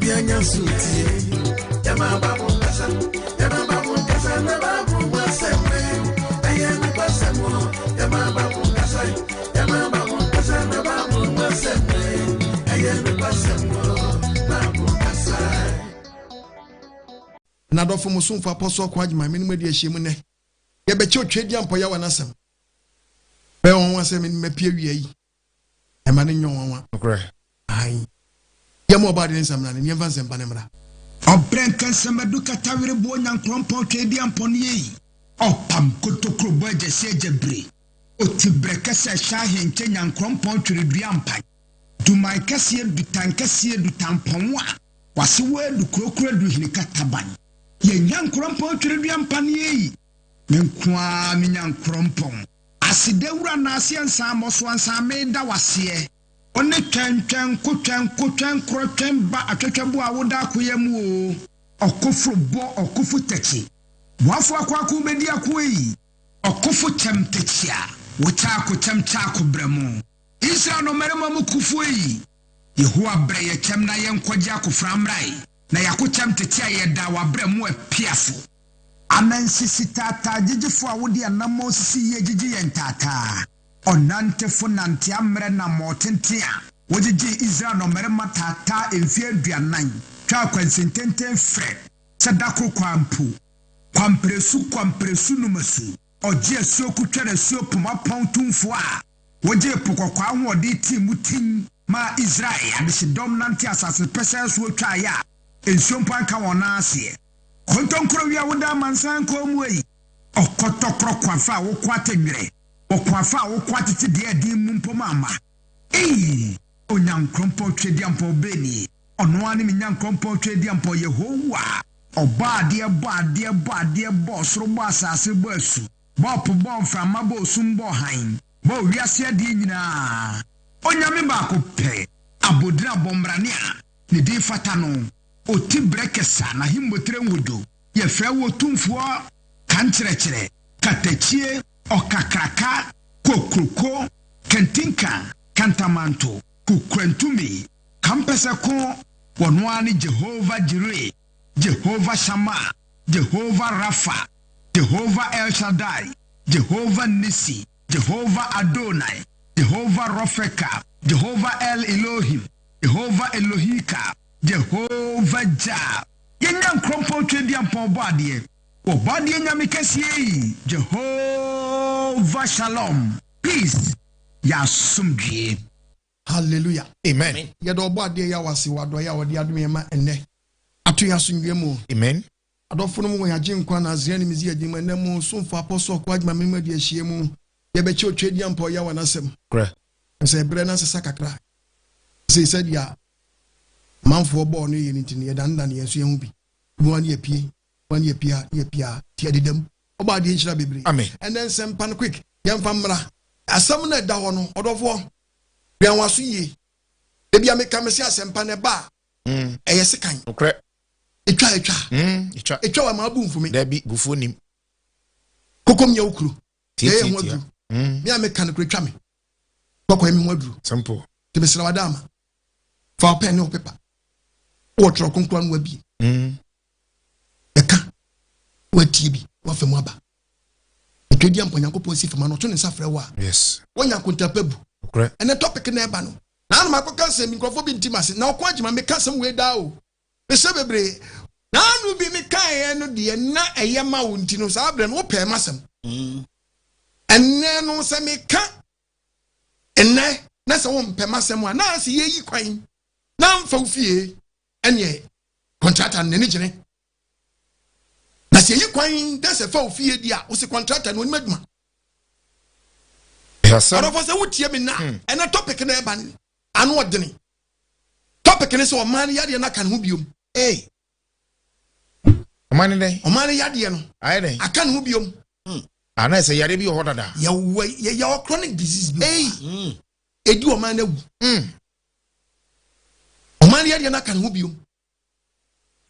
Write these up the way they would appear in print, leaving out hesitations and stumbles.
Obi anya so tie. Yɛma Bible nkasa, yɛma Bible nkasa, na Bible mu asɛm ɛyɛ nokwasɛm o. Yɛma Bible nkasa, yɛma Bible nkasa, na Bible mu asɛm ɛyɛ nokwasɛm o. Bible nkasa. N'adɔfo mo somfo Apostle Ɔko Agyemang me ne mo adi ahyiam nnɛ. Yɛbɛkyɛ Otweaduampɔ Yawa n'asɛm. Bɛyɛ nwanwa sɛ me ne mapue awia yi. Ɛma no nyɛ nwanwa. Nokorɛ. Aane. Yɛmma Ɔbɔadeɛ no nsa mmra ne yɛmfa nsɛmpa no mmra. Ɔbrɛ nkɛnsɛmadu katawere boɔ nyankorɔmpɔn tweaduampɔn yei. Ɔpam kotokuro bɔ agyasi agyabire. Oti brɛ kɛsɛ hyɛ ahenkyɛ nyankorɔmpɔn tweredua mpan. Duman kɛseɛ dutan kɛseɛ dutanpɔn a wase wɔ adu kurokuro adu hene kataban. Yɛ nyankorɔmpɔn tweredua mpan yei. Me nko ara me nyankorɔmpɔn. Aseda wura naaseɛ nsaa mmɔsoa nsaa meda waseɛ. Wo ne twɛn twɛn ko twɛn ko twɛn korɔ twɛn ba atwɛtwɛ bo a wo da akoya mu oo. Ɔkoforo bɔ ɔkofo tɛkyi. Boafo ako ako bɛdi ako ei. Ɔkofo kyɛm tɛkyi a wo kyɛ ako kyɛm kyɛ ako brɛ mo. Israel nnɔmmarima mu kofo ei. Yehowa brɛ yɛ kyɛm na yɛn kɔgye akofra mmra ei. Na yɛako kyɛm tete a yɛda wabrɛ mo apiafo. Anansisi taataa gyigyifo a wode anammɔn sisi yie gyigye yɛn taataa. Ɔnantefo nante ammerɛ nammɔn tenten a wogyigyee Israel nnɔmmarima taataa mfeɛ 40 twaa kwansin tenten frɛ sɛ da koro kwaa mpo. Kwamperesu kwamperesu numasu ɔgye asuo kotwɛre asuo poma pɔn tumfoɔ a wogyee Po Kɔkɔɔ ahoɔden tii mu tin maa Israel adehyedɔm nante asase pɛsɛɛ soɔ twaeɛ a nsuo mpo anka wɔn nan aseɛ. Kontonkuro wia wo da amansan nkɔn mu ei. Ɔkɔtɔkorɔ koafa a woko atɛnwerɛ Ɔkoafa a woko atete deɛ ɛden mu mpo ma ama ei. Onyankorɔnpɔn Tweaduampɔn bɛnie Ɔno ara ne me Nyankorɔnpɔn Tweaduampɔn Yehowa. Ɔbɔ adeɛ bɔ adeɛ bɔ adeɛ bɔ ɔsoro bɔ asase bɔ asu bɔ po bɔ mframa bɔ osum bɔ hann bɔ wiase adeɛ nyinaa Onyame baako pɛ abodin abɔmmrane a ne din fata no Oti brɛ kɛsa n'ahemmotire nwodo Yɛfrɛ wo Otumfoɔ Kankyerɛkyerɛ Katakyie Ɔkakraka Kokroko Kantinka Kantamanto Kokurantumi Kampɛsɛko Wɔno ara ne Jehovah Jireh Jehovah Shammah Jehovah Rapha Jehovah El Shaddai Jehovah Nissi Jehovah Adonai Jehovah Rofeka Jehovah El Elohim Jehovah Elohika Jehovah Jah Yɛn Nyankorɔnpɔn Tweaduampɔn Ɔbɔadeɛ Ɔbɔadeɛ Nyame kɛseɛ yi Jehovah Shalom Peace Yɛ asomdwie. Hallelujah. Amen. Yɛda Ɔbɔadeɛ Yahweh ase wɔ adɔeɛ a ɔde adom yɛn ma ɛnnɛ. Ato yɛn asomdwoeɛ mu. Amen. Adɔfo nom wɔ yɛn Agyenkwa Nasareni Mesia din mu, ɛnnɛ mo somfo Apostle Ɔko Agyemang Mene mo adi ahyia mu. Yɛbɛkyɛ Otweaduampɔw Yahweh n'asɛm. Korɛ. Sɛ berɛ no asesa kakra sei sɛdeɛ amanfoɔ bɔɔ no yɛ no nti no, yɛdanedane yɛn nso yɛn ho bi. Mu a ne yɛpue, mu a ne yɛpue a, ne yɛpue a, nti ɛdeda mu. Ɔbɔ adeɛ nhyira bebree. Amen. Ɛnnɛ nsɛmpa no quick, yɛmfa mmra. Asɛm no a ɛda hɔ no, ɔdɔfoɔ, wɛn w'aso yie. Da bi a meka mese asɛmpa no ɛba a, ɛyɛ sekan. Nokorɛ. Ɛtwa ɛtwa. Ɛtwa. Ɛtwa wɔ ma abu mfumi. Dabi, bufuo nim. Kokom yɛ wo kuro. Tietia. Yɛyɛ ho aduru. Me a meka no kuro twa me. Kɔkɔ yɛ me ho aduru. Simple. Nti mesrɛ wada ama. Fa wo pɛn ne wo pepa. Wɔ twerɛ kronkron no wabie. Ɛka. Watie bi. Wafa mu aba. Ɛtwa di ampa Nyankopɔn si fam ano ɔto ne nsa frɛ wo a. Yes. Wonya akontapa bu. Nokorɛ. Ɛnɛ topic na ɛba no. Na anum akɔka nsɛm bi nkurɔfoɔ bi nti ma se na ɔko agyima meka asɛm wei daa o. Mesɛ bebree. Na ano bi mekaeɛ no deɛ na ɛyɛ ma wo nti no saa berɛ no wopɛɛ m'asɛm. Ɛnnɛ no sɛ meka ɛnnɛ na sɛ wompɛ m'asɛm a na asɛ yɛyi kwan na mfa wo fie ɛneɛ kɔntrata no n'ani gyene. Na sɛ yɛyi kwan na sɛ fa wo fie di a wo se kɔntrata no onim adwuma. Ɔdɔfo sɛ wotie me na ɛnɛ topic na ɛba no ano ɔdene. Topic ne sɛ ɔman no yadeɛ no aka ne ho biom. Hey. Ɔman no dɛn? Ɔman no yadeɛ no. Ayɛ dɛn? Aka ne ho biom. Ana sɛ yadeɛ bi wɔ hɔ dada. Yɛwɔ yɛwɔ chronic disease bi. Hey. Edi ɔman no awu. Ɔman no yadeɛ no aka ne ho biom.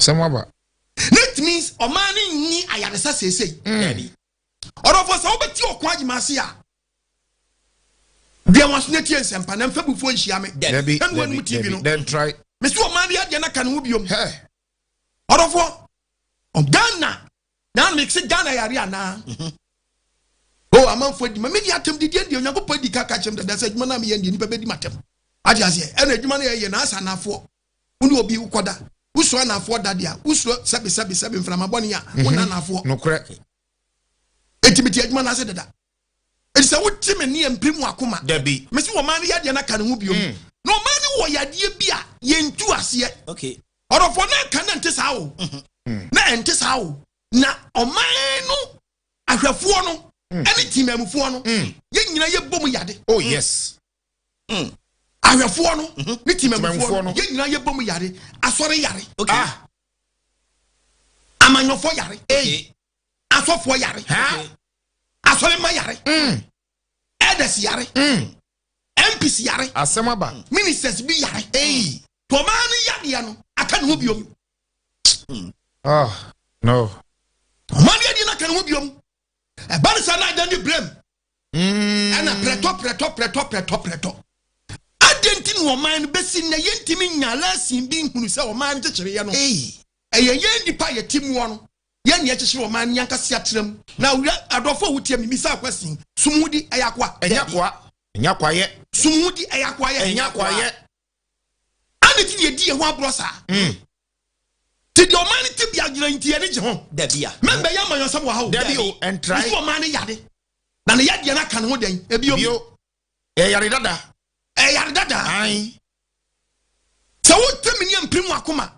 Sɛm aba. That means ɔman no nni ayaresa seesei. Ɔdɔfo sɛ wobɛti ɔko agyima ase a. Dua waso na tie nsɛmpa na mfa bufuo nhyia me. Dabi, Ɛnu dabi, anum TV dabi. no. Then try. Mesi ɔman no yadeɛ no aka ne ho biom. Ɔdɔfoɔ, Ghana, na mese Ghana yare anaa? Mhm. O amanfoɔ adi ma medi atɛm didie deɛ Onyankopɔn adi ka ka kyerɛ m dada sɛ adwuma no a meyɛ deɛ nnipa bɛdi m'atɛm. Ate aseɛ? Ɛna adwuma no yɛyɛ na asa anafoɔ. Wo ne obi wokɔda. Wosuro anafoɔ da deɛ a, wosuro sɛbe sɛbe sɛbe mframa bɔne a, wonna mhm. anafoɔ. Nokorɛ. Enti mete adwuma no ase dada. Enti sɛ wote me ne mpirim wakoma. Dabi. Mesi ɔman no yadeɛ no aka ne ho biom. Mm. Na ɔman no wɔ yadeɛ bi a yɛntu aseɛ. Okay. Ɔdɔfoɔ na ɛka na ɛnte saa o. Mm-hmm. Na ɛnte saa o. Na ɔman no ahwɛfoɔ no mm. ɛne temamufoɔ no mm. yɛn nyinaa yɛbɔ mu yade. Oh yes. Mm. Ahwɛfoɔ no mm-hmm. ne temamufoɔ no yɛn nyinaa yɛbɔ mu yade. Asɔre yare. Okay. Ah. Amanyɔfoɔ yare. Okay. Asɔfoɔ yare. Okay. Asɔremma yare. Elders yare. MPs yare. Asɛm aba. Ministers bi yare. Ei. Tɔmaa no yadeɛ no aka ne ho biom. Oh, no. Ɔmaa no yadeɛ no aka ne ho biom. Ɛba no saa na adan ne blame. Ɛna prɛtɔ prɛtɔ prɛtɔ prɛtɔ prɛtɔ. Adɛn nti na ɔman no bɛsi nnɛ yɛntumi nya lɛsin bi nhunu sɛ ɔman no kyekyereeɛ no? Ɛyɛ yɛn nnipa a yɛte muɔ no Yɛn nea ɛkyekyere ɔman no yɛn asetra mu. Na wura adɔfo a wotie me misa question sum ho di ɛyɛ akoa. Ɛnyɛ akoa. Ɛnyɛ akoa yɛ. Sum ho di ɛyɛ akoa yɛ. Ɛnyɛ akoa yɛ. Adi ti deɛ di yɛn ho aborɔ saa. Mm. Ti deɛ ɔman no ti bi agyina nti yɛn gye ho. Dabi a. Mɛmbɛ yɛ amanyɔsɛm wɔ ha o. Dabi o ɛntrae. Nso ɔman no yade. Na ne yadeɛ no aka ne ho dɛn? Ebio. Bio. Ɛyare dada. Ɛyare dada. Ae. Sɛ wote me ne mpirim wakoma.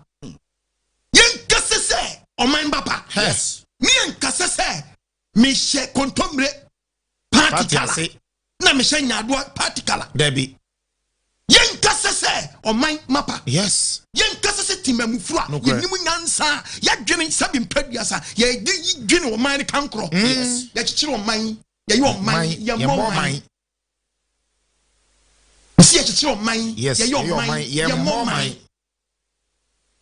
Yɛnkasa sɛ ɔman ba pa. Yes. Ne yɛnkasa sɛ mehyɛ kontommire party kala. Na mehyɛ nyaadoa party kala. Dabi. Yɛnkasa sɛ ɔman mapa. Yes. Yɛnkasa sɛ temamufo a yɛnim nyansa a yɛadwene sɛbi mprɛduasa yɛde dwene ɔman no kankorɔ. Mm. Yes. Yɛkyekyere ɔman, yɛyɛ ɔman, yɛmmɔ ɔman. Mesi yɛkyekyere ɔman, yɛyɛ ɔman, yɛmmɔ ɔman.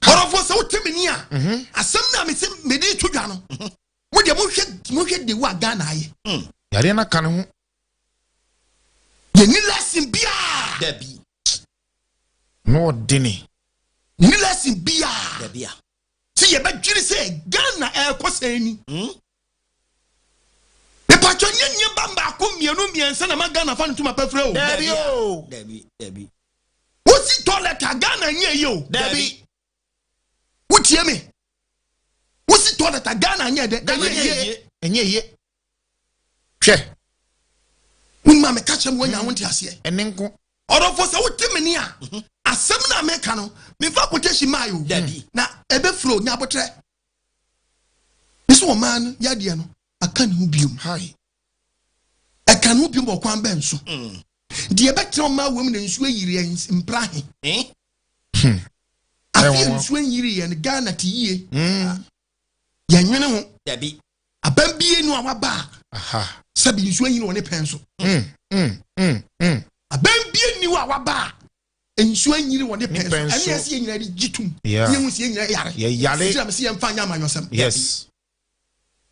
Ɔdɔfoɔ sɛ wote me ni a, mhm. asɛm no a mese mede to dwa no, mhm. mo deɛ monhwɛ monhwɛ de wo a Ghana ayɛ. Mm. Yareɛ no aka ne ho. Yɛni lesson biara. Dabi. Na ɔdene. Yɛni lesson biara. Dabi a. Sɛ yɛbɛdwene sɛ Ghana ɛrekɔ sɛn ni. Mm. Mepatwɔ nyɛ nneɛma baako mmienu mmiɛnsa na ma Ghana fa no ntoma pɛfrɛ o. Dabi o. Dabi dabi. Wosi toilet a Ghana nyɛ yie o. Dabi. Wotie me? Wosi toilet a Ghana nyɛ dɛ. Ghana Ɛnyɛ yie. Ɛnyɛ yie. Hwɛ. Wonima meka kyerɛ mu woanya wo nte aseɛ. Ɛne nko. Ɔdɔfo sɛ wote me ni a asɛm no a meka no memfa quotation maa o. Dabi. Na ɛbɛfiri o nya abotrɛ. Mesi ɔman no yadeɛ no aka ne ho biom. Hi. Ɛka ne ho biom wɔ kwan bɛn so? Mm. Deɛ ɛbɛtena ɔman wɔ mu na nsuo ayiri yɛn mpra he. Eh? Hmm. Afei nsuo nyiri yɛn Ghana te yie. Mm. Yɛnwene ho. Dabi. Aban bie no a waba a sɛbi nsuo nyini wɔ ne pɛn so. Mm, mm, mm, mm. Aban bie ni a waba a nsuo anyiri wɔ ne pɛn so. Ɛne ɛsɛ yɛn nyinaa de gye tum. Yeah. Yɛn ho si yɛn nyinaa yare. Yɛyare. Gyina mi si yɛn fa nyɛ amanyɔsɛm. Yes.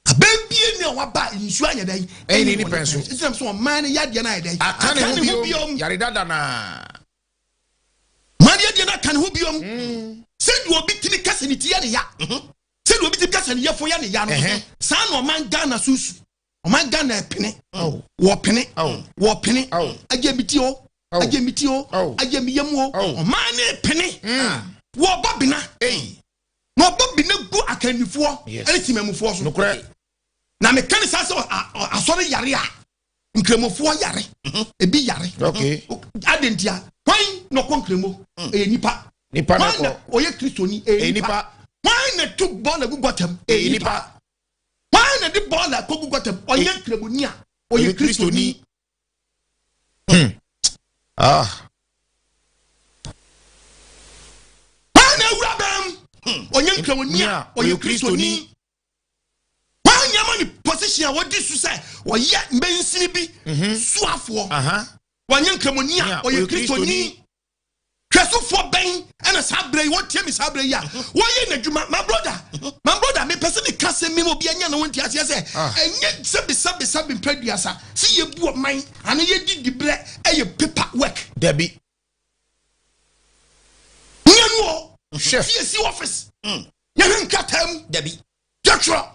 Aban bie ni a waba a nsuo anyɛ dɛ. Ɛnyini ne pɛn so. Gyina mi sɛ ɔman no yadeɛ no ayɛ dɛ. Aka ne ho biom. Yare dada naa. Madeɛ deɛ no aka ne ho biom. Sɛdeɛ obi tumi kasa ne ti yɛ ne ya. Sɛdeɛ obi tumi kasa ne yɛfo yɛ ne ya no. Saa na ɔman Ghana so su. Ɔman Ghana ɛpene. Wɔpene. Wɔpene. Agye mi ti o. Agye mi ti o. Agye mi yam o. Ɔman no pene. Wɔbɔ bena. Na ɔbɔ bena gu akannifoɔ ɛne temamufoɔ so. Nokorɛ. Na meka ne saa sɛ asɔre yare a nkramofoɔ yare. Ebi yare. Okay. Adentia. Hwan na ɔkɔ nkramo? Ɛyɛ nipa. Nipa na Hwan na kɔ. ɔyɛ kristoni? Ɛyɛ Ɛyɛ nipa. nipa. Hwan na tu bɔɔla gu gɔtam? Ɛyɛ nipa. Hwan na de bɔɔla kɔ gu gɔtam? Ɔnyɛ nkramoni a ɔyɛ kristoni. Hmm. Ah. Hwan na awura bɛn mu? Ɔnyɛ nkramoni a ɔyɛ kristoni. Hwan na ama ne position a wɔdi so sɛ ɔyɛ mbansini bi soafoɔ? Ɔnyɛ nkramoni a ɔyɛ kristoni. Hwɛsofoɔ bɛn ɛna saa berɛ yi wɔtie me saa berɛ yi a wɔyɛ n'adwuma? My brother, my brother, mepɛ sɛ meka sɛ me obi anya ne ho nte aseɛ sɛ ɛnyɛ sɛbesɛbesɛbe mprɛduasa sɛ yɛbu ɔman anaa yɛdi diberɛ ɛyɛ paper work. Dabi. Nyɛ no Hwɛ. Fie si office. Yɛhwɛ nkrataa mu. Dabi. Yɛtwerɛ.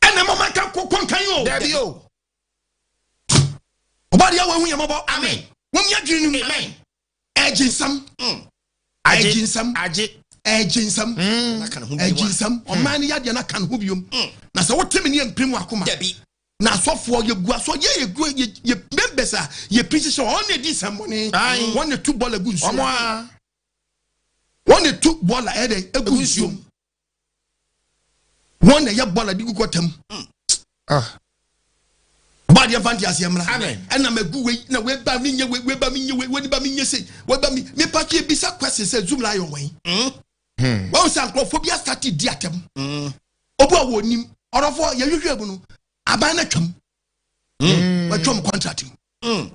Ɛna mama ka kɔnkan o. Dabi o. Ɔba deɛ wɔn ho yɛ mɔbɔ. Amen. Wɔn yɛ adwene no mu. Amen. Ɛgye nsam. Ɛgye nsam. Agye. Ɛgye nsam. Aka ne ho bi Ɛgye mu a. nsam. Ɔman no yadeɛ no aka ne ho biom. Na sɛ wote me ne yɛ mpirim wakoma. Dabi. Na asɔfoɔ yɛgu asɔ yɛ yɛgu yɛ yɛ members a yɛ preach sɛ wɔn na edi nsɛmmɔne. Aye. Wɔn na tu bɔɔla gu nsuo. Ɔmo a. Wɔn na tu bɔɔla ɛdɛ egu nsuo. Wɔn na ɛyɛ bɔɔla de gu gɔta mu. Ah. Ɔbaa deɛ nfa nte aseɛ mmra. Amen. Ɛna mɛ gu wei na wei ba mi nye wei wei ba mi nye wei wei ba mi nye sei wei ba mi nipa tí ebisa question sɛ Zoomlion wɛn. Wɔn sɛ nkurɔfoɔ bi asate di atɛm. Obi a wɔn nim ɔdɔfoɔ yɛhwehwɛ mu no aban na twam. Wɔatwam contract mu.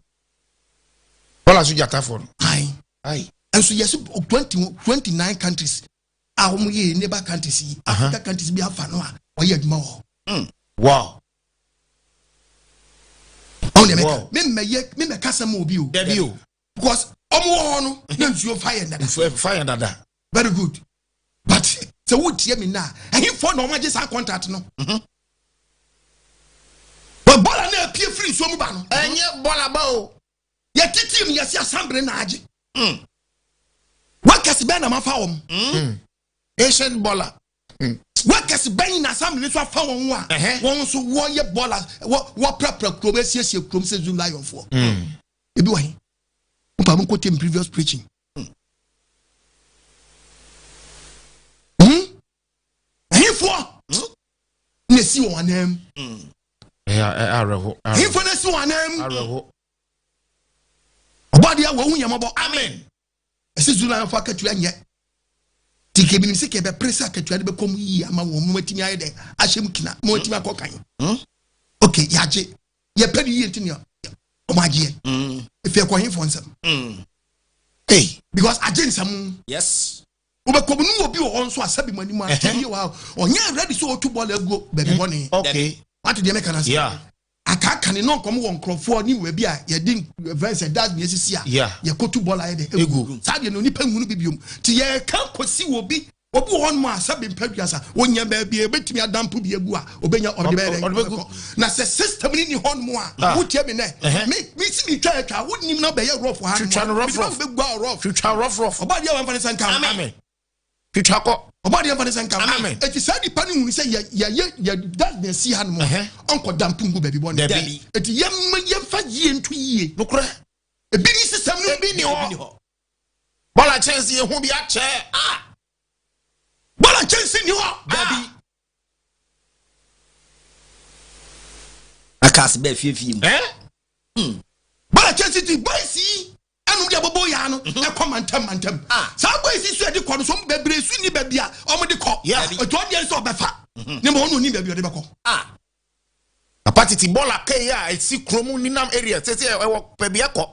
Bɔɔla so gyatafoɔ no. Ayi. Ayi. Nso yɛsi 29 countries a wɔn yɛ neighbor countries yi Africa countries bi afa no a wɔyɛ adwuma wɔ hɔ. Wow. Ɔn deɛ mɛka Wow. me mmɛyɛ me mmɛka sɛm obi o. Dabi o. Because ɔmo wɔ hɔ no na nsuo fa yɛn dada. Nsuo fa yɛn dada. Very good. But sɛ wotie me na ɛhefoɔ na ɔmo agye saa contract no. But bɔɔla na apie firi nsuo mu ba no. Ɛnyɛ bɔɔla ba o. Yɛtete mu yɛsi asambere na agye. Workers bɛn na ma fa wɔn. Ancient bɔɔla. Workers bɛn na assembly nso afa wɔn ho a wɔn nso wɔyɛ bɔɔla wɔ wɔprapra kurom esiesie kurom sɛ Zoomlion foɔ. Ebi wɔ he. Mo pa mo nkɔ tem previous preaching. Ɛhefoɔ na esi wɔn anan mu. Awerɛho. Ɛhefoɔ na esi wɔn anan mu. Awerɛho. Ɔbɔdeɛ wɔn ho yɛn mɔbɔ. Amen. Ɛsɛ Zoomlion foɔ akatua nyɛ. Ti kɛ binim sɛ kɛ bɛpere sɛ akatua de bɛkɔ mu yie ama wɔn mo atumi ayɛ dɛ ahyɛ mu kina mo atumi akɔ kan. Ok, yɛagye. Yɛpɛ ne yie nti nea ɔmo agyeɛ. Efi ɛkɔ hefoɔ nsɛm. Hey. Because agye nsɛm. Yes. Wobɛkɔ mu ne obi wɔ hɔ nso asɛbi mu anim a tɛbi wɔ ha ɔnyɛ ready sɛ ɔtu bɔɔla aguo baabi bɔne. Okay. Wate deɛ mɛka no ase. Yeah. Akaaka ne nɔnkɔm wɔ nkurɔfoɔ ne baabi a yɛde fɛn sɛ dustbin esisi a Yeah. yɛkɔtu bɔɔla ayɛ dɛ Egu. Saa deɛ no nipa nhunu bi biom. Ti yɛka kɔsi wɔ bi obi wɔ hɔnom a sɛbi mpɛ duasa wonya baabi a ebɛtumi adampo bi egu a obɛnya ɔde bɛyɛ dɛ Ɔde bɛgu. ɔbɛkɔ. Na sɛ system ni ni hɔnom a Ah. wotie mi nɛ Ɛhɛ. me si mi twa atwa wonim na bɛyɛ rough ha Twitwa no rough, rough. bɛgu a rough. Twitwa rough rough. Ɔbaa deɛ wɔmfa ne nsa nka ho. Amen. Twitwa kɔ. Ɔbaa deɛ mfa ne nsa nka ho. Amen. Eti saa nipa no hunu sɛ yɛ yɛ yɛ dustbin si ha nom a Ɛhɛ. ɔnkɔ dampo ngu baabi bɔne. Dabi. Eti yɛmma yɛmfa yie nto yie. Nokorɛ. Ebi ni system no. Ebi ni Ebi ni hɔ. hɔ. Bɔɔla kyɛnse yɛ hu bi akyɛ. Ah. Bɔɔla nkyɛnse ni hɔ. Dabi. Aka ase bɛɛ fiefie mu. Eh? Bɔɔla nkyɛnse ti boys yi ɛnum de abobo yaa no ɛkɔ mantam mantam. Ah. Saa boys yi so yɛde kɔ no so ɔmo bebree so ni baabi a ɔmo de kɔ. Yeah. Etu ɔdeɛ nso ɔbɛfa. Ne ma ɔno oni baabi a ɔde bɛkɔ. Ah. Papa tete bɔɔla kɛyi a esi kurom ninam area sese ɛwɔ baabi ɛkɔ.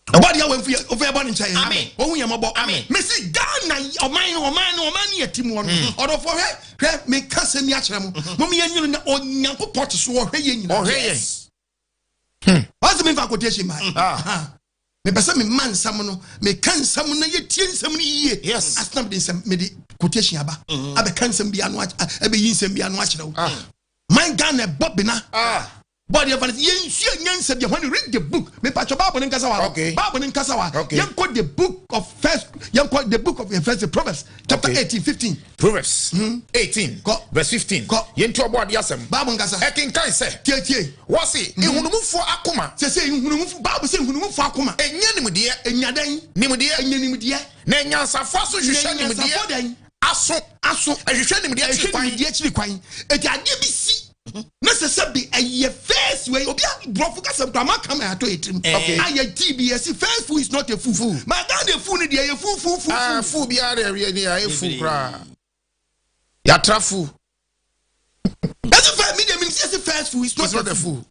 Ɔbɔ deɛ wɔn fi ofe ɛbɔ ne nkyɛn. Amen. Ohun yɛn mɔbɔ. Amen. Mesi Ghana ɔman no ɔman no ɔman no yɛ ti mu hɔ no. Ɔdɔfo hwɛ hwɛ meka sɛm yi akyerɛ mo. Mo mi yɛn nyina na Onyankopɔn te so ɔhwɛ yɛn nyinaa. Ɔhwɛ yɛn. Ɔsɛ mi nfa quotation ma. Ah. Mepɛ sɛ mema nsɛm no meka nsɛm no na yɛtie nsɛm no yie. Yes. Asena mede nsɛm mede quotation aba. Abɛka nsɛm bi ano ɛbɛyi nsɛm bi ano akyerɛ wo. Ah. Man Ghana ɛbɔ bena. Ah. Bɔɔde ɛfa no sɛ yɛnsua nyansa bi when you read the book mepatwɛ Bible ne nkasa wa Okay. Bible ne nkasa wa Okay. yɛnkɔ the book of first yɛnkɔ the book of first Proverbs chapter Okay. 18 15 Proverbs 18 Kɔ. verse 15. Kɔ. Yɛntu ɔbɔ adeɛ asɛm. Bible nkasa Ɛkenkan sɛ. tie tie Wɔsi ehunumufoɔ akoma. sɛ sɛ nhunumufo Bible sɛ nhunumufo akoma Enya nimdeɛ. enya dɛn Nimdeɛ. enya nimdeɛ Na enyansafoɔ aso hwehwɛ Na nimdeɛ. enyansafoɔ dɛn? Aso. Aso. Ɛhwehwɛ nimdeɛ ɛhwɛ akyiri kwan. nimdeɛ akyiri kwan eti adeɛ bi si na sɛ sɛ bi ɛyɛ first wei obi a borɔfo kasa nkura ma kama ato yɛ tirim Okay. ayɛ tii bi yɛsi first fool is not a fool ma Ghana fool ni deɛ yɛ fool fool fool Ah, fool fool biara deɛ ɛyɛ ni ayɛ fool koraa. Yatra fool. ɛsi fɛ mi deɛ mi si first fool is It's not not a a fool fool.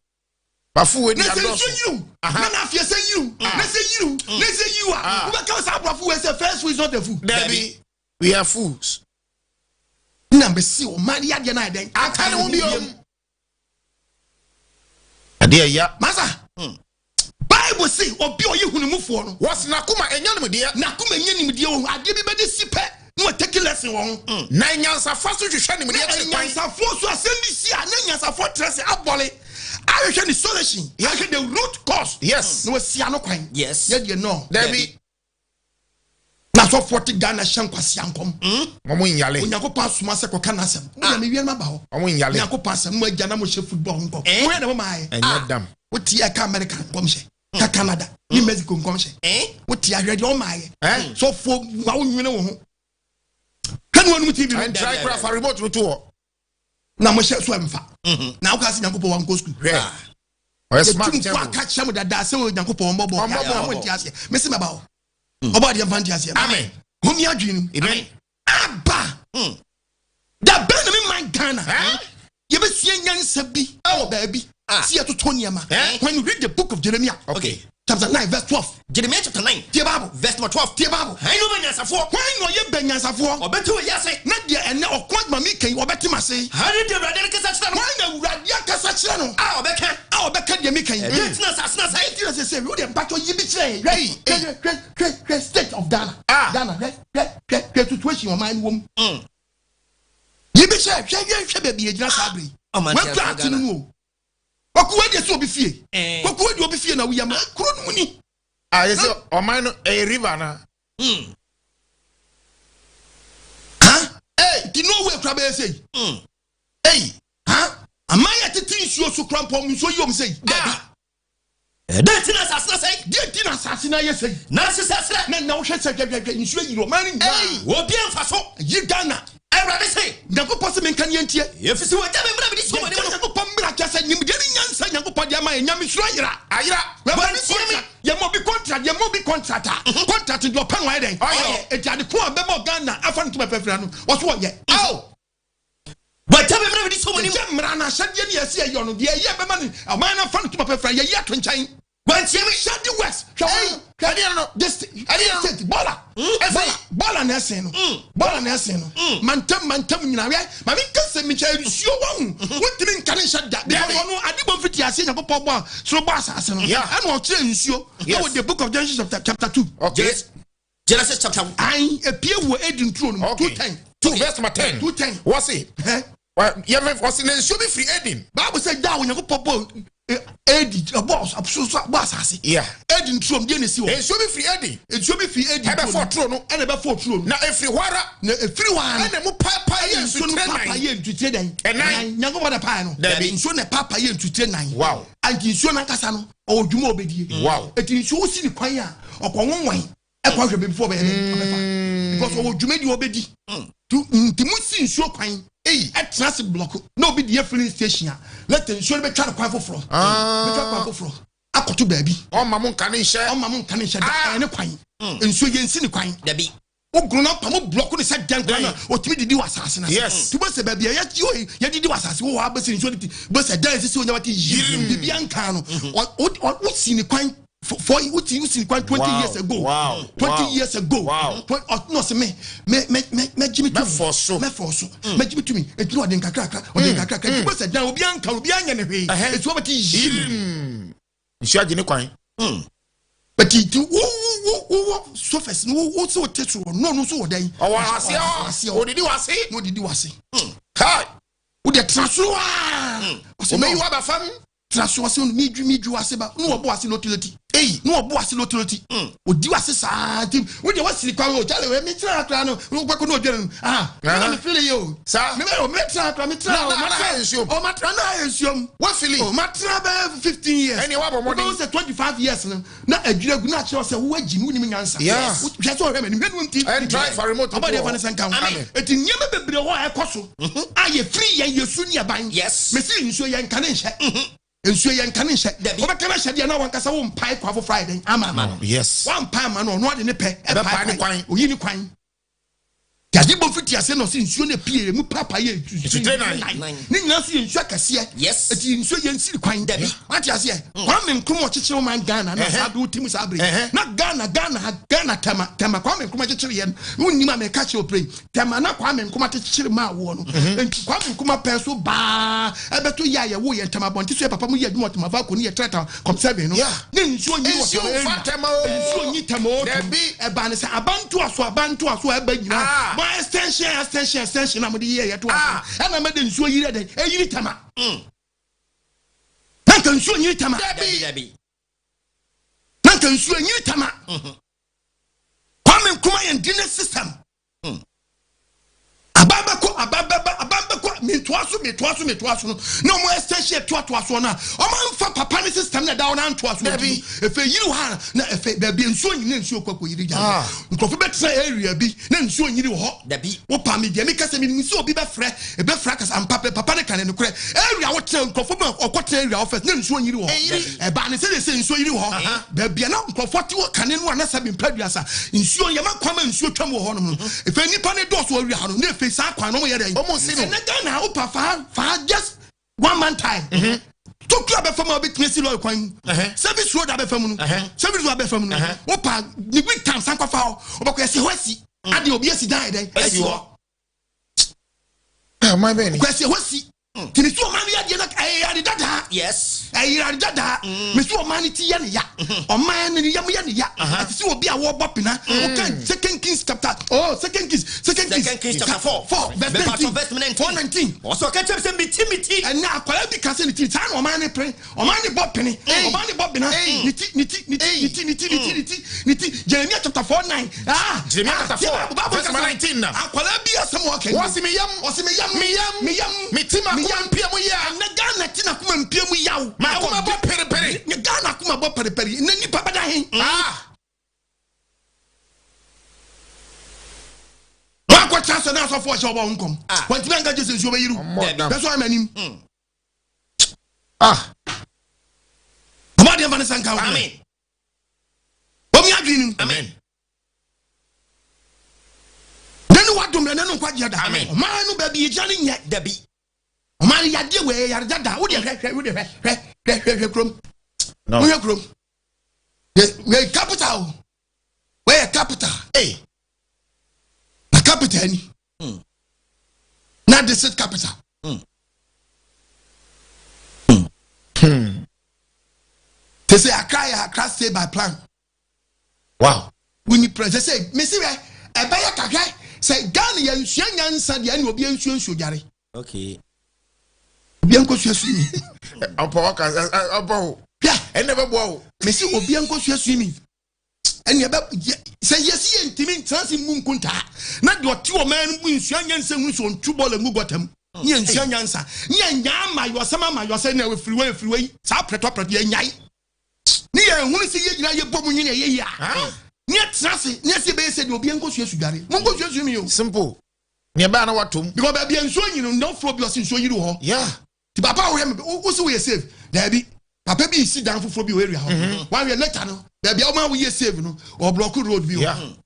But fool wey na ni sɛ nsuo adɔso. yiriw Aha. na n'afie sɛ yiriw na sɛ yiriw na sɛ yiriw a Ah. wobɛka sɛ aborɔfo wei sɛ first fool is not a fool Dabi. We are fools. na bɛsi ɔman yadeɛ no ayɛ dɛn Aka ne ho biom. Adeɛ ya. masa Bible Bible se obi a ɔyɛ hunumufoɔ no. Wɔse n'akoma nnya nimdeɛ. N'akoma nnya nimdeɛ wɔ ho. Adeɛ bi bɛde si pɛ na wa take lesson wɔ ho. Na anyansafoɔ nso hwehwɛ nimdeɛ kyere kwan. Na anyansafoɔ nso asɛm bi si a na anyansafoɔ tra ase abɔle ahwehwɛ ne solution. Ahwɛ the root cause. Yes. Na wasi ano kwan. Yes. Yɛ deɛ no. Dabi. Na asɔfoɔ te Ghana hyɛ nkwasea nkɔm. Wɔn nyale. Onyankopɔn asoma sɛ kɔka n'asɛm. Mo deɛ mewie no maba hɔ. Wɔn nyale. Onyankopɔn asɛm mo agya na mo hyɛ football ho nkɔm. Eh? Mo yɛ na mo maa yɛ. Ɛnyɛ dam. Wote ɛka America nkɔmhyɛ. Ka Canada ne Mexico nkɔmhyɛ. Eh? Wote ahwɛ deɛ ɔmaa yɛ. Eh? Sɔfoɔ wa wo nwene wo ho. Hwɛ ne wɔnom TV no. Ɛntra kura fa remote no to hɔ. Na mo hyɛ so ɛmfa. Na woka sɛ Nyankopɔn wankɔ sukuu. Hwɛ. Ɔyɛ smart Yɛtum kyɛn fo mo. aka kyerɛ mo dada sɛ Onyankopɔn ɔmmɔbɔ. Ɔmmɔbɔ. Mo nte aseɛ. Mese mɛba hɔ. Ɔbɔ adeɛ mfa nte aseɛ. Amen. Homi adwene no mu. Amen. Aba. Da bɛn na me man Ghana Eh? yɛbɛsua nyansa bi ɛwɔ baabi Ah. si yɛtotɔ nneɛma. Eh? When you read the book of Jeremiah. Okay. Chapter 9 verse 12. Jeremiah chapter 9 Tie Bible. verse number 12. Tie Bible. Hwan na ɔbɛ nyansafoɔ? Hwan na ɔyɛ bɛ nyansafoɔ? Ɔbɛte wɔ wiase. Na deɛ ɛnɛ ɔko adwuma mi kan yi ɔbɛte m'ase. Hwan ne deɛ Awurade rekasa kyerɛ no? Hwan na Awurade akasa kyerɛ no? A ɔbɛka. A ɔbɛka deɛ mi kan yi. Deɛ nti na asase no asɛe? Nti na sɛ sɛ wo deɛ mpatsɔ yi bi kyerɛ yɛn. Hwɛ hwɛ hwɛ hwɛ hwɛ state of Ghana. Ah. Ghana hwɛ hwɛ hwɛ hwɛ situation ɔman no wɔ mu. Yi bi kyerɛ hwɛ hwɛ hwɛ baabi yɛgyina saa bere yi. Ɔman ti Wakura asɛ ate no Ghana. mu o. Wakuwa deɛ sɛ obi fie. Eh. Wakuwa deɛ obi fie na woyɛ ma kuro no mu ni. Ah, yɛ sɛ ɔman no ɛyɛ river na. Ha? Hey, nti Norway kura bɛyɛ sɛ yi. Ei. Ha? Aman yɛ tete nsuo so kura mpɔ nsuo yi om sɛ yi. Dabi. Deɛ nti na asase no asɛe? Deɛ nti na asase no ayɛ sɛ yi. Na ahyehyɛ serɛ. Na na wohwɛ sɛ hwɛ hwɛ hwɛ nsuo yiri ɔman no nyinaa. Obiara mfa so. Yi Ghana. Awurade se. Nyankopɔn se menka ne yɛntie. Ɛfiri sɛ wɔagya me mmara mede si wɔn anim no. Nyankopɔn mmara kyerɛ sɛ nimdeɛ ne nyansa Nyankopɔn de ama yɛn. Nyamesuro ayera. Ayera. Yɛma obi Wɔantie me. contract. Yɛma obi contract. Yɛma obi contract a. Contract deɛ ɔpɛ no ɔyɛ dɛn? Ɔyɛ. Eti ade ko a bɛma Ghana afa no ntoma fɛfɛra no wɔso ɔyɛ. Aw. Wɔagya me mmara mede si wɔn anim. Yɛgye mmara no ahyɛdeɛ ne yɛsi ɛyɔ no deɛ ɛyɛ bɛma no ɔman no afa no ntoma fɛfɛra yɛyi ato nkyɛn. Wɔantie me. Shady West. Hwɛ wɔn. Hwɛ Ɛdeɛ no. this state bɔɔla. Bɔɔla bɔɔla na ɛsen no. Bɔɔla na ɛsen no. Mantam mantam nyinaa hwɛ maame nkasa mi kyɛ nsuo wɔn ho. Wontumi nka ne nhyɛ da. Because ɔno ade bɔ mfiti aseɛ Nyankopɔn bɔ a soro bɔ asase no. Yeah. Ɛna ɔkyerɛ nsuo. Yes. Ɛwɔ the book of Genesis chapter 2. Okay. Genesis chapter Ayi epie wɔ Eden turo no mu. Okay. 2:10. 2 verse number 10. 2:10. Wɔse. Hɛ? Yɛfɛ wɔse na nsuo bi firi Eden. Bible sɛ da a Onyankopɔn bɔ Edi bɔ soro bɔ asase. Yeah. Eden turo mu deɛ na esi hɔ. Nsuo bi firi Eden. Nsuo bi firi Eden turo Ɛbɛfɔ turo no. Ɛna ɛbɛfɔ turo no. Na efiri hɔ ara. Na efiri hɔ ara no. Ɛna mu paepae yɛ nsuo no nsutire paapa nan. yɛ nsutire dɛn? Ɛnan. Nyankopɔn na pae no. Dabi. Nsuo na paapa yɛ nsutire nan. Wow. Anti nsuo nankasa no ɔwɔ dwuma a ɔbɛdie. Wow. Eti nsuo wosi ne kwan a ɔkɔ nwanwan ɛkɔ ahwɛ baabi fo ɔbɛyɛ dɛn ɔbɛfa. Because ɔwɔ dwuma di ɔbɛdi. Nti mo si nsuo kwan. Eyi. Ɛtena ase blɔko na obi di yɛ filling station a later nsuo no bɛtwa no kwan foforɔ. Bɛtwa kwan foforɔ akɔto baabi. Ɔma mo nka ne nhyɛ. Ɔma mo nka ne nhyɛ da Ah. ɛyɛ ne kwan. Nsuo yɛ nsi ne kwan. Dabi. Wogoro no apa mo blɔko ne sɛ dɛn kwan na ɔtumi didi wɔ asase no ase. Yes. Nti wobɛsɛ baabi a yɛdidi wɔ asase wɔ hɔ abɛsɛ nsuo no ti bɛsɛ dan sisi onyama ti yirim biribi anka no. Wosi ne kwan for wosi ne kwan 20 Wow. years ago. Wow. 20 Wow. years ago. Wow. Ɔtena ɔsɛ me me me me mɛgye me tumi. Mɛfɔ so. Mɛfɔ so. Mɛgye me tumi. Eti na ɔde nkakrakra ɔde nkakrakra. Nti wobɛsɛ dan obi anka obi anyɛ ne hwee. Ɛhɛ. Eti wɔbɛte yirim. Nsuo agye ne kwan. But nti wo wo wo wo sofas no wo wo sɛ wote so wɔ no no so wɔ dɛn? Ɔwɔ aseɛ hɔ. Aseɛ hɔ. Odidi wɔ ase. Na odidi wɔ ase. Hi. Wode tena soro aa. Ɔsɛ Omeyi no wɔ aba fam. tena soro ɔsɛ midwi midwi wɔ ase ba na wɔbɔ ase lotuloti. Eyi. Na wɔbɔ ase lotuloti. Odi wɔ ase saa nti wode wɔsiri kwan o kyale wei mi tena akora no wobɛkɔ na odwene no ah Aha. na mi fili yi o. Saa. Mi bɛ o mi tena akora mi tena Na- o na- ma na tena ayɛ nsuom. o ma tena na ayɛ nsuom. Wafili. O ma tena bɛyɛ 15 years. Ɛnni wabɔ mmɔden. Wobɛhu sɛ 25 years no na adwiri agu na akyerɛ sɛ wo agyi no wonim nyansa. Yeah. Hwɛ sɛ ɔhwɛ m'anim hwɛ no nti. Ɛn try for remote Ɔbɔ deɛ fa ne sɛ nka ho. Amen. Eti nneɛma bebree wɔ hɔ a ɛkɔ so a yɛfiri yɛn yɛsu ne yɛban. Yes. Mesi nsuo yɛn nka ne nhyɛ. Nsuo yɛn nka ne nhyɛ. Dabi. Wobɛka no ahyɛ deɛ na wankasa wo mpae kwan foforɔ ayɛ dɛn ama no. Yes. Wampae ama no ɔno ade ne pɛ Ɛbɛpae ne kwan. Oyi ne kwan. Yade bɔ mfiti ase na ɔse nsuo no epie emu paapa yɛ Nsutire nan. Ne nyinaa nso yɛ nsuo akɛseɛ. Yes. Eti nsuo yɛ nsiri kwan. Dabi. Wate aseɛ? Kwame Nkrumah ɔkyekyere ɔman Ghana na saa bere wotim saa bere. Na Ghana Ghana ha Ghana Tema Tema Kwame Nkrumah kyekyere yɛ no. Wonnim a meka kyerɛ opere. Tema na Kwame Nkrumah kyekyere maa woɔ no. Enti Kwame Nkrumah pɛn so baa ɛbɛto yɛ a yɛwo yɛn Tema abɔnte so yɛ papa mu yɛ adwuma wɔ Tema Valco ne yɛ trata kɔm 7 no. Ne nsuo nyi wɔ Nsuo Tema mfa area. Tema o. Nsuo nyi Tema o. Dabi. Ɛbaa ne sɛ aba ntoaso aba ntoaso a ɛba nyinaa Ah. mo extension extension extension a mode yɛ yɛto Ah. aso ɛna mɛde nsuo yiri ɛdɛn ɛyiri Tema. Na nka nsuo nyiri Tema. Dabi dabi. Na nka nsuo nyiri Tema. Kwame Nkrumah yɛn drainage system. Aba bɛkɔ aba bɛba aba bɛkɔ metoa so metoa so metoa so no na ɔmo extension toatoa soɔ no a ɔmo amfa papa ne system na ɛda hɔ no antoa so. Dabi. Efe yiri hɔ a na efe baabi nsuo nyini na nsuo kɔ akɔ yiri gya. Ah. Nkurɔfo bɛtena area bi na nsuo nyiri wɔ hɔ. Dabi. Wopa mi deɛ meka sɛ menim sɛ obi bɛfrɛ ɛbɛfrɛ akasa ampa pɛ papa ne ka ne nokorɛ area wotena nkurɔfoɔ bi ɔkɔtena area hɔ first na nsuo nyiri wɔ hɔ. Ɛyiri. Ɛbaa ne sɛdeɛ sɛ nsuo yiri wɔ hɔ baabi a na nkurɔfoɔ te wɔ kane no a na sɛ bempɛ aduasa nsuo yɛma kwan ma nsuo twam wɔ hɔ nom no ɛfei nnipa ne dɔɔso wɔ area hɔ no na ɛfei saa kwan no ɔmo yɛ dɛn? Ɔmo nsi no. Ɛnɛ Ghana wopa faa faa just one man time tokuro abɛfa mu a wobɛtumi asi lɔre kwan mu, service road abɛfa mu no, service road abɛfa mu no, wopa ne week time san kɔfa hɔ wobɛkɔ yɛsi hɔ asi adeɛ obi asi dan yɛ dɛn asi hɔ. Ah, my bɛn ni. Kwasi ɛhɔ si nti mesi ɔman no yadeɛ no ɛyɛ ade dadaa. Ɛyɛ ade dadaa. Mesi ɔman no ti yɛ ne ya, ɔman no ne yam yɛ ne ya, ɛte sɛ obi a wɔrebɔ pena. Woka Second Kings chapter, oh, Second Kings, Second Kings, Second Kings chapter 4 4 verse Mepatɔ 19 verse 19. 4 19. Ɔsɛ ɔka kyerɛ me sɛ meti meti. Ɛnɛ akwadaa bi ka sɛ ne ti saa na ɔman no pere, ɔman no bɔ pene, ɔman no bɔ bena ne ti ne ti ne ti ne ti ne ti ne ti ne ti ne ti. Jeremiah chapter 4 9, ah. Jeremiah ah, chapter tie 4, Bible, Bible verse kasa. number 19 na. Akwadaa bi asɛm a ɔka ni. Wɔsi mi yam. Ɔsi me yam. Me yam. Me yam. Me ti ma Me kuma yam. mpia mu yia. Ɛnɛ Ghana ti na kuma mpia mu yaw. Ma kuma bɔ perepere. Ne Ghana kuma bɔ perepere ne nipa bɛda he. Ah. Wakɔ kyerɛ sɛ n'asɔfo ɔhyɛ ɔbɔ nkɔm. Ah. Wɔntumi anka gye sɛ nsuo bɛyiri. Ɔmmɔ dam. Bɛsɔ ama anim. Ah. Ɔbɔ adeɛ mfa ne nsa nka wo. Amen. Omi adwene nim. Amen. Ne ne wadom ne ne nkwagyeɛ da. Amen. Ɔman no baabi yɛgyina ne nyɛ. Dabi. Ɔman no yadeɛ wɔ ɛyɛ yare dada. Wo deɛ hwɛ hwɛ wo deɛ hwɛ hwɛ hwɛ hwɛ hwɛ kurom. No. Wohwɛ kurom. Yɛ capital o. Wɔyɛ capital. Hey. Na capital ni. Na district capital. Te sɛ Accra yɛ Accra state by plan. Wow. Woni plan sɛ sɛ mesi hwɛ ɛbɛyɛ kahwɛ sɛ Ghana yɛ nsua nyansa deɛ ɛna obi nsua nsuo dware. Obi nkɔ sua swimming. Ɔpɔ ɔka ɔpɔ o. Hwɛ. Ɛnna bɛ bɔ o. Mesi obi nkɔ sua swimming. Ɛnna ɛbɛ yɛ sɛ yɛsi yɛ ntumi ntena se mu nkontaa na deɛ ɔte ɔman no mu nsua nyansa hu so ntu bɔɔl ngu gɔta mu ne yɛ nsua nyansa ne yɛ nyaa amayɔsɛm amayɔsɛm na efiri wei efiri wei saa pɛrɛtɔ pɛrɛtɔ yɛ nyae ne yɛ ehunu sɛ yɛ nyinaa yɛ bɔ mu nwene yɛ yie a ne yɛ tena se ne yɛ se bɛyɛ sɛ deɛ obi nkɔ sua sudware mo nkɔ sua swimming o. Simple. Nea ɛbɛyɛ na watom. Because baabi a nsuo nyini no nfuro bi ɔsi nsuo yiri wɔ hɔ. Ti papa a wohwɛ me wo si woyɛ save daabi papa bi si dan foforɔ bi wɔ area hɔ wahwɛ later no baabi a wɔn a woyɛ save no wɔ block road bi wɔ.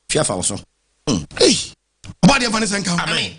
Fia fa wo so. Ɔbɔ adeɛ nfa ne sɛ nka ho. Amen.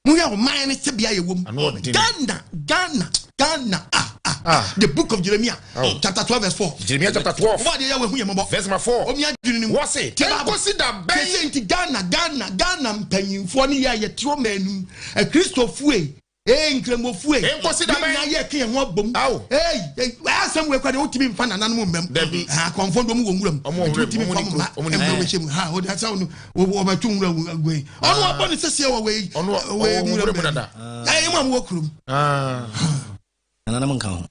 Mo yɛ ɔman ne tebea yɛ wɔ mu. Ano ɔden. Ghana Ghana Ghana ah ah Ah. The book of Jeremiah Oh. chapter 12 verse 4. Jeremiah chapter 12. Ɔbɔ adeɛ yɛ wɔ ehu yɛ mɔbɔ. Verse number 4. Omi adwene ni mu. Wɔsi. Tie Bible. Nkosi da bɛn. Kese nti Ghana Ghana Ghana mpanyinfoɔ ne yɛ a yɛte ɔman anim akristofoɔ ee nkramofoɔ ee Nkosi da bɛn. yɛn nyinaa yɛ ke yɛn ho abom. Awo. Ee asɛm wɔ ekura de wotumi nfa nananom mbɛm. Dabi. Akɔnfɔ de ɔmo wɔ nwura mu. Ɔmo wɔ Nti nwura mu, wotumi ɔmo nfa ni ɔmo mma kuro, ɔmo ni mbɛ kuro. wɔhyɛ mu ha ɔde asɛ ɔno wɔbɛto nwura wei ɔno abɔ ne sɛseɛ wɔ wei. Ɔno wei ɔwɔ nwura mu baabi. dada. Ɛyɛ mu a mo wɔ kurom. Ah. Nananom nka ho.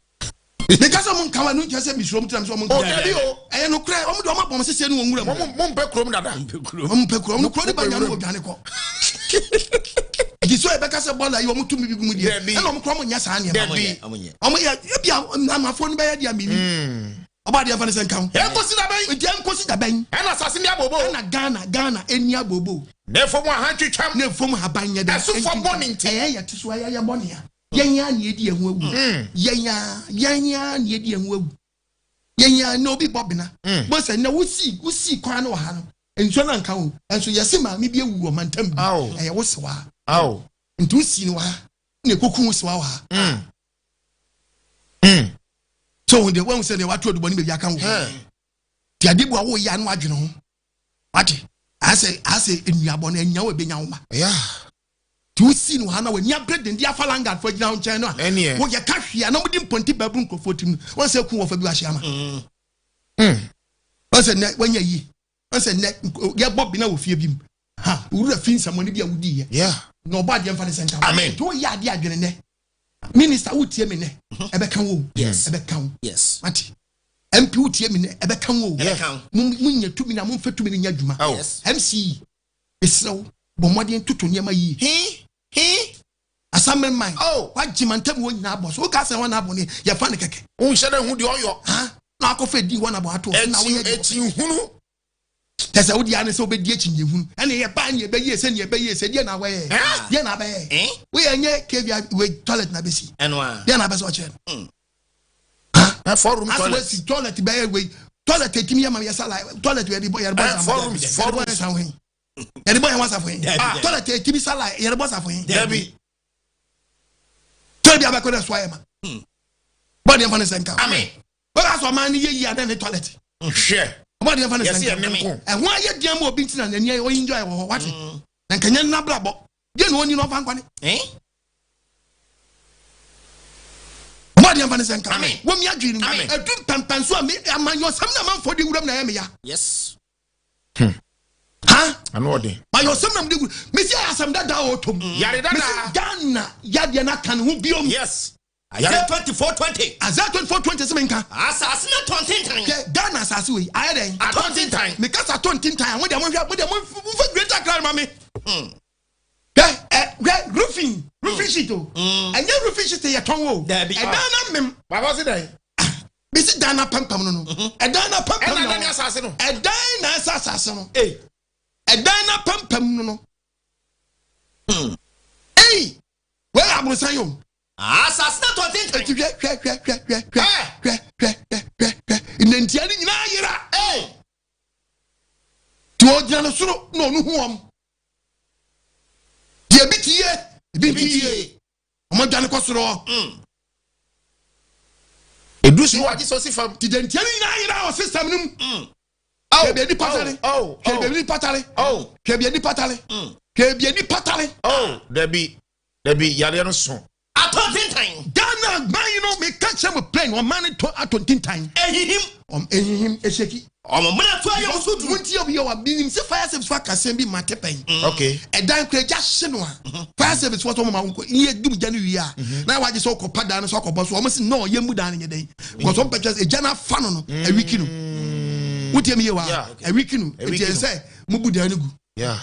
Meka sɛ ɔmo nka wa no nkyerɛ sɛ misuro ɔmo tena sɛ ɔmo nka. Oh, dabi o. Ɛyɛ nokorɛ ɔmo de ɔmo abɔ ɔmo sɛseɛ no wɔ nwura mu. Mo mo mpɛ kurom dada. Ɔmo pɛ kuro ɔmo kuro ne ba nya no wɔ dwane kɔ. Nti so yɛbɛka sɛ bɔɔla yi ɔmo tumi bi gu mu deɛ Dabi. ɛna ɔmo kura ɔmo nyɛ saa nneɛma. Dabi. Ɔmo nyɛ. Ɔmo yɛ ebi a amafoɔ no bɛyɛ deɛ mini. Ɔba adeɛ fa ne sɛ nka ho. Nkosi da bɛn. Nti ɛnkosi da bɛn. Ɛna asase ni abobo. Ɛna Ghana Ghana eni abobo. Na efom aha twitwam. Ne fom haban nyɛ dɛ. Ɛsofo bɔ ne nti. Ɛyɛ yɛ te so ɛyɛ yɛ bɔ nea. Yɛn ya na edi ɛho awu. Yɛn ya yɛn ya na edi ɛho awu. Yɛn ya na obi bɔ bena. Bɔ sɛ na wosi wosi kwan no wɔ ha no. Nsuo no anka wo. Ɛnso yɛse maame bi awu wɔ mantam bi. Ɛyɛ wo sewa. Nti wosi no wɔ ha na ɛkɔku wo sewa wɔ ha. So ohun deɛ wahu sɛ deɛ wato adubɔne baabi aka wo. Nti adeɛ bi a woyɛ a na wadwene ho. Wate? Asɛ asɛ nnuabɔ no anya wo ebenya wo ma. Nti wosi no ha na w'ani abere denden afa langard fo agyina wo nkyɛn no a woyɛ ka hwee a na mode mpɔnti baaburu nkurɔfoɔ tirim no wɔn sɛ ku wɔfa bi wahyɛ ama. Wɔn sɛ nnɛ wanya yie. Wɔn sɛ nnɛ yɛbɔ bena wɔ fie bi mu. Ha wura fi nsɛmɔne bi a wodi yɛ. Na ɔbɔ adeɛ mfa ne sɛ nka. Amen. Nti woyɛ adeɛ adwene nnɛ. Minister wotie me nnɛ. Ɛbɛka wo. Ɛbɛka wo. Mate. MP wotie me nnɛ. Ɛbɛka wo. Munya tumi na momfa tumi no nyɛ adwuma. MC mesrɛ wo bɔ mmɔden toto nneɛma yie. He he. Asamere man. Wagye mantam hɔ nyinaa bɔ so. Woka sɛ wɔn abɔ ne yɛfa no kɛkɛ. Wonhyɛ dɛ hu deɛ ɔyɔ. Ha na akɔfa edi wɔn abɔ ato so na woyɛ deɛ. Ekyi hunu. Kyɛ sɛ wode ara ne sɛ wobɛdi akyinnye hunu. Ɛne yɛ baa ne ɛbɛyie sɛ ne ɛbɛyie sɛ deɛ na wɔyɛ. Deɛ na abɛyɛ. Woyɛ nyɛ kevia wei toilet na bɛsi. Deɛ na abɛsɛ ɔkyerɛ no. Ha four room toilet. Asɛ toilet bɛyɛ wei. Toilet etimi yɛ ma yɛ sala toilet yɛde bɔ yɛde bɔ Four rooms four rooms. Yɛde bɔ yɛn wasafo yi. Toilet etimi sala yɛde bɔ safo yi. Dabi. Toilet bi abɛkɔ dɛ so ayɛ ma. Bɔ deɛ nfa ne sɛ nka. Amen. Bɛka sɛ ɔman no yɛ yie adɛn ne toilet. Hwɛ. Ɔbɔ deɛ nfa ne sɛ nka. Ɛho ayɛ deɛ ma obi ntina n'ani ayɛ ɔyi enjoy wɔ hɔ wate. Na nka nyɛ n'abrabɔ. Deɛ na ɔni na ɔfa nkwane. Ɔbɔ deɛ nfa ne sɛ nka. Wɔn mi adwene mu. Edu mpɛmpɛnso a mi amanyɔsɛm na amanfoɔ de wuram na ɛyɛ mi ya. Yes. Ha? Ano ɔden. Mayɔsɛm na mo de wura. Mesi ayɛ asɛm dada a ɔtɔm. Yare dada. Mesi Ghana yadeɛ na aka ne ho biom. Yes. Isaiah 24:20. Isaiah 24:20 sɛ menka. Asase no atɔ ntentan. Hwɛ Ghana asase wei ayɛ dɛn? Atɔ ntentan. Meka sɛ atɔ ntentan a mo deɛ monhwɛ mo deɛ momfa Greater Accra ma me. Hwɛ ɛ hwɛ roofing roofing sheet o. Ɛnyɛ roofing sheet yɛ tɔn o. Dabi. Ɛdan na mem. Baba se dɛn? Bisi dan na pampam no no. Ɛdan na pampam no. Ɛna dan asase no. Ɛdan na ɛsɛ asase no. Ɛdan na pampam no no. Ei! Wei yɛ aborosan yi o. Asase no atɔ ntentan. Eti hwɛ hwɛ hwɛ hwɛ hwɛ hwɛ hwɛ hwɛ hwɛ hwɛ hwɛ nnantia no nyinaa yera. Ti ɔgyina no soro na ɔno hu wɔn. Deɛ ebi ti yie, ebi nti yie. Wɔn adwane kɔ soro hɔ. Edu soro agye sɛ ɔsi fam. Ti deɛ ntia no nyinaa yera wɔ system no mu. Hwɛ baabi nipa tare. Hwɛ baabi nipa tare. Hwɛ baabi nipa tare. Hwɛ baabi nipa tare. Dabi dabi yadeɛ no so. Atɔ ntintan. Ghana man yi no meka kyerɛ mo plain ɔman no tɔ atɔ ntintan. Ehihim. Ehihim ehyeki. Ɔmo mmerɛ to ayɛ musu duru. Wonti obi yɛ wa binim sɛ fire service fo akasɛm bi mate pɛn. Okay. Ɛdan kura gya hye no a. Fire service fo sɛ ɔmo ma nkɔ yɛ dum gya no wie a. Na wagye sɛ ɔkɔ pa dan no so akɔbɔ so ɔmo si no yɛ mu dan no nyɛ dɛn. Because ɔmo pɛ kyerɛ sɛ egya no afa no no awiki no. Wotie mi yie wa awiki no eti ɛsɛ mo bu dan no gu. Yeah.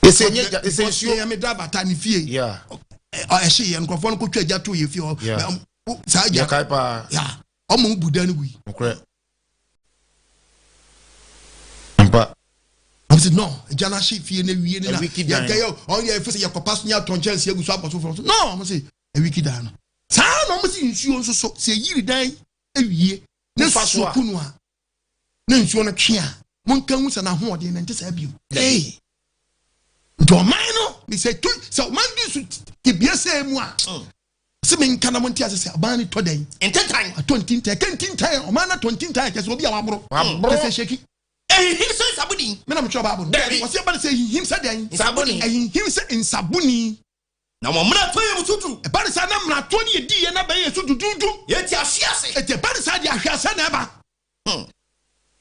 Ɛsɛ nye gya ɛsɛ nsuo. Yɛ mi driver ta ne fie. Ɛhye yɛ nkurɔfoɔ no kɔtwa gya to yɛ fie hɔ. Saa gya. Yɛ kae paa. Ɔmo bu dan no gu yi. Nokorɛ. Ampa. Ɔmo sɛ no gya no ahye fie no awie no na yɛn kɛyɛ ɔmo yɛ fɛ sɛ yɛkɔpa so ne atɔ nkyɛnse agu so abɔ so fɔlɔ so no ɔmo sɛ awiki dan no. Saa na ɔmo sɛ nsuo nso so sɛ yiri dan awie ne so kunu a na nsuo no twe a monka hu sɛ n'ahoɔden no nte saa bio. Ei. Nti ɔman no mesɛ tu sɛ ɔman di so tebea sɛ mu a sɛ menka na monte ase sɛ ɔman no tɔ dɛn ntentan atɔ ntintan ɛka ntintan ɔman no atɔ ntintan kyɛ sɛ obi a waboro waboro kyɛ sɛ hyɛki ɛhinhim sɛ nsaboni me na metwerɛ baabo no wɔsɛ ɛba no sɛ ɛhinhim sɛ dɛn nsaboni ɛhinhim sɛ nsaboni na wɔn mmaratoɔ yɛ mu so duru. Ɛba ne saa na mmaratoɔ no yɛ diiɛ na bɛyɛ so duduudu. Yɛte ahwe ase. Eti ɛba ne saa deɛ ahweaseɛ na ɛba.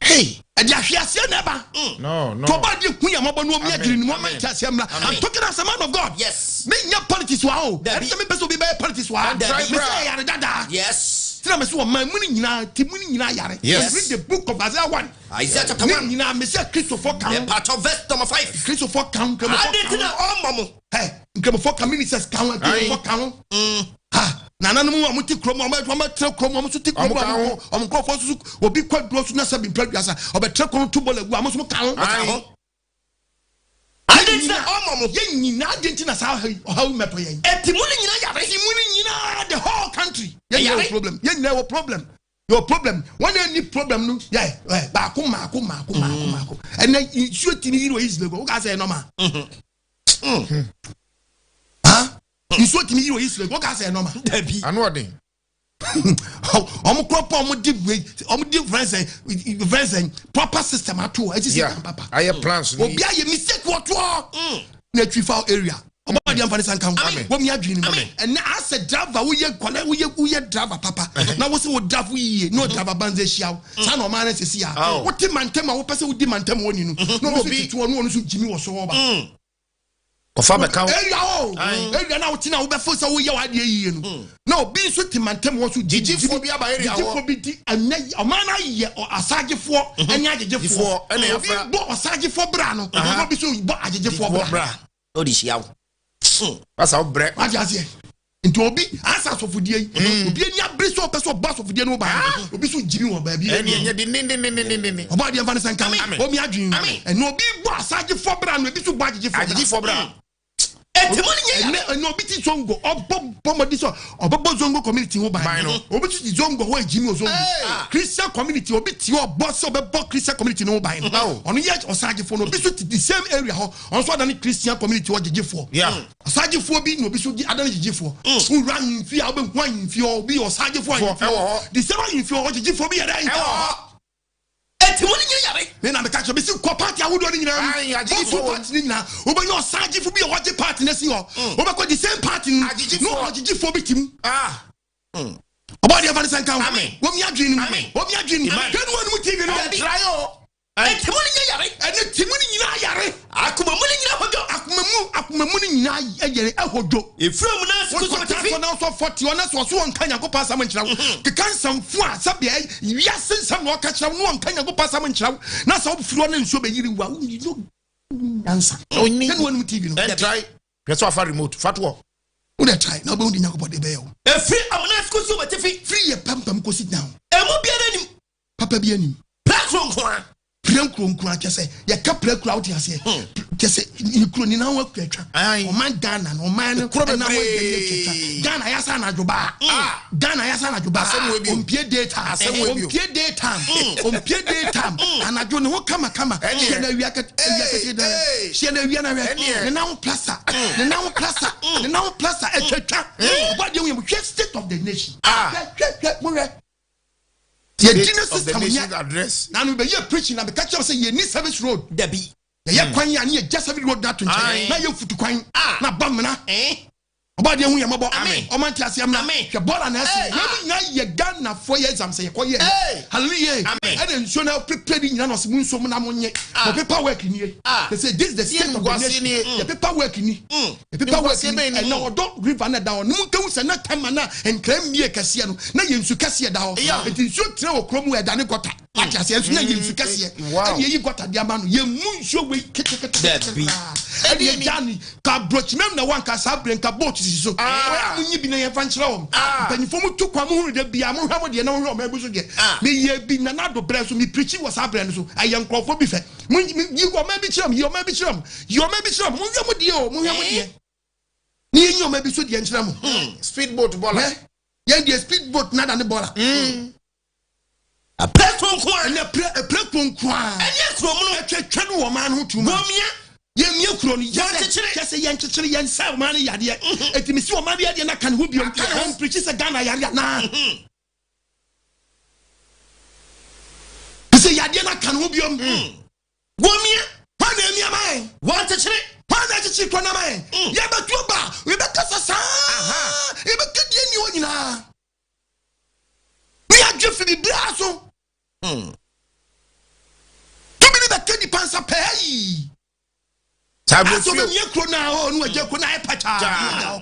Hey. Ɛde ahweaseɛ na ɛba. No, no. Tɔba deɛ hu yɛ mɔbɔ no omi adwiri ne mu ɔma nti aseɛ mmra. I'm talking as a man of God. Yes. Me nyɛ politics wa o. Dabi. Ɛne sɛ me pɛ sɛ obi bɛyɛ politics wa. Dabi. Me sɛ ɛyare dada. Yes. Tena me so ɔman mu ne nyinaa ti mu ne nyinaa yare. Yes. Read the book of Isaiah 1. Isaiah chapter Ne 1. nyinaa me sɛ Kristofo ka ho. Ɛpatɔ verse number 5. Kristofo ka ho. Nkramofo Ade ka ti na ho. ɔmmɔ mo. Ɛ nkramofo ka ministers ka ho. Kristofo ka ho. Ha nananom a wɔte kurom a wɔatena kurom wɔn nso te kurom Wɔn ka ho. a wɔn nkurɔfoɔ nso so obi kɔ aduro so na sɛ bi mpɛ aduasa ɔbɛtena kurom to bɔɔl agu a wɔn nso ka ho. Ɔka ho. Ade Ade ti na ɔmmɔ mo. Yɛn nyinaa adi nti na saa ɔhaw yi mɛtɔ yɛn. Ɛti mu ne nyinaa yare. Ti mu ne nyinaa the whole country. Yɛn nyinaa wɔ problem. Yɛn nyinaa wɔ problem. Your problem wɔn a ni problem no yɛ ɛ baako mako mako mako mako ɛnɛ nsuo ti ni yiri wɔ East Legon o ka sɛ ɛnɔma. Ha nsuo ti ni yiri wɔ East Legon o ka sɛ ɛnɔma. Dabi. Ano ɔden. Ɔmo kura pɔ ɔmo di wei ɔmo di fɛnsɛn fɛnsɛn proper system ato hɔ ɛsisi kan papa. Ayɛ plans ni. Obi ayɛ mistake wɔ toɔ. Na etwi fa area. Ɔbɔ adeɛ nfa ne sanka ho. Wɔn mi adwene mu. Ɛnɛ asɛ driver woyɛ kɔlɛ woyɛ woyɛ driver papa. Na wosi wo drive yie na o driver banze hyia wo. Saa na ɔman no sisi ya. Wote mantam a wopɛ sɛ wodi mantam wɔ ni no. Na ɔno nso tete hɔ na ɔno nso gyimi wɔ so hɔ ba. Kɔfa bɛka wo. Area o. Area na wote na wobɛfo sɛ woyɛ w'adeɛ yie no. Na obi nso te mantam hɔ so gyimi. Gyigyifoɔ bi aba area hɔ. Gyigyifoɔ bi di ɛnɛ ɔman no ayɛ asagyefoɔ ɛne agyegyefoɔ. Obi bɔ ɔsagyefoɔ bra no. Na obi nso bɔ agyegyefoɔ bra. O de hyia wo. Asa wo brɛ. Wate aseɛ. Nti obi asa asɔfodie yi. Obi ani abere sɛ ɔpɛ sɛ ɔbɔ asɔfodie no ba. Obi so gyimi wɔ baabi. Ɛni ɛnyɛ de ne ne ne ne ne ne. Ɔbɔ adeɛ nfa ne sɛ nka ho. Omi adwene. Ɛna obi bɔ asagyefoɔ bra no ebi so bɔ agyegyefoɔ bra. Agyegyefoɔ bra. Ɛti mu ni nyɛ yare. Ɛna obi ti zongo ɔbɔ bɔmɔdi sɛ ɔbɛbɔ zongo community ho ban. Obi ti zongo hɔ egyimi wɔ zongo. Christian community obi ti ɔbɔ sɛ ɔbɛbɔ Christian community no ho ban. Ɔno yɛ ɔsagyefoɔ no obi so ti the same area hɔ. Ɔno nso adane Christian community hɔ gyegyefoɔ. Ɔsagyefoɔ bi na obi so adane gyegyefoɔ. Wura ahemfie a wobɛhu ahemfie hɔ obi yɛ ɔsagyefoɔ ahemfie hɔ. The same ahemfie hɔ gyegyefoɔ bi yɛ dɛn? Ɛwɔ hɔ. Ɛti mu ni nyɛ yare. Me na meka kyerɛ mesi kɔ party ahodoɔ no nyinaa mu. Bɔfo party no nyinaa wobɛnya ɔsagyefo bi a ɔgye party no asi hɔ. Wobɛkɔ the same party no na ɔgyegyefoɔ bi te mu. Ɔbɔ adeɛ fa ne sɛ nka ho. Wɔmi adwene no mu. Wɔmi adwene no mu. Hwɛ ne wɔn mu TV no. Ɛti mu ni nyɛ yare. Ɛne ti mu ni nyinaa yare. Akoma mu ni nyinaa hodwo. Akoma mu akoma mu ni nyinaa yɛre ɛhodwo. Efiri mu na sukuu sɔrɔ tifi. Wɔkɔ na ɔsɔ fɔti ɔna sɔ ɔso wɔnka Nyankopɔn asɛm nkyerɛ wo. Keka nsɛmfo a sɛbea wiase nsɛm na ɔka kyerɛ wo na wɔnka Nyankopɔn asɛm nkyerɛ wo. Na sɛ wofiri hɔ na nsuo bɛyiri wo a wonni no nyansa. Onni. Ɛne wɔnom TV no. Ɛntrae. Hwɛ sɛ wafa remote. Fa to hɔ. Wode trae na wobɛhu de Nyankopɔn de bɛyɛ wo. Efiri amuna sukuu sɔrɔ tifi. Firi yɛ pampam kɔsi down. Emu biara nim. Papa bi anim. Prekuro nko ara. Prekuro nko ara kyɛ sɛ yɛka prekuro a wote aseɛ. Kyɛ sɛ ne kuro nyinaa ho atwatwa. Ɔman Ghana no ɔman no ɛnam ho atwatwa. Ghana yasa anadwo baa. Ghana yasa anadwo baa. Ompie day time. Ompie day time. Ompie day time. Anadwo ne ho kama kama. Hyɛ na awia kɛtɛ awia kɛtɛ dɛ. Hyɛ na awia na awia. Ne nan ho plaster. Ne nan ho plaster. Ne nan ho plaster atwatwa. Ɔbɔ adeɛ ho yɛ mo hwɛ state of the nation. Hwɛ hwɛ hwɛ mo hwɛ. Yɛdi ne system nyɛ na no bɛyɛ preaching na meka kyerɛ sɛ yɛni service road. Dabi. Yɛyɛ kwan a ne yɛgya service road no ato nkyɛn na yɛ futu kwan na ba mmena. Ɔba adeɛ hu yɛ mmɔbɔ. Ɔma nte aseɛ mmra. Hwɛ bɔɔla na ɛsi. Wei mu nyinaa yɛ Ghanafoɔ yɛ exam sɛ yɛkɔ yɛ. Hallelujah. Ɛna nsuo na prepare ne nyinaa na ɔsɛ mu nsuo mu na mo nye. Mo paper work nie. They say this is the state of the nation. Yɛ paper work ni. Paper work ni ɛna ɔdɔ river na ɛda hɔ no mu nkehu sɛ na tama na nkran mmie kɛseɛ no na yɛ nsu kɛseɛ da hɔ nti nsuo tena wɔ kurom ɛda ne gɔta wate aseɛ nso na yɛ nsu kɛseɛ ɛna yɛyi gɔta de ama no yɛ mu nsuo wei ketekete koraa ɛna yɛgya ne ka aburokyimam na wanka saa berɛ nka boat sisi so ɔyɛ mo nyi bi na yɛmfa nkyerɛ wɔn mpanyinfoɔ mo tu kwan mo hunu de bia mo hwɛ mo deɛ na mo hwɛ ɔman bi so deɛ meyɛ bi na nado berɛ so me pirikyi wɔ saa berɛ no so ɛyɛ nkurɔfoɔ bi fɛ mo yi ɔman bi kyerɛ mo yi ɔman bi kyerɛ mo Yi ɔma bi kyerɛ mo. Monhwɛ mo deɛ o, monhwɛ mo deɛ. Ne yɛnyi ɔma bi so deɛ nkyerɛ mo. Speed boat bɔla. Yɛn deɛ speed boat nada ne bɔla. Apɛ kronkron a. Ɛnɛ pere ɛpere kronkron a. Ɛnyɛ kuro mu no. Ɛtwetwe no wɔ ɔman no ho too much. Wɔmia. Yɛmia kuro no. Wɔn kyekyere. Kyɛ sɛ yɛn kyekyere yɛn nsa ɔman no yadeɛ. Eti mi si ɔman no yadeɛ na ka ne ho biom. Wɔn pirikyi sɛ Ghana yare anaa. Sɛ yadeɛ na ka ne ho biom. Wɔmia. Hwan na emia ma yɛn? Wɔnkyekyere. Hwan na akyekyere kuro no ama yɛn? Yɛbɛtu aba, yɛbɛkasa saa, yɛbɛka deɛ nni hɔ nyinaa. Ne yɛadwe fi biribiara so. Tumi no bɛka nipa nsa pɛɛ yi. Asɛ ɔbɛmia kuro no a ɔno agya kuro no ayɛ pakyaa.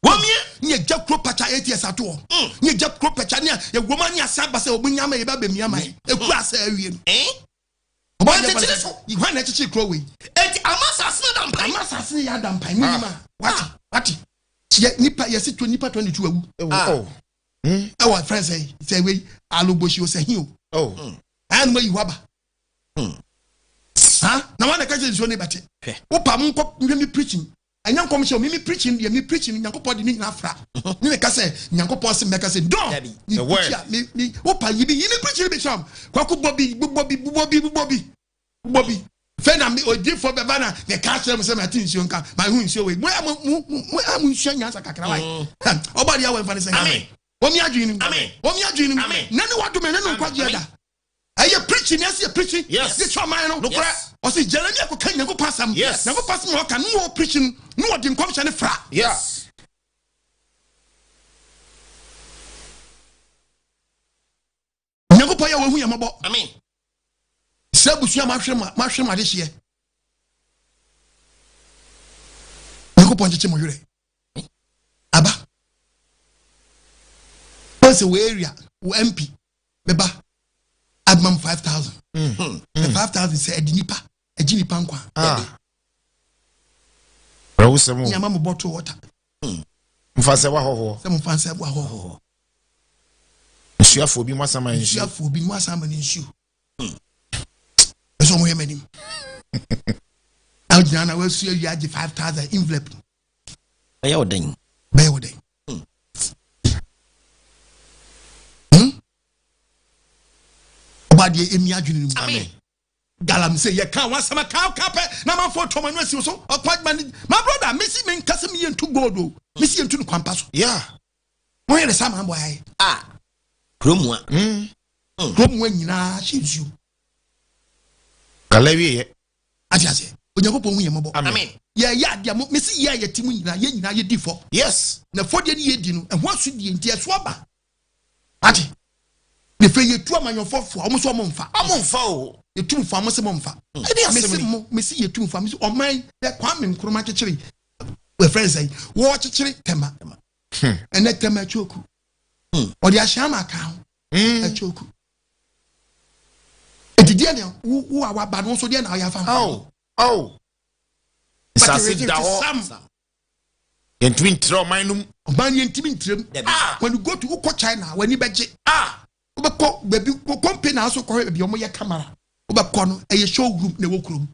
Wɔmia. Ne yɛgya kuro pakya ATS ato hɔ. Ne yɛgya kuro pakya ne yɛwɔ mu ne asa aba sɛ ɔmo nya ama yɛbɛ abɛmia ma yɛn. Ekuro asɛ awie no. Wɔnkyekyere so. Hwan na ɛkyekyere kuro wei? Enti ama asase no ada mpan. Ama asase no yɛ ada mpan. Mu nim a. Wate wate. Yɛ nipa yɛsi to nipa 22 awu. Oh. Ɛwɔ fɛn sɛ sɛ wei alogbosi o sɛ hin o. Oh. Ayɛ no ma yi hɔ aba. Ha na wɔn na ɛka kyerɛ nsuo ne bɛte. Wopa mo nkɔ nhwɛ mi preaching. Ɛnyɛ nkɔmhyɛ o, me me preaching deɛ me preaching no Nyankopɔn de ne nyinaa fra. Me meka sɛ Nyankopɔn se mɛka sɛ dɔn. Dabi. Me The preach word. a me me wopa yi bi yi me preaching bi kyerɛ m. Kwaku bɔ bi bobɔ bi bobɔ bi bobɔ bi bobɔ bi. Fɛ na me odiifoɔ bɛba na meka akyerɛ mo sɛ mate nsuo nka mahu nsuo wei. Mo a mo mo mo a mo nsua nyansa kakra wae. Ɔbɔ adeɛ awɔ mfa ne sɛ. Amen. Wɔn mi adwene no mu. Amen. Wɔn mi adwene no mu. Amen. Na ne wadome ne ne nkwagyeɛ da. Ɛyɛ preaching na ɛsɛ yɛ preaching. Yes. Yɛ kyerɛ ɔman no. Nokorɛ. Yes. Ɔsi Jeremia kɔ ka Nyankopɔn asɛm. Yes. Nyankopɔn asɛm na ɔka no wɔ preaching no na ɔde nkɔmhyɛ no fra. Yes. Nyankopɔn yɛ wɔhu yɛ mɔbɔ. Amen. Sɛ abusua mahwere ma mahwere ma adehyeɛ. Nyankopɔn nkyekye mo werɛ. Aba. Wɔn sɛ wɔ area wɔ MP bɛba abema mo 5,000. Na 5,000 sɛ ɛde nipa ɛgye nipa nkwa. Ah. Rawusɛm o. Nyama mo bottle water. Mfa sɛ wahɔhoɔ. Sɛ mo fa nsɛ bo ahɔhoɔ. Nsuafoɔ bi mu asama nsuo. Nsuafoɔ bi mu asan ma ne nsuo. Ɛsɛ ɔmo yɛ m'anim. Na ogyina na wasu awie agye 5,000 envelope. Bɛyɛ wo den. Bɛyɛ wo dɛn? Ɔba deɛ emi adwene no mu. Amen. Galamsey yɛ ka wasɛm ka ka pɛ na amanfoɔ tɔ manu asi so ɔkɔ adwuma ne my brother mesi me nkasa mi yɛ ntu gold o mesi yɛ ntu no kwampa so. Yeah. Wɔn yɛ ne saa maa bɔ ayɛ. Ah. Kurom a. Kurom wa nyinaa hyɛ nsuo. Gala wie yɛ. Ate aseɛ. Onyankopɔn hu yɛn mmɔbɔ. Amen. Yɛyɛ adeɛ mo mesi yɛ a yɛte mu nyinaa yɛn nyinaa yɛdi fɔ. Yes. Na fɔdeɛ ne yɛdi no ɛho asodie nti ɛso aba. Ate. Ne fɛ yɛtu amanyɔfoɔ fo a wɔn nso wɔn mfa. Ɔmo nfa o. Yɛtu mfa mo se mo mfa. Ɛde asɛm Mesi ni. mo mesi yɛtu mfa mesi ɔman bɛ Kwame Nkrumah kyekyere wɔfrɛ nsɛn wɔkyekyere Tema. Ɛnɛ Tema atwoku. Ɔde ahyɛn ama aka ho. Atwoku. Eti deɛ na wo wo a waba no nso deɛ na ɔyɛ afa ho. Oh. Oh. Nsase da hɔ. Sam. Yɛntumi ntrɛ ɔman no mu. Ɔman yɛn ntumi ntirem. Dabi. Ah, when you go to wokɔ China w'ani bɛgye. Ah. Wobɛkɔ baabi wɔ company na aso kɔhwɛ baabi a wɔyɛ camera. Wobɛkɔ no ɛyɛ showroom na ɛwɔ kurom.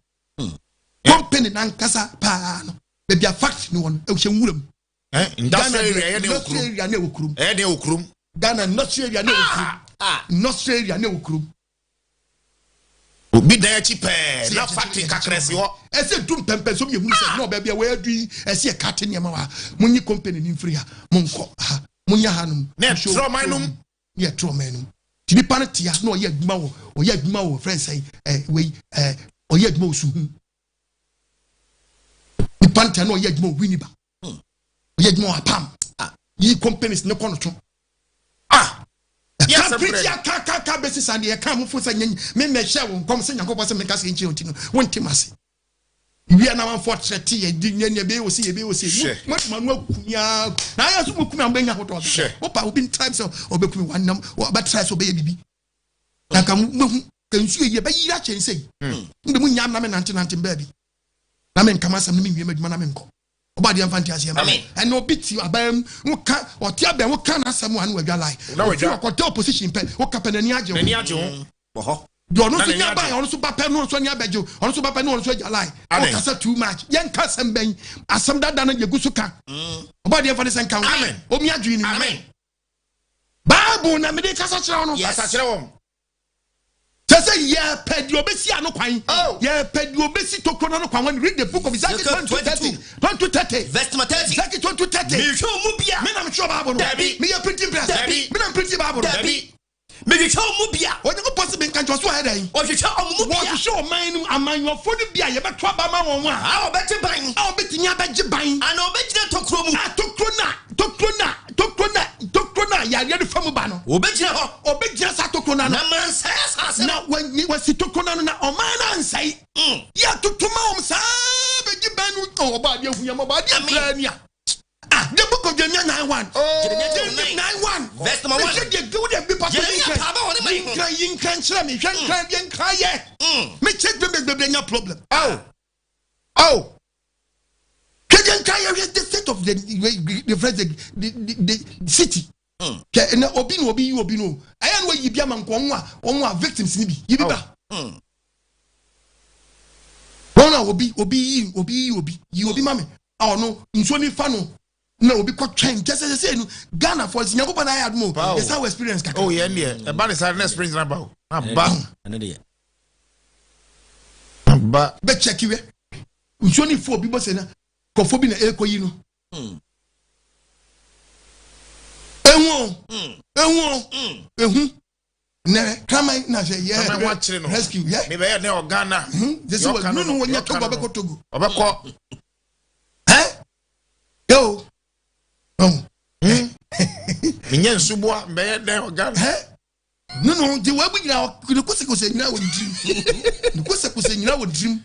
Company nankasa paa no baabi a factory no wɔ no ɛhyɛ nwura mu. Eh, industrial area yɛ den wɔ industrial kurom. area na ɛwɔ kurom. Ɛyɛ den wɔ kurom. Ghana industrial area na ɛwɔ kurom. Ah. Industrial area na ɛwɔ kurom. Obi dan akyi pɛɛ na factory kakra si hɔ. Ɛsɛ du mpɛmpɛ so yɛ hunu sɛ na ɔbaa bi a wɔadu yi ɛsɛ yɛ kate nneɛma wɔ ha. Monyi company no mfiri ha. Monkɔ ha. Monyɛ ha nom. Na ɛtrɛ ɔman no mu. Ne ɛtrɛ ɔman no mu. Ti nipa no tea na ɔyɛ adwuma wɔ ɔyɛ adwuma wɔ fɛn sɛ ɛ wei ɛ ɔyɛ adwuma wɔ suhun. Nipa no tea na ɔyɛ adwuma wɔ winiba. Ɔyɛ adwuma wɔ apam. Yi companies ne kɔ no to. Ah. Ka Yes, preach a ka ka ka bɛsi saa deɛ yɛka mo fo sɛ nyɛ me mmɛhyɛ wo nkɔm sɛ Nyankopɔn sɛ menka sɛ nkyerɛ wo ti no wonte m'ase. Wia na amanfoɔ kyerɛ te yɛ di nyɛ nyɛ bɛyɛ osi yɛ bɛyɛ osi. Hwɛ. Mo mo ano akumi aa na ayɛ so mo kumi a mo bɛnya ahotɔ. Hwɛ. Wopa obi ntra sɛ ɔbɛkumi wanam ɔbɛtra sɛ ɔbɛyɛ bibi. Na nka mo bɛhu ka nsuo yi ɛbɛyiri akyɛn sɛ yi. Mo de mo nya na me nante nante baabi. Na me nka m'asɛm na me nwie m'adwuma na me nkɔ. Ɔba adeɛ mfa nte aseɛ ma. Amen. Ɛna obi ti aban mu woka ɔte abɛn woka n'asɛm a na wadwa lie. Na wadwa. Ofi ɔkɔtɛ opposition pɛ woka pɛ n'ani agye ho. N'ani agye ho. Wɔ hɔ. Deɛ ɔno Na nso n'ani nya agye. ba ɔno nso ba pɛ no nso ani abɛgye o ɔno nso ba pɛ no ɔno nso agya lie. Amen. Ɔkasa too much. Yɛnka asɛm bɛn asɛm dada no yɛgu so ka. Ɔba adeɛ mfa ne sɛ nka ho. Amen. Omi adwene ni. Amen. Bible na mede kasa kyerɛ wo no. Yes. Kasa kyerɛ wɔn. Kyɛ sɛ yɛpɛ deɛ ɔbɛsi ano kwan. Oh. Yɛpɛ deɛ ɔbɛsi tokuro no ano kwan. When you read the book of Ezekiel Ezekiel 22:30, 22:30, Verse number 30. Ezekiel 22:30. Mehwehwɛ wo mu bia. Me na metwerɛ Bible no. Dabi. Meyɛ printing press. Dabi. Me na printing Bible no. Dabi. Mehwehwɛ wo mu bia. Onyankopɔn sɛ menka nkyerɛ so ayɛ dɛn? Ɔhwehwɛ ɔmo mu bia. Wɔhwehwɛ ɔman no mu amanyɔfoɔ no bi a yɛbɛto aba ma wɔn a A ɔbɛgye ban. a wɔbɛtumi abɛgye ban. Ana ɔbɛgyina tokuro mu. A tokuro na tokuro na tokuro na tokuro na yareɛ no fa mu ba no. Ɔbɛgyina hɔ. Ɔbɛgyina saa tokuro no ano. Na mansɛe asase no. Na wɔnyi wɔsi tokuro no ano na ɔman no ansɛe. Yɛatoto ma wɔn saa bɛgye ban no. Ɔ, Ɔbɔ adeɛ hu yɛn mmɔbɔ adeɛ Amen. koraa ni a. Ah, the book of Jeremiah 9:1. Jeremiah Jeremiah 9. 9:1. Verse number 1. Mehwɛ deɛ wo deɛ bi pastor Jeremiah yi nkran. paaba wɔ ne man ho. Yi nkran yi nkran kyerɛ me. Hwɛ nkran deɛ nkran yɛ. Me church members bebree nya problem. Oh. Oh. Hwɛ deɛ nkran yɛ hwɛ the state of the city. Hwɛ ɛnɛ obi na obi yi obi no. Ɛyɛ na wɔyi bi ama nkɔ wɔn a wɔn a victims ni bi. Yi bi ba. Wɔn a obi obi yi obi yi obi yi obi ma me. A ɔno nsuo ni fa no na obi kɔ twɛn kyɛ sɛ sɛ no Ghana fɔ sɛ Nyankopɔn na ayɛ adom o Paa o. yɛsa wɔ experience kakra. Oh yɛn deɛ ɛba ne saa na experience na ba o. Na ba. Ɛno deɛ. Na ba. Bɛ check wɛ nsuo ni fo obi bɔ sɛ na kɔfo bi na ɛkɔ yi no. Ehu o ehu o ehu nɛ kraman na sɛ yɛ rescue yɛ. Mi bɛ yɛ ne ɔgana. Jesi wɔ nunu wɔ nyɛ Togo ɔbɛkɔ Togo. Ɔbɛkɔ. Ɛ yo ɔn. Menyɛ nsuboa mbɛyɛ dɛn ɔgana. Ɛ nunu di wɔ ebu nyina ne kosekose nyina wɔ ne tirim ne kosekose nyina wɔ ne tirim.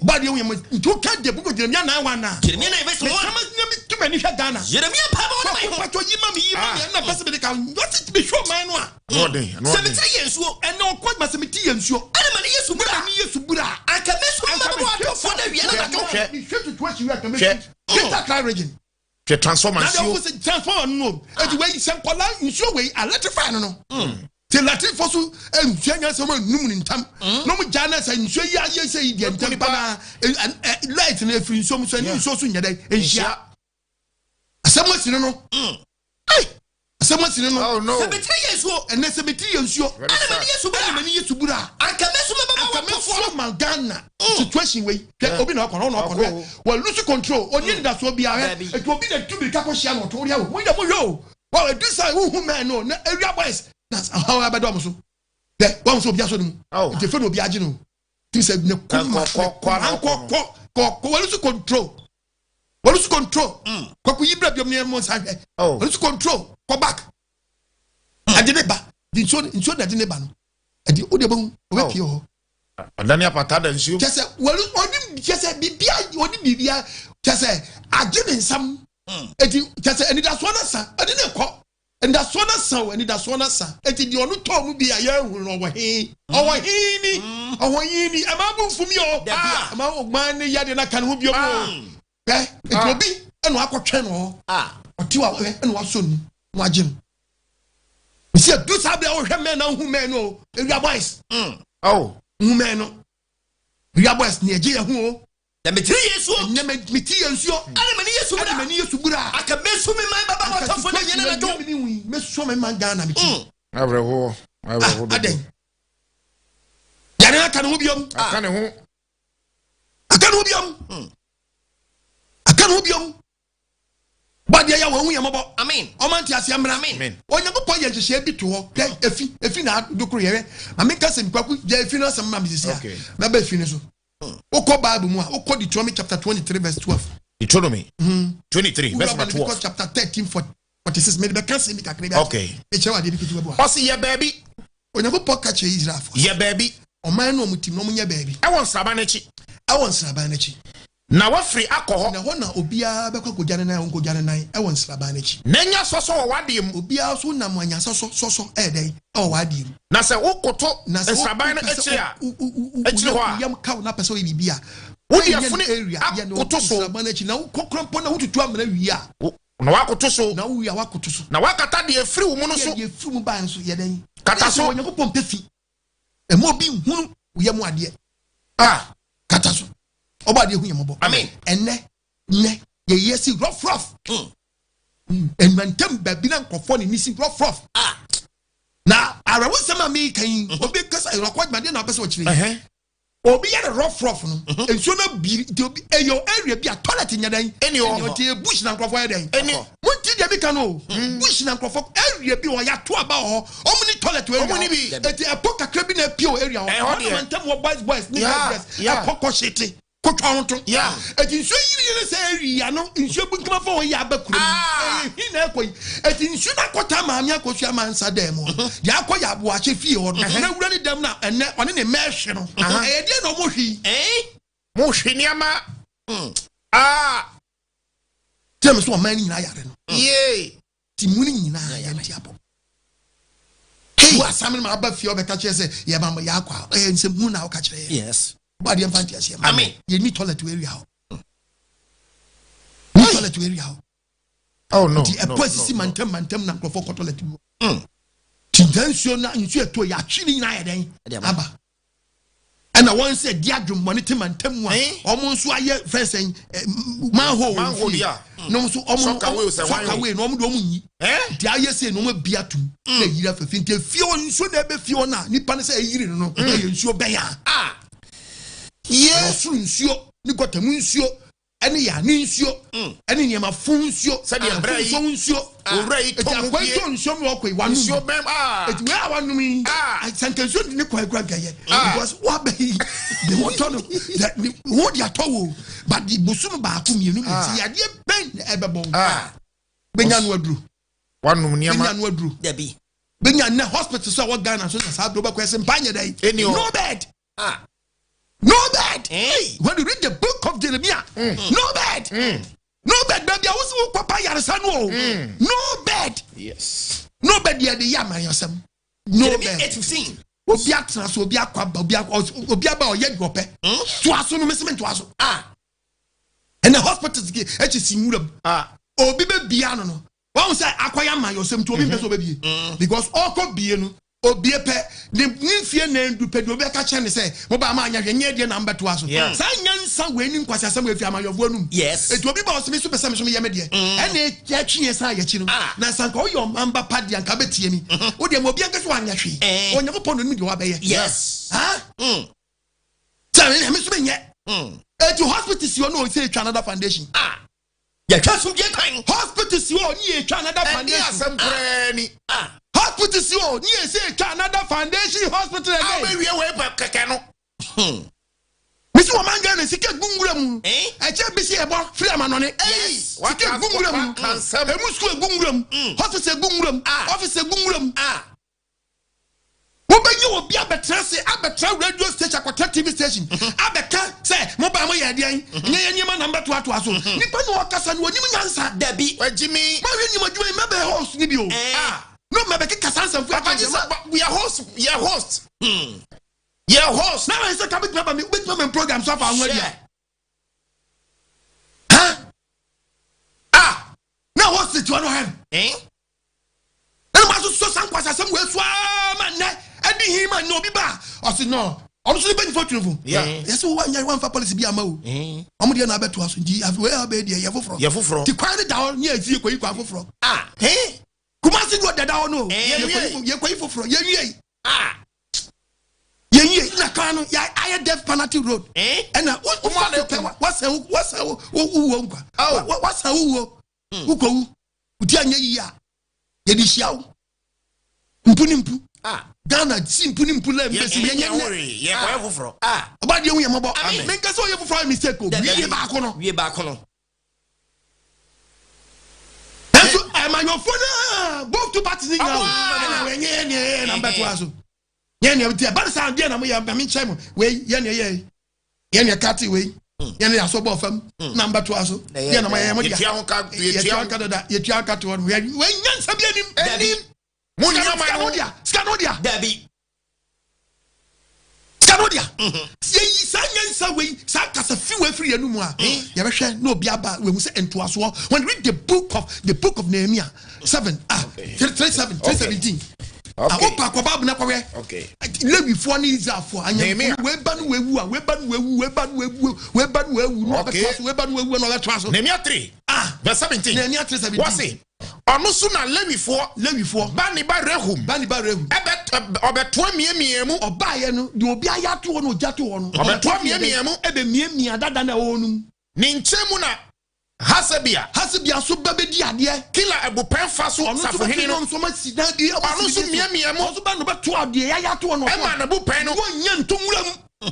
Ba deɛ woyɛ nti woka de book of Jeremia 9 1 na. Jeremia 9 verse 1. Mekama na mi tu m'ani hwɛ Ghana. Jeremia pa ma wɔn man ho. Pàtó yi ma mi yi ma mi ɛna pɛsɛ mi de ka wɔsi mi hwɛ ɔman no a. Sɛ mi ti yɛ nsuo. Ɛnna ɔkɔ adwuma sɛ mi ti yɛ nsuo. Ɛna ma ni yɛ subura. Ɛna ma ni yɛ subura. Anka mi su ma bɔ atɔfoɔ na wia na nadwo. Mi hwɛ tutu asi wia kame su. Greater Accra region. Hwɛ transformer Na deɛ nsuo. ɔfo sɛ transformer no no. Eti wei sɛ nkɔla nsuo wei electrify no no. Te latinfo so nsua nyansa wɔn anum ne ntam. Na wɔn gya na sɛ nsuo yi ayɛ sɛ yi deɛ ntam pa na light no efiri nsuo mu so ɛne nsuo so nyɛ dɛ nhyia. Asɛm asi no no. Asɛm asi no no. Oh no. Sɛ mi ti yɛ nsuo. Ɛnɛ sɛ mi ti yɛ nsuo. Ɛna ma ni yɛ subura. Ɛna ma ni yɛ subura. Anka mi su ma bɔ Anka mi atɔfoɔ. so ma Ghana situation wei. Hwɛ obi na ɔkɔ no ɔna ɔkɔ no. Wɔ lose control. Onye nidasoɔ biara. Dabi. Etu obi na tu mirika kɔ hyia no ɔtɔ ɔria o. Mo yɛ mo yɛ o. Wɔ edu sa wohu mɛn no na ewia boys na ɔhaw abɛdɔ ɔmo so. Hwɛ wɔn so obi aso ne mu. Oh. Nti efe na obi agye no. Ti sɛ ne kuma Kɔ- kɔ- kɔ- ne kuma kɔ kɔ kɔ wɔ lose control. Wɔ lose control. Kɔkɔ yi bira biom ne ɛmo nsa hwɛ. Oh. Wɔ lose control kɔ back. Ade ne ba di nsuo nsuo na ɛde ne ba no. Ɛdi o de bɛ hu o bɛ pie hɔ. Ɔdane apata da nsuo. Kyɛ sɛ wɔn ɔni kyɛ sɛ bibia ɔni bibia kyɛ sɛ agye ne nsam. Eti kyɛ sɛ anidasoɔ na sa ɛde ne kɔ anidasoɔ na sa o anidasoɔ na sa eti deɛ ɔno tɔɔ mu bi a yɛn hu no ɔwɔ he ɔwɔ he ni ɔwɔ he ni ɛmaa bu nfum yi o Dabi. ɛmaa ɔmaa ne yadeɛ na ka ne ho bio mu o ɛ eti obi ɛna wakɔtwɛn no hɔ ɔte wa ɛ ɛna wasɔ nu na wagye no nsi edu saa bere a wɔhwɛ mɛn na ohu mɛn no o ewia boys Oh. hu mɛn no ewia boys ni ɛgye yɛn ho o Sɛ mi ti yɛ nsuo. ɛnyɛ mɛ mi ti yɛ nsuo Ɛna ma ni yɛ ɛna subura. mɛ ni yɛ subura Anka mi su mi man baba wɔ atɔfoɔ na wia na nadwo. mɛ sɔ mɛ man Ghana mi ti Awerɛhoɔ. Awerɛhoɔ dodo. adɛn yàrá aka ne ho biom Aka ne ho. aka ne ho biom aka ne ho biom bɔdeɛ yɛ wɔn ho yɛ mɔbɔ Amen. ɔma nte aseɛ mmra Amen. Onyankopɔn yɛ nhyehyɛeɛ bi to hɔ hwɛ efi efi na adokoro yɛhwɛ maame nka sɛ nkwaku gya efi no asɛm ma me sisi a Okay. mɛba efi no so wokɔ bible mu a wokɔ Deuteronomy chapter 23 verse 12 Deuteronomy 23 verse wura number Leviticus 12. chapter 13 46 mede bɛka sɛm bi kakra bi Okay. mekyerɛ wo adeɛ bi ketewa bi wɔ ha. Ɔsi yɛ baabi. Onyankopɔn ka kyerɛ Israelfoɔ Yɛ baabi. ɔman no a ɔmo tim na ɔmo nyɛ baabi Ɛwɔ nsraban n'akyi. ɛwɔ nsraban n'akyi Na wafiri akɔ hɔ. na hɔ na obiara bɛkɔ akɔgya ne nan ɔnkɔgya ne nan ɛwɔ nsraban n'akyi Na nya sɔsɔ wɔ w'adeɛ mu. obiara so nam anyasa sɔ sɔsɔ ɛyɛ dɛn ɛwɔ w'adeɛ mu Na sɛ wokoto na sɛ nsraban no wopɛ sɛ akyiri a. wo akyiri hɔ a. yam kaw na pɛ sɛ woyɛ biribi a Wode woyɛ no afunu area yɛ no akoto so. nsraban n'akyi na wokɔkora mpo na wotutu amena wie a Na wakoto so. na wowie a woakoto so Na wakata deɛ efiri wo mu no so. yɛ firi mu baa nso yɛ dɛn Kata Yɛ sɛ so. Onyankopɔn pɛ fi ɛma obi nhunu wo yam adeɛ Ah. kata so ɔbɔ adeɛ hu yɛ mmɔbɔ Amen. ɛnɛ nnɛ yɛyɛ si rough rough mmantam baabi na nkurɔfoɔ ne ni si rough rough Ah. na awerɛwosɛm a meka yi obi kasa ɛwɔkɔ adwumadeɛ na ɔpɛ sɛ ɔkyerɛ yi Ɛhɛn. obi yɛ no rough rough no nsuo no biri nti obi ɛyɛ area bi a toilet nyɛ dɛn Ɛni hɔ. ɛni ɔte bush na nkurɔfoɔ yɛ dɛn Ɛni. monti deɛ mi ka no o bush na nkurɔfoɔ area bi wɔ yɛato aba wɔ hɔ ɔmo ni toilet wɔ area Ɔmo ni hɔ bi. eti ɛpɔ kakra bi na epie wɔ area hɔ Ɛhɔ ɔmo deɛ. na ntam wɔ boys boys ne Yeah, girls girls yeah. ɛkɔ kɔ hyete kotwa ho to Yeah. eti nsuo yiri yɛn sɛ area no nsuo bu nkama fɔ wɔn yɛ aba kurom Ah. ɛyɛ hin na ɛkɔ yi eti nsuo na akɔta maame akosua mansa dɛm hɔ deɛ akɔ yɛ aboakye fie hɔ no na wura ne dɛm na ɛnɛ ɔne ne mɛɛhwe no ɛyɛ deɛ na ɔmo hwi yi Eh? Mo hwe nneɛma. Ah. tiɛ mi so ɔman no nyinaa yare no Yee. ti mu no nyinaa yɛn ti abɔ wo asam no ma aba fie ɔbɛka kyerɛ sɛ yɛba mo yɛakɔ a ɛyɛ nsɛm hu na woka kyerɛ yɛ Yes. bɔ adeɛ mfa nte aseɛ ma Amen. yɛni toilet wɔ area hɔ ni toilet wɔ area hɔ Oh no. nti no, ɛpɔ asisi no, no. mantam mantam na nkurɔfoɔ kɔ toilet mu nti nta nsuo na nsuo ɛtɔ yɛ atwi ne nyinaa yɛ dɛn Ɛde aba. aba Ɛna wɔn nso adi adwemmɔne te mantam a Eh? wɔn nso ayɛ fɛnsɛn manhole wɔ Manhole fie. deɛ. Na wɔn nso wɔn Soccer way sɛ hwan soccer way na wɔn de wɔn nyi. Eh? Nti ayɛ sei na wɔn abi atum na eyiri afɛfi nti efie hɔ nsuo na ɛbɛ fie hɔ na nipa no sɛ eyiri no no ɛyɛ nsuo bɛn a. Ah. Ɛyɛ ɔsoro nsuo ne gɔta mu nsuo ɛne yane nsuo ɛne nneɛma fun nsuo Sɛdeɛ berɛ yi- nsuo nsuo. Owura yi Eti tɔ mu akwa yi bie. tɔ nsuo mu ɔkɔ yi wanum. Nsuo bɛn ah. Eti wei a wanum yi Ah. sɛ nka nsuo de ne kwan kura nkɛyɛ Ah. because waba yi de wɔn tɔ no de ne ho de atɔ wo but de bosom baako mmienu Ah. nti yadeɛ bɛn na ɛbɛbɔ wo Ah. bɛnya no aduro Wanom bɛnya nneɛma. no aduro Dabi. bɛnya nnɛ hospital so a wɔ Ghana so na saa aburo bɛkɔ ɛsɛ mpa nyɛ dɛ Ɛni hɔ. no bed Ah. no bed Eh? when you read the book of Jeremiah no bed no bed baabi a wosi wo kɔpa yaresa no o no bed Yes. no bed yɛ de yɛ amayɔsɛm no Jeremiah bed. 8:15. Obi atena so, obi akɔ aba, obi akɔ obi aba ɔyɛ deɛ ɔpɛ toa so no meseme ntoa so. Ah. Ɛnɛ hospitals ge ɛkyi si nwura mu. Ah. Obi bɛ bia no no wɔn sɛ akɔyɛ ama yɛ ɔsɛm nti obi mpɛ sɛ ɔbɛbie because ɔkɔ bie no obie pɛ ne ne nfie nan du pɛ deɛ obi aka kyerɛ ne sɛ mo ba ama anya hwɛ nyɛ deɛ na mbɛtoa so. Yeah. Saa nyansa wei ni nkwasi asɛm wei fi amayɔfoɔ num. Yes. Etu obi ba ɔsɛ mi so pɛ sɛ mi so mi yɛ mi deɛ ɛna ɛtwi yɛn san yɛkyi no. Ah. Na sanka ɔyɛ ɔmamba pa deɛ nka bɛtie mi o deɛ mo obi ankasa wanya hwee. Eh. Onyankopɔn na onim deɛ wabɛyɛ. Yes. Ha Mm. sɛ ɛmi so mi nyɛ. Etu hospital si hɔ na ɔsɛ etwa another foundation. Ah. Yɛtwa asomdwe kwan. Hospital si hɔ ni etwa another Ɛni foundation. asɛm koraa ni. Ah. Hospital si hɔ ni ese etwa another foundation hospital A again. wobɛwie wei pɛ kɛkɛ no. Misi wɔn man Ghana sika gu nwura mu. Eh? Ɛkyɛ bi si ɛbɔ firi amanɔne. Yes. Sika gu nwura mu. Waka nsɛm. Emu sukuu egu nwura mu. Hospital egu nwura mu. Ah. Office egu nwura mu. Ah. Wobɛnye obi abɛtena se abɛtena radio station akɔtena TV station abɛka sɛ mo ba mo yɛ adeɛn nyɛ yɛ nneɛma na mbɛtoatoa so nipa na ɔkasa no onim nyansa. Dabi. Wagyi mi. Mahwɛ nim adwuma yi mɛbɛyɛ host ni bi o. Eh. Ah. No mɛbɛkeka saa nsɛmfo Papa akyerɛ gye sɛ sɛ we are host. Yɛ host. Yɛ host. na wɔyɛ sɛ ka bɛtumi aba mi wobɛtumi aba mi program so afa ho adi a. Hwɛ. Ha? Ah. Na host tiwa no hɛn. Eh? Ɛna mo asosɔ saa nkwasasɛm wɔ esu aa ma nnɛ ɛdi hin ma nnɛ obi ba a ɔsi nɔ ɔno nso ne bɛnyifo tunufo. Yeah. Yɛsɛ wo wanya wamfa policy bi ama o. Eh. Ɔmo deɛ na abɛtoa so nti afei wei a bɛyɛ deɛ yɛ foforɔ. Yɛ foforɔ. Ti kwan ne da hɔ ne yɛ fie kɔyi kwan foforɔ. Ah. Eh? Kumasi do dada hɔ no. Eh. Yɛ kɔyi foforɔ yɛ wie. Ah. Yɛ wie na kwan no yɛ ayɛ death penalty road. Eh? Ɛna wo wo fa so pɛ wasan wo wasan wo wo wuo nkwa. Oh. Wasan wo wuo. Wokɔ wu. Wodi anyɛ yie a yɛde hyia wo. Mpu ne mpu. Ah. Ghana si mpu ne mpu lɛ mbɛsi Yɛ yɛ nyɛ yɛ nnɛ. worry. Yɛ kɔyɛ foforɔ. Ah. Ɔba deɛ hu yɛ mɔbɔ. Amen. Menka sɛ ɔyɛ foforɔ ayɛ mistake o. Dabi. Wie baako no. Wie baako no. Nanso ɛmayɔfoɔ no both two parties ni nyinaa o. Ɔmo a- Ɛna wɔnyɛ yɛ nea yɛ na mbɛtoa so. Yɛ nea ti ɛba ne saa deɛ na mo yɛ mɛ nkyɛn mo wei yɛ nea yɛ yɛ nea kati wei yɛ nea asɔ bɔɔ fam na mbɛtoa so yɛ na mo yɛ mo deɛ. Yɛtua ho ka. Yɛtua Yɛtua ho. nka dada yɛtua nka to hɔ no wei nyansa bi anim. Anim. Mo Sika nneɛma no no. dea sika no dea Dabi. sika no dea. Yɛyi saa nyansa wei saa kasa fi wei firi yɛn mu a yɛbɛhwɛ na obi aba wehu sɛ ntoasoɔ. When you read the book of Nehemiah 7 ah 3 3 7 3 17 Okay. awopa akɔ baabu na kɔhwɛ. Okay. Lewifoɔ ne Israelfoɔ Nehemia. anyamfo wei ba no wewu a wei ba no wewu wei ba no wewu wei ba no wewu na Okay. ɔbɛtoa so wei ba no wewu na ɔbɛtoa so. Nehemia 3 ah verse 17. Nehemia 3 17. Wɔse ɔno so na Lewifoɔ Lewifoɔ ba ne ba Rehum ba ne ba Rehu ɛbɛ ɔbɛtoa miamia mu. Ɔbaayɛ no deɛ obi ayɛ ato hɔ no ogya to hɔ no Ɔbɛtoa miamia mu. ɛbɛ miamia dada na ɛwɔ no mu. Ne nkyɛn mu na Hasabia Hasabia so ba bɛdi adeɛ. Kila abupɛn fa so Ɔno nso safohene bɛtwe no no nso ma si dan bi Ɔno nso miamia mu. Ɔno nso bɛ no bɛto adeɛ yɛayɛ ato hɔ no ɛma n'abupɛn no. Wɔnyɛ nto nwura mu.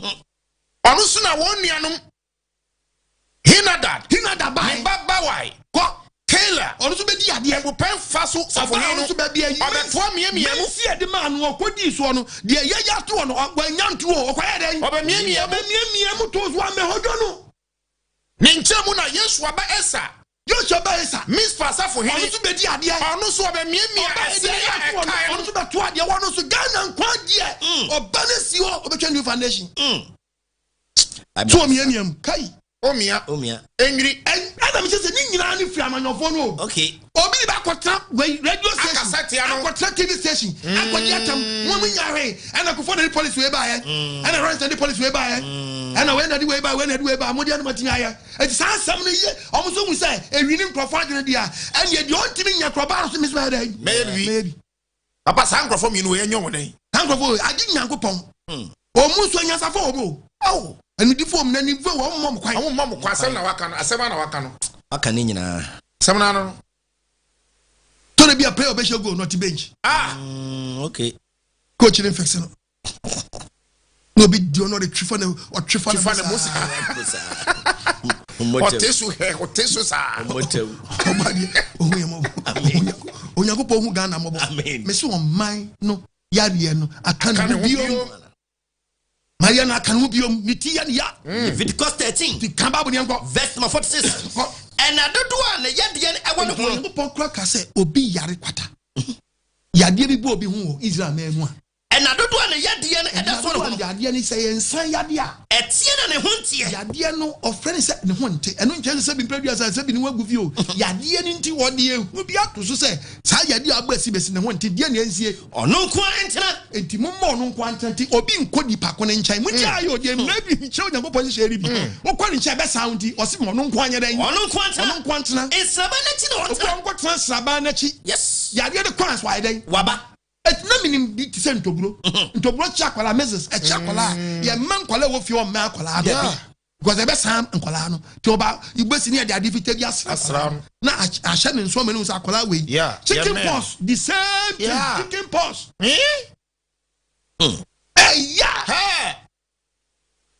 Ɔno nso na wɔn nuanom Hinadad Hinada ne bae ba Bawai kɔ Kela ɔno nso bɛdi adeɛ. abupɛn fa so Ɔbaa safohene ɔno no nso baabi ayi ɔbɛtoa miamia mu. Mɛnsi ɛde maa no ɔkɔdii soɔ no deɛ yɛyɛ ato hɔ no wanya nto hɔ ɔkɔyɛ dɛn? Ɔbɛmiamia mu. Ɔbɛmiamia mu to so amɛhɔdɔ no. Ne nkyɛn mu na Yesua ba Esa Joshua ba Esa Mispa ɔno safohene nso bɛdi adeɛ. Ɔno nso ɔbɛmiamia Ɔba ɛsɛ deɛ a yɛ ato hɔ no ɛkae ɔno no. nso bɛto adeɛ wɔn nso Ghana nkwa adeɛ ɔba no si hɔ ɔbɛtwa new foundation so ɔmiamia mu kai. Omia Omia. enwiri. Ɛna Ɛna mekyɛ sɛ ne nyinaa ne firi amanyɔfoɔ no o. Okay. Obi de bɛakɔtena wei radio station. Akasa tia no. Akɔtena TV station. Akɔgye atam. Mo mo nya hwee. Ɛna Kufuor na de policy wei baeɛ. Ɛna Rawlings na de policy wei baeɛ. Ɛna wei na de wei baeɛ, wei na de wei baeɛ. Mo deɛ no moatumi ayɛ. Enti saa asɛm no ye. Wɔn nso hu sɛ ɛwini nkurɔfoɔ adwene deɛ a, ɛnneɛ deɛ ɔntumi nyɛ korɔ ɔbaa no so me nso mɛyɛ dɛn? Mɛyɛ bi. Mɛyɛ bi. Papa saa nkurɔfoɔ mmienu wei ɛnyɛ wɔn dɛn? Saa nkurɔfoɔ wei, agye Nyankopɔn. Wɔn nso anyansafoɔ wɔ mu o. Ao. Animdefoɔ wɔ mu, na animdefoɔ wɔn mmɔ mo kwan. Wɔn mmɔ mo kwan, asɛm na waka no, asɛm ara na waka no. Waka ne nyinaa. Asɛm no ano no. Tɔrɔ bi a player ɔbɛhyɛ goal na ɔte bench. Ah! Okay. Coach ne mfɛkse no. Na obi di ɔno ɔde twifa ne ɔtwifa ne mo saa. Ɔte so hɛ, ɔte so saa. Ɔbɔdeɛ, ohun yɛ mɔbɔ. Onyankopɔn hu Ghana mɔbɔ. Mesi ɔman no yareɛ no aka ne ho biom. Maria no aka ne ho biom, ne ti yɛ ne ya. Leviticus 13. Ti kan Bible ne nkɔ. Verse number 46. Ɛna dodoɔ a ne yadeɛ no ɛwɔ ne ho no. Onyankopɔn kora ka sɛ obi yare kwata. Yadeɛ bi bɔ obi ho wɔ Israel man mu a. Ɛna dodoɔ a ne yadeɛ no ɛda so ne ho no. Yadeɛ no sɛ yɛ nsan yadeɛ a. Ɛteɛ na ne ho nteɛ. Yadeɛ no ɔfrɛ no sɛ ne ho nte. Ɛno nkyerɛ sɛ sɛbi mpɛ aduasa sɛbi ne ho agu fi o. Yadeɛ no nti wɔde ehu bi ato so sɛ saa yadeɛ a abɔ asi bɛsi ne ho nte. Deɛ na ɛnsie. Ɔno nko ara ntena. Enti momma ɔno nko ara ntena. Nti obi nkɔ nipa ko no nkyɛn. Montie ayɛ o, deɛ mmara bi nkyerɛ Onyankopɔn nhyehyɛeɛ no bi. Wokɔ ne nkyɛn ɛbɛsan wo nti, ɔse ma ɔno nko ara nyɛ dɛn? Ɔno nko ara ntena. Ɔno nko ara ntena. Nsraban no akyi na ɔntena. Obi a ɔnkɔtena nsraban no akyi. Yes. Yadeɛ no kɔ ansa wayɛ dɛn? Waba. Eti na menim bi te sɛ ntoburo. Ntoburo kye akwadaa, measles, ɛkye akwadaa a, yɛmma nkwadaa a ɛwɔ fie hɔ mmɛn akwadaa no. Yeah. Because ɛbɛsan nkwadaa no. Nti ɔba, wobɛsi ne yɛde adeɛ fitaa bi asra akwadaa no. Na ahyɛ ne nso ama no hu sɛ akwadaa wei. Yeah. Chicken Yɛmmɛn. pox, the same thing, Yeah. chicken pox. Eh? Ɛya! Hɛ!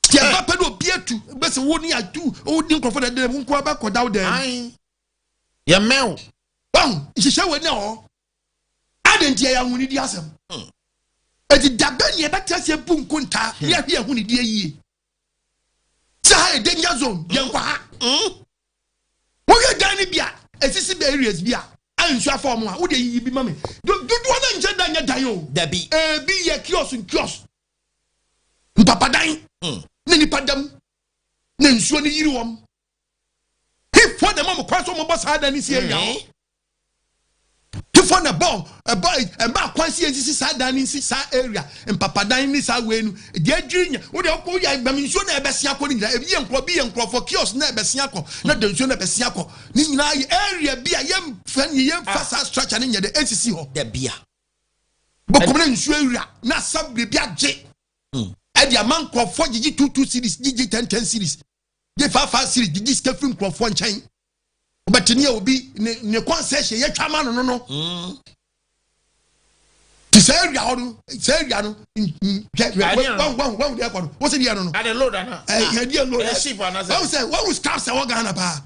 Ti ɛba pɛ na obi atu, bɛsɛ wo ne atu, wo ne nkurɔfoɔ na ɛdɛm, wo nko ara bɛkɔda wo dɛm. Ae. Yɛmmɛn wo. Wahu, nhyehyɛ wei na ɛwɔ hɔ. Adɛn nti ɛyɛ ahonidi asɛm? Eti da bɛn na yɛbɛtena ase abu nkontaa na yɛahwɛ yɛn ahonidi ayie? Sɛ ha yɛ danger zone, yɛnkɔ ha. Wohwɛ dan no bi a esisi bɛ areas bi a a nsuo afa wɔn a, wode yiyi bi ma me. Dodoɔ no nkyɛn da nyɛ dan o. Dabi. Ebi yɛ kiosk kiosk. Mpapadan na nipa dam na nsuo no yiri wɔn. Hefoɔ na ɛma mo kwan so wɔbɔ saa dan no si area hɔ? Hefoɔ na ɛbɔ ɛbɔ ɛma kwan si yɛnsisi saa dan no nsi saa area mpapadan ne saa wei no deɛ adwiri nya wo deɛ wokɔ yɛ bɛm nsuo na ɛbɛsi akɔ ne nyinaa ebi yɛ nkorɔ bi yɛ nkorɔfoɔ kiosk na ɛbɛsi akɔ na de nsuo na ɛbɛsi akɔ ne nyinaa yɛ area bi a yɛmfa ne yɛmfa saa structure ne nyɛ de ɛnsisi hɔ. Dabia. Bɔkɔm na nsuo awura na asa biribi agye ɛde ama nkorɔfoɔ gyegye 2 2 cedis gyegye 10 10 cedis gye 5 5 cedis gyegye sika firi nkorɔfoɔ nkyɛn. Wobɛte ne obi ne ne concession yɛtwa ma no no no. Ti sɛ area hɔ no sɛ area no hwɛ wahu wahu wahu deɛ ɛkɔ no wosi deɛ no no. Ade load ana. Ɛ yɛ deɛ load. Ɛyɛ ship ana sɛ. Wahu sɛ wahu scraps ɛwɔ Ghana paa.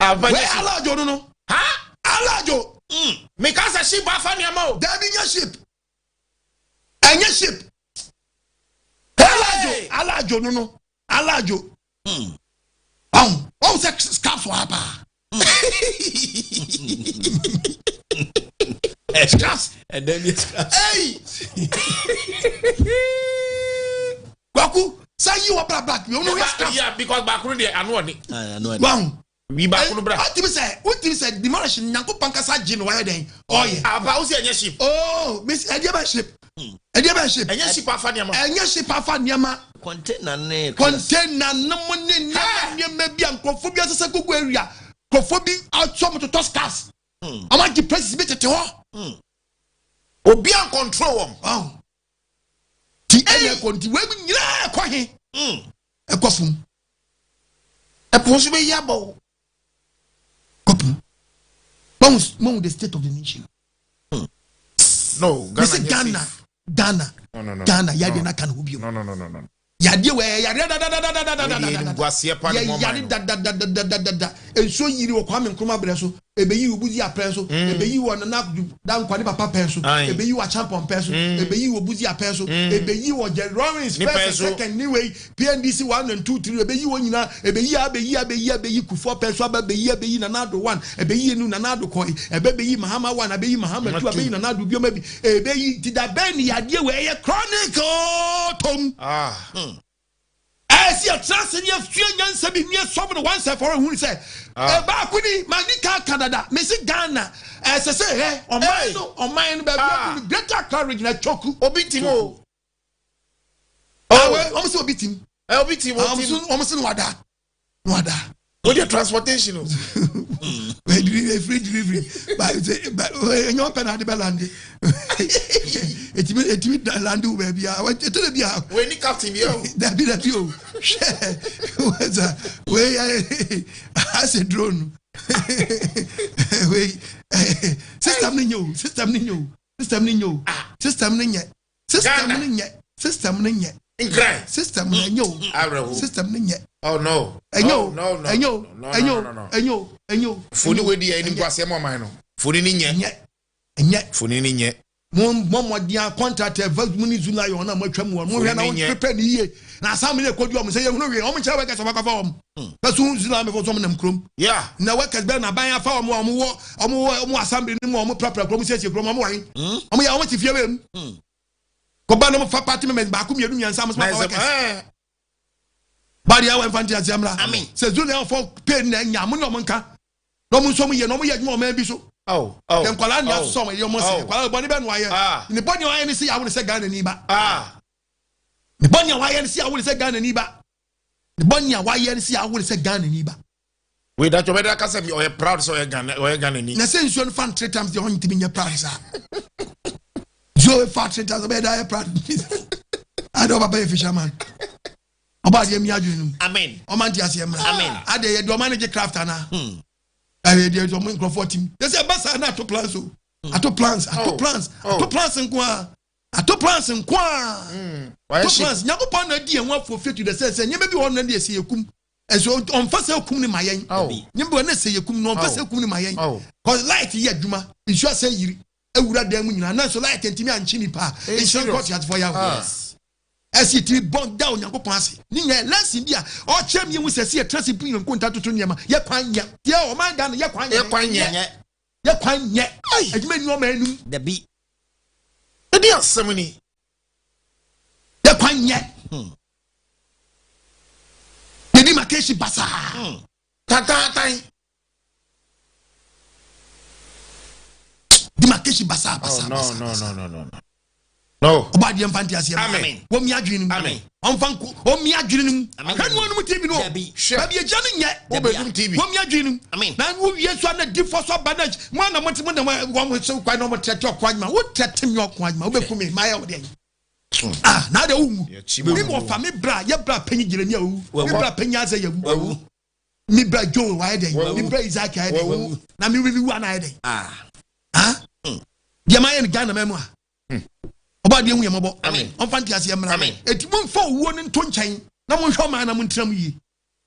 Aba Wei nyɛ ship. alajo no no. Ha? Alajo. Meka sɛ ship afa nneɛma o. Dabi nyɛ ship. Ɛnyɛ ship. Alajo alajo no no alajo. Wahu wahu sɛ scraps wɔ ha paa. Scraps. Ɛdɛm yɛ scraps. Hey! Kwaku, sɛ yi wɔ bra black, yɛ ɔno yɛ scraps. Yeah, because baako no deɛ ano ɔne. Ano ɔne. Wahu. Yi baako no bra. Wotumi sɛ, wotumi sɛ demolish Nyankopɔn kasa gye no wayɛ dɛn? Ɔyɛ. Apa wo sɛ ɛnyɛ ship. Oh, miss, ɛdeɛ bɛ ship. Ɛdeɛ bɛ ship. Ɛnyɛ ship afa nneɛma. Ɛnyɛ ship afa nneɛma. Container ne. Container no mu ne nneɛma nneɛma bi a nkurɔfoɔ bi asesa gugu area. Nkurɔfoɔ bi asɔ mo totɔ scars. Wɔn agye places bi tete hɔ. Obi an control wɔn. Wahu. Ti ɛna ɛkɔ nti wei nyinaa ɛkɔ he. Ɛkɔ fam. Ɛpo nso bɛyi abɔ wo. Kɔpem. Wahu wahu the state of the nation. No, Ghana Mese nyɛ Ghana, safe. Ghana, No, no, no. Ghana, yadeɛ No. no aka ne ho bio. No, no, no, no, no. Yadeɛ wɔ ɛyɛ yareɛ Wei deɛ dadadadadadadadada. animguaseɛ pa ne Yɛ mɔ yare man no. dadadadadadada. Nsuo yiri wɔ Kwame Nkrumah berɛ so, ɛbɛyi wɔ Buzi apɛn so, ɛbɛyi wɔ Nana Dankwa ne papa pɛn so, Aye. ɛbɛyi wɔ Acheampong pɛn so, ɛbɛyi wɔ Buzi apɛn so, ɛbɛyi wɔ Jerry Rawlings Ne first pɛn and so. second ne wei PNDC 1 and 2 3 ɛbɛyi wɔn nyinaa, ɛbɛyi a bɛyi a bɛyi a bɛyi Kufuor pɛn so aba bɛyi a bɛyi Nana Addo 1, ɛbɛyi enu Nana Addo kɔe, ɛbɛ bɛyi Mahama 1, abɛyi Mahama 2, abɛyi Nana Addo biom abi, ɛbɛyi nti da bɛn ne yadeɛ wei ɛyɛ chronic oo tom. Ah. Ɛsɛ yɛtra ase ne yɛsua nyansa bi ne yɛsɔm no once and for all hunu sɛ baako ni ma ni ka ka dada mesi Ghana ɛsɛ sɛ hɛ ɔman no ɔman no baabi ah. Greater Accra region atwaku obi tim o. Wɔn sɛ obi tim. Obi tim o tim. Wɔn sɛ no wada no wada. O de transportation o. Free delivery ba ɛnyɛ ɔpɛ na ade bɛ lande etimi etimi lande wo baabi a ɛtɔ de bi a. Wei ni captain bi o. Dabi dabi o hwɛ wɛsa wei asɛ drone wei system ni nyɛ o system ni nyɛ o system ni nyɛ o system ni nyɛ. System no nyɛ. System no nyɛ. Nkran. System no ɛnyɛ o. Awerɛho. System no nyɛ. Oh no. Ɛnyɛ o. No no. Ɛnyɛ o. Ɛnyɛ o. Ɛnyɛ o. Ɛnyɛ o. Foni wo di ɛni nkwasɛ mu ɔman no. Foni ni nyɛ. Nyɛ. Ɛnyɛ. Foni ni nyɛ. Mo mo mmɔden a contract ɛfa mu ne zula yɛ wɔn a mo atwa mu wɔn. Mo hwɛ na wɔn prepare ne yie. Na asan mi na ekodi wɔn sɛ yɛ hunu hwee wɔn nkyɛn workers wɔn akɔfa wɔn. Bɛso zula mi fɔ so wɔn nam kurom. Yeah. Na workers bɛn na aban afa wɔn a wɔn wɔ wɔn wɔ wɔn assembly no mu a wɔn prapra kurom siesie kurom wɔn wɔ he. Wɔn yɛ wɔn te fie wɔ mu. Kɔba na wɔn fa party members baako mmienu mmiɛnsa wɔn sɛ wɔn workers. Bari awɔ nfa nti aseɛ mmra. Sɛ zula yɛ fɔ pay na nya mo ne wɔn nka. Na wɔn nso wɔn yɛ na wɔn yɛ adwuma wɔn bi so. Yɛ nkwadaa ni asosɔ wɔn yɛ wɔn sɛ nkwadaa bɔnne bɛ no ayɛ. Ne bɔnne a wɔayɛ ne se yɛ awo ne sɛ Ghana ni ba. Ne bɔnne a wɔayɛ ne se yɛ awo ne sɛ Ghana ni ba. Ne bɔnne a wɔayɛ ne se yɛ awo ne sɛ Ghana ni ba. Wei datwa bɛda aka sɛ ɔyɛ proud sɛ ɔyɛ Ghana ɔyɛ Ghana ni. Na sɛ nsuo no fa no three times deɛ ɔntumi nyɛ proud saa. Nsuo fa three times ɔbɛyɛ dɛ ayɛ proud. Ade ɔba bɛyɛ fisherman. Ɔba adeɛ mi adwene no mu. Amen. Ɔma nte aseɛ mmra. Amen. Adeɛ yɛ deɛ ɔma no gye craft anaa. Ɛyɛ deɛ ɔmo nkurɔfoɔ tim. Yɛ sɛ ɛba saa na ato plans o. Ato plans ato plans ato plans nko ara. Ato plans nko ara. Ato plans. Nyankopɔn na adi yɛn ho afɔ fie to the sense sɛ nneɛma bi wɔ hɔ na deɛ ɛsɛ yɛ kum. Ɛso ɔnfa sɛ kum ne ma yɛn. Nneɛma bi wɔ na ɛsɛ yɛ kum no ɔnfa sɛ kum ne ma yɛn. Cause light yɛ adwuma nsuo asɛ yiri awura dan mu nyinaa nanso light ntumi ankye nipa a nhyira nkɔ ɔteasefoɔ yɛ awo. Ɛsi tiri bɔn da Onyankopɔn ase. Ne nyinaa lesson bi a ɔkyerɛ mi ehu sɛ si yɛtena se bu yɛn nkonta toto nneɛma yɛ kwan nyɛ. Deɛ ɔman Ghana yɛ kwan nyɛ. Yɛ kwan nyɛ. Yɛ kwan nyɛ. Adwuma ni ɔman enum. Dabi. Ɛdi asɛm ni. Yɛ kwan nyɛ. Yɛdi makeshi basaa. Tantantan. Di makeshi basaa basaa. Oh, no, no, no, no, no. No. Ọba adeɛ nfa nti aseɛ. Amen. Wɔn mi adwene no mu. Amen. Ɔnfa nko wɔn mi adwene no mu. Amen. Hwɛ nua no mu TV no. Dabi. Hwɛ. Baabi egya no nyɛ. Wobɛdum TV. Wɔn mi adwene no mu. Amen. Na wo wie so ana di fɔ so aba na mo ana mo te mo na wɔn mo so kwan na wɔn tɛtɛ ɔkɔ adwuma. Wo tɛtɛ mi ɔkɔ adwuma. Wo bɛ ku mi maa yɛ wɔ deɛ. Ah na de wo wu. Mi wɔ fa mi bra yɛ bra panyin Jeremia owu. Mi bra panyin Isaiah wu. Mi bra Joel wayɛ dɛ. Mi bra Isaac ayɛ dɛ. Na mi wi wu ana ayɛ dɛ. Ah. Ah. Deɛ maa yɛ no Ghana mɛmu a. Ɔba adeɛ hu yɛ mɔbɔ. Ɔmfa nte aseɛ mmra. Eti mo nfa owuo no nto nkyɛn na mo nhwɛ ɔman na mo ntena mu yie.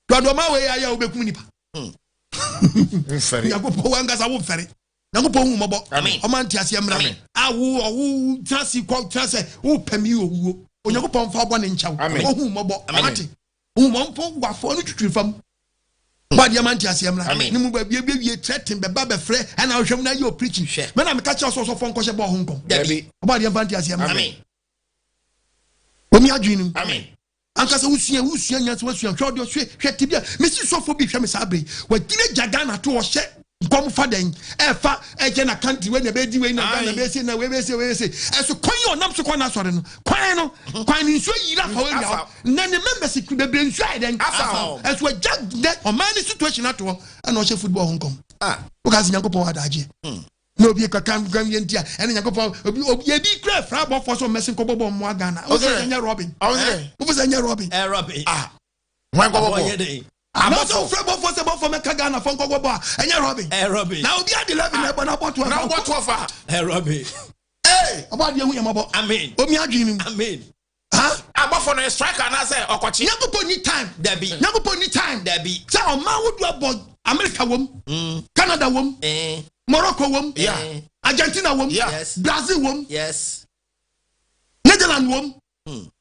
Dɔdɔ ɔman wei ayɛ a wobɛkum nipa. Mfɛre. Nyankopɔn wankasa wo mfɛre. Nyankopɔn hu mɔbɔ. Ɔma nte aseɛ mmra. A wo ɔwo tena ase kɔ tena sɛ wopɛ mi owuo. Onyankopɔn mfa ɔbɔ ne nkyɛw. Ɔhu mɔbɔ. Ate. Hu mɔmfo wafɔ no twitwiri fam. Bɔ adeɛ ma nte aseɛ mmra. Ne mu baabi ebiewie threaten bɛba bɛfrɛ ɛna ɔhwɛ mu na ayɛ o preaching. Mɛ na meka kyerɛ sɛ ɔsɔfoɔ nkɔhyɛ bɔɔ ho nkɔm. Dabi. Ɔbɔ adeɛ mfa nte aseɛ mmra. Amen. Omi adwene no mu. Amen. Ankasa wosua wosua nyansa wasua hwɛ ɔde ɔsue hwɛ te bi a mesi sɔfo bi hwɛ me saa bere wagyina gya Ghana to ɔhyɛ nkɔm fa dɛn ɛfa ɛkyɛ na country wei na ɛbɛdi wei na Ghana bɛsi na wei bɛsi wei bɛsi ɛso kwan yi ɔnam so kɔ n'asɔre no kwan no kwan no nsuo yiri afa wei wia na ne members bebree nsuo ayɛ dɛn ɛso agya dɛ ɔman ne situation ato hɔ ɛna ɔhyɛ football ho nkɔm woka sɛ Nyankopɔn adagyeɛ na obi kaka nkam yɛ nti a ɛne Nyankopɔn obi obi ebi kura fra abɔfoɔ so mmɛsen kɔbɔ bɔ mmoa Ghana wofo sɛ nyɛ Robin wofo sɛ nyɛ Robin Robin ah wɔn kɔbɔ bɔ anaasɛ wofrɛ bɔfoɔ sɛ bɔfoɔ mɛka Ghana fɔ nkɔbɔ bɔ a ɛnyɛ Robin Robin na obi ade 11 na ɛbɔ na abɔ 12 na abɔ 12 a Robin ee ɔbɔ adeɛ hu yɛ mɔbɔ amen omi adwene mu amen ha abɔfo no striker anaasɛ ɔkɔkye Nyankopɔn ni time dabi Nyankopɔn ni time dabi sɛ ɔman wodu abɔ America wom Canada wom Morocco wom Argentina wom Brazil wom yes Netherlands wom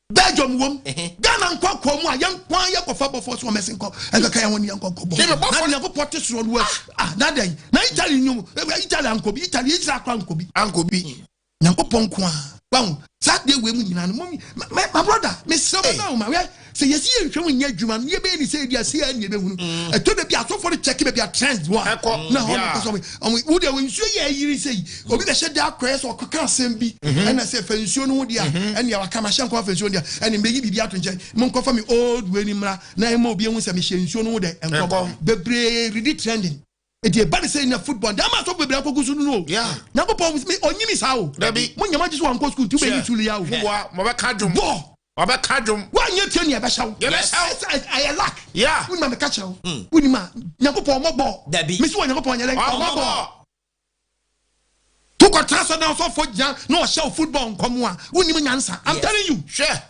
Belgium wom Ghana nkɔ kɔ mu a yɛn kwan yɛ kɔfa bɔfo so ɔmɛsi nkɔ ɛkɛkɛ yɛn ho ni yɛn kɔ kɔ bɔ na Nyankopɔn te soro no ah na dɛn na Italy nyom Italy ankɔ bi Italy Israel kora ankɔ bi ankɔ bi Nyankopɔn nko a. Wahu? Saa adeɛ wei mu nyinaa no, mom, my, my brother, mesrɛ mo na wo ma, wɛ, sɛ yɛsi yɛ nhwɛ mu nyɛ adwuma no, yɛbɛyɛ ne sɛ ebi ase yɛ ne yɛbɛhunu. Ɛtɔ da bi asɔfoɔ no kyɛke baabi a trends wɔ a, Ɛkɔ, na hɔ no yeah. kɔsɔ ɔmo, ɔmo, wo deɛ wɔ nsuo yɛ ayiri sɛ yi, obi bɛhyɛ da akɔyɛ sɛ ɔkɔka asɛm bi, ɛna sɛ fa nsuo no ho deɛ a, ɛnea waka mahyɛ nkɔm afa nsuo no deɛ, ɛne mbɛyi biribi ato nkyɛn, monkɔfa me old wei no mmra, na ɛma obi ehu sɛ mehyɛ nsuo no ho dɛ, nkɔm. Nkɔm. Bebree redi trending. Eti eba ne sɛ nya football de ama asɔfo bebree akɔgu so no no o. Yeah. Nyankopɔn me onyimi saa o. Dabi. Mo nyama gye so wankɔ school nti wobɛyi sulu ya o. Mo boa, mo bɛka dwom. Bɔ. Ɔbɛka dwom. Woanyɛ tie nea ɛbɛhyɛ wo. Yɛbɛhyɛ wo. Ɛsɛ ɛyɛ luck. Yeah. Wonim a meka kyerɛ wo. Wonim a Nyankopɔn ɔmmɔ bɔɔl. Dabi. Mesi wɔ Nyankopɔn nyɛ dɛn? Ɔmmɔ bɔɔl. Wokɔtena sɔ na ɔsɔfo gyina na ɔhyɛ wo football nkɔm a wonim nyansa. I'm telling you. Hwɛ.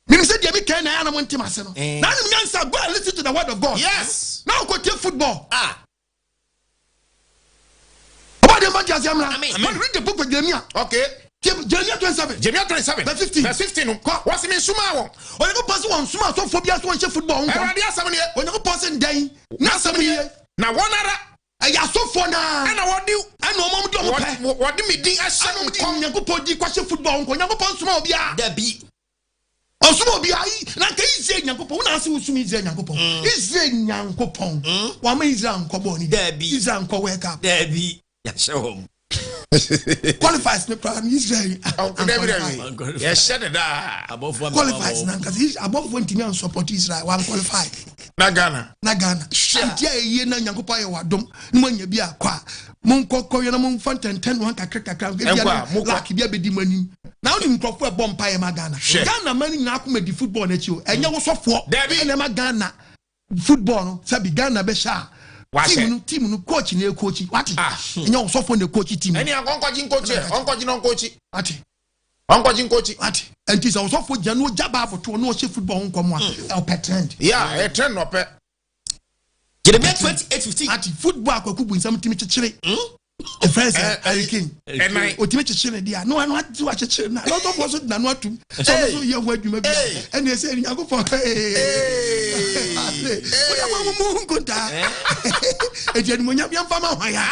Menim sɛ deɛ meka na ɛyɛ na mo ntem ase no. Eh. Na anim nyansa, go and listen to the word of God. Yes. Na wokɔtie football. Ah. Ɔba deɛ mfa nteaseɛ mmra. Amen. When read the book of Jeremiah. Okay. Jeremiah 27. Jeremiah 27. Verse 15. Verse 15 no. Kɔ. Wɔsi mi nsuma wɔn. Onyankopɔn sɛ wɔn soma asɔfoɔ bi aso wɔnhyɛ football ho nkɔm. Awurade asɛm nie. Onyankopɔn sɛ ndɛn n'asɛm nie. Na wɔn ara Ɛyɛ asɔfoɔ naa. ɛna wɔde Ɛna wɔn de wɔn pɛ. wɔde mi din ahyɛ Ɛna wɔn de nkɔm. Onyankopɔn di kɔhyɛ football ho nkɔm. Onyankopɔn nsoma obiara. Dabi. Ɔsoma obiara yi na nka Israel Nyankopɔn. Wɔn ase wosum Israel Nyankopɔn. Israel Nyankopɔn. Wɔama Israel nkɔ bɔɔl ni. Dabi. Israel nkɔ World Cup. Dabi. Yɛahyɛ wɔn. Qualifies ne koraa no Israel. Dabi dabi. Yɛhyɛ ne daa. Abɔfoɔ Qualifies na nkasa abɔfoɔ ntumi ansupɔt Israel wɔn qualify. Na Ghana. Na Ghana. Nti a ɛyie na Nyankopɔn ayɛ wadom na mo anya bi akɔ a monkɔ kɔyɛ na momfa ntɛntɛn no kakra kakra Ɛnkɔ a, mokɔ. luck bi abɛdi mo anim na wonim nkurɔfoɔ ɛbɔ mpaeɛ ma Ghana. Hwɛ. Ghana ma no nyinaa akoma di football n'akyi o, ɛnyɛ wo sɔfoɔ Dabi. ɛna ɛma Ghana football no sɛbi Ghana bɛhyɛ a Wahyɛ. team no coach na ɛcoachi wate. Ah. Ɛnyɛ wo sɔfoɔ na ɛcoachi team no. Ɛni akɔnkɔgye nkɔkyi ɛ. Ɔnkɔgye na ɔnkɔkyi. Wate. Ɔnkɔgye nkɔkyi. Wate. Ɛnti sɛ wo sɔfoɔ gyina na ɔgya baabo toɔ na ɔhyɛ football ho nkɔmmɔ a ɔpɛ trend. Yeah, ɛyɛ trend na ɔpɛ. Jeremiah 28:15. Ati football akwaku bu nsɛm timi kyekyere. Ɛfrɛ sɛ Harry Kane. Ɛnan. Otimi kyekyere ne deɛ a na wano ati wakyekyere na n'ɔtɔfoɔ so de n'ano atum. Sɛ ɔno nso yɛ ho adwuma bi a ɛna ɛsɛ Nyankopɔn. Wode ama mo mu nkontaa. Eti animonyam yɛmfa ma hwan ya.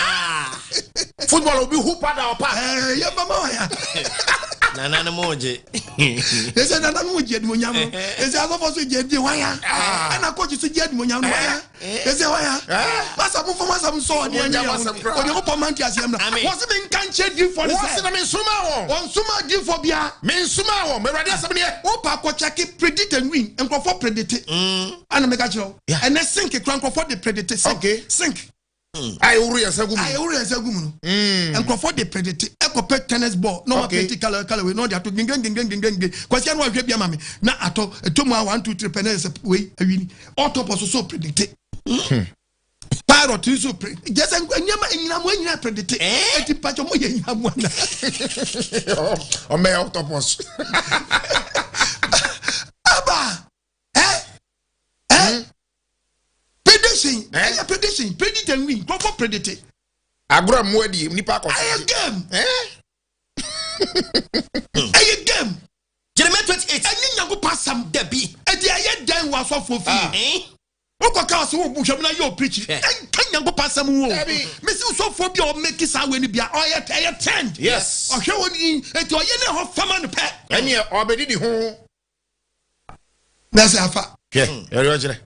Football obi hu pada ɔpa. Yɛmfa ma hwan ya. Nana no mo gye. Ɛsɛ nana no mo gye animonyam no. Ɛsɛ asɔfoɔ so gye gye hwan ya. Ɛna coach so gye animonyam no hwan ya. Ɛsɛ hwan ya. Masa mo fɔ masa mo sɔ ɔdeɛ Mo ne ngya yɛ masɛm koraa. Onyankopɔn ma nte aseɛ mmra. Amen. Wɔse me nka nkyerɛ diifoɔ no Wɔsi sɛ na mi nsuma wɔn. wɔnsoma diifoɔ biara. Mi nsuma wɔn. Awurade asɛm nie. Wopa akɔkyɛke predict and win nkurɔfoɔ predict. Ɛna meka kyerɛ wo. Yeah. Ɛnɛ sink kora nkurɔfoɔ de predict sink. Okay. Sink. A ewuru yɛn nsa gu mu. A ewuru yɛn nsa gu mu no. Nkurɔfoɔ de predict ɛkɔpɛ tennis ball na wɔn Okay. predict colour colour wei na ɔde ato gengeng gengeng gengeng gengeng. Kwasi ano ahwɛ bi ama mi na atɔ ɛtɔ mu a 1 2 3 pɛ na yɛ sɛ wei awi ni. Octopus so predict. Parrot nso predict. Gyesɛ nneɛma enyinamoa nyinaa predict. Eti mpatsɔ mo yɛ nyinamoa na. Ɔmɛ octopus. Aba ɛ ɛ prediction Eh? ɛyɛ prediction, predict and win, nkurɔfoɔ predict. Agorɔ a mmoa di nipa akɔ. Ɛyɛ game. Eh? Ɛyɛ game. Jeremiah 28. Ɛnyɛ Nyankopɔn asɛm. Dabi. Ɛdi ɛyɛ dɛn wɔ asɔfoɔ fie? Eh? Wokɔka ɔsɛ wo hwɛ mu na yɛ o preach. Ɛnka Nyankopɔn asɛm wo. Dabi. Mesi sɔfoɔ bi a ɔmeki saa wei ni bia ɔyɛ ɛyɛ trend. Yes. Ɔhwɛ wɔ ni eti ɔyɛ ne hɔ fama no pɛ. Ɛni ɔbɛdidi ho. Na ɛsɛ afa. Hwɛ ɛyɛ ɔkyerɛ.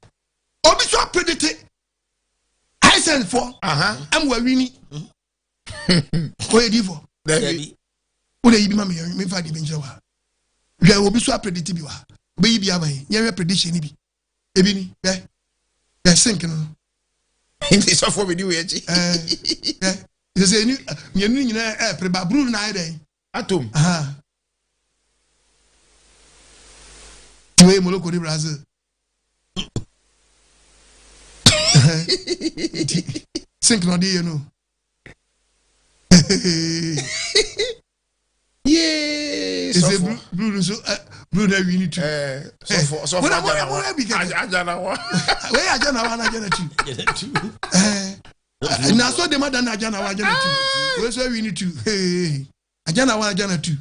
Obi so apredict Hisense foɔ ɛmu awini. Oyɛ di fɔ. Dabi. Dabi. Wode yi bi ma me yɛn mefa de bi nkyerɛ wa. Hwɛ obi so apredict bi wa. Obeyi bi ama yɛn. Yɛhwɛ prediction ni bi. Ebi ni hwɛ. Hwɛ sink no. Nti sɔfo bi di wo akyi. Ɛɛ hwɛ. Sɛ sɛ ni mmienu nyinaa ɛɛpere ba blue na ayɛ dɛ. Atom. Ti wei Morocco ni Brazil. Nti sink na ɔde yɛ no. Yee Ɛsɛ sɔfo. blue blue no so blue na awi ni tu. Ɛɛ sɔfo sɔfo Mona agya mona na mona wa. bi kɛkɛ. Agya na wa. Wei agya na wa na agya na tu. Ɛɛ na so de ma da na agya na wa agya na tu. Wei so awi ni tu. Agya na wa agya na tu.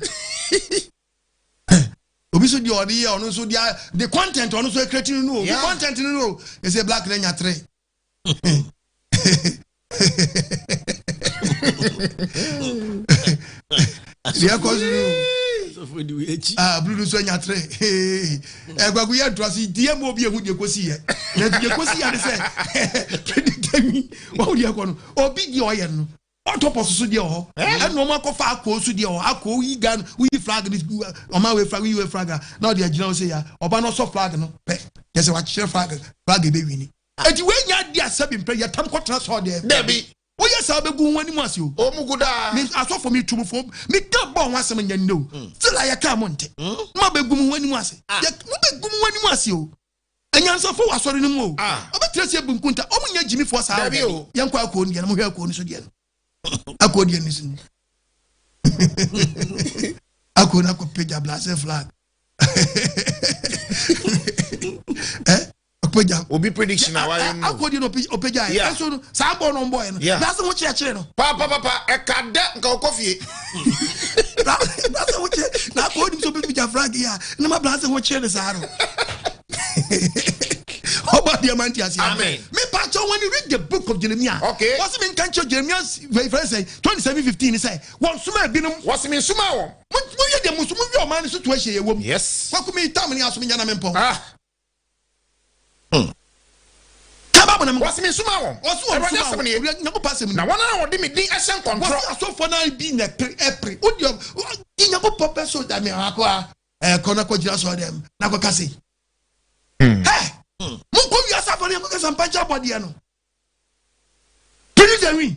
Obi so deɛ ɔde yɛ ɔno nso deɛ the content ɔno nso ekreti no no o. The content no no o. Ɛsɛ black na nya tere. Deɛ ɛkɔ so no. Ah, blue no nso anya tere. Ɛgwagu yɛ ntoa so deɛ mu obi ehu deɛ kosi yɛ. Na deɛ kosi yɛ ne sɛ predictor wi wɔn deɛ kɔ no obi deɛ ɔyɛ no ɔtɔpɔ soso deɛ wɔ hɔ ɛna wɔn akɔfa akoo so deɛ wɔ hɔ akoo yi Ghana woyi flag no gu ɔman wei flag woyi wei flag a na ɔde agyina hɔ sɛ ya ɔba no ɔsɔ flag no pɛ yɛ sɛ wakyerɛ flag flag ebe wini eti wei nya adi asɛbi mpɛ yɛ tam kɔtena sɔɔ deɛ Dabi. Woyɛ saa wobɛgu ho anim ase o. Ɔmu gu daa. Me asɔfo me tu mo fo me ka bɔ ho asɛm nyɛ nnɛ o. Still a yɛ kaa mo nte. Mo abɛgu mo ho anim ase. Yɛ mo bɛgu mo ho anim ase o. Anyansafo wɔ asɔre no mu o. Ɔbɛtena ase abu nkunta. Ɔmo nyɛ gyimifoɔ saa o. Dabi o. Yɛnkɔ akuo no deɛ no mo hwɛ akuo no so deɛ no. Akuo deɛ no so ni. Akuo no akɔ pagya blase flag. Eh? ɔpagya obi prediction a wayɛ no akɔdi no ɔpagya yɛ ɛnso no saa bɔɔl no ɔmbɔɔyɛ no blaase ho kyerɛkyerɛ no papapapa ɛka dɛ nka ɔkɔ fie blaase ho kyerɛ na akɔ onim sɛ ɔbɛpagya flag yi a na ma blaase ho kyerɛ no saa no ɔbɔ adeɛ ma nti aseɛ Amen. Me pa kyɛw when you read the book of Jeremiah okay wɔsi mi nka nkyɛn Jeremiah fɛn sɛ 27:15 sɛ wɔn soma ebinom wɔsi mi nsoma wɔn mo yɛ deɛ mo so mo yɛ ɔman no situation yɛ wɔ mu yes kwaku mi tam ne asom nyɛ na me mpɔn ah Ka Bible na me. Wɔsi mi nsoma wɔn. Wɔsi wɔn Awurade nsoma asɛm wɔn. nie. Awurade Nyankopɔn asɛm nie. Na wɔn a wɔde me din ahyɛ nkɔntorɔ. Wɔsi asɔfoɔ no bi na ɛpere ɛpere. Wo deɛ ɔdi Nyankopɔn pɛ so da me akɔ a ɛkɔ na kɔ gyina sɔɔ dɛm na kɔ kase. Hɛ! Monkɔ wiase afɔ no yɛnkɔ kasa mpa nkyɛ abɔdeɛ no. Produce and win.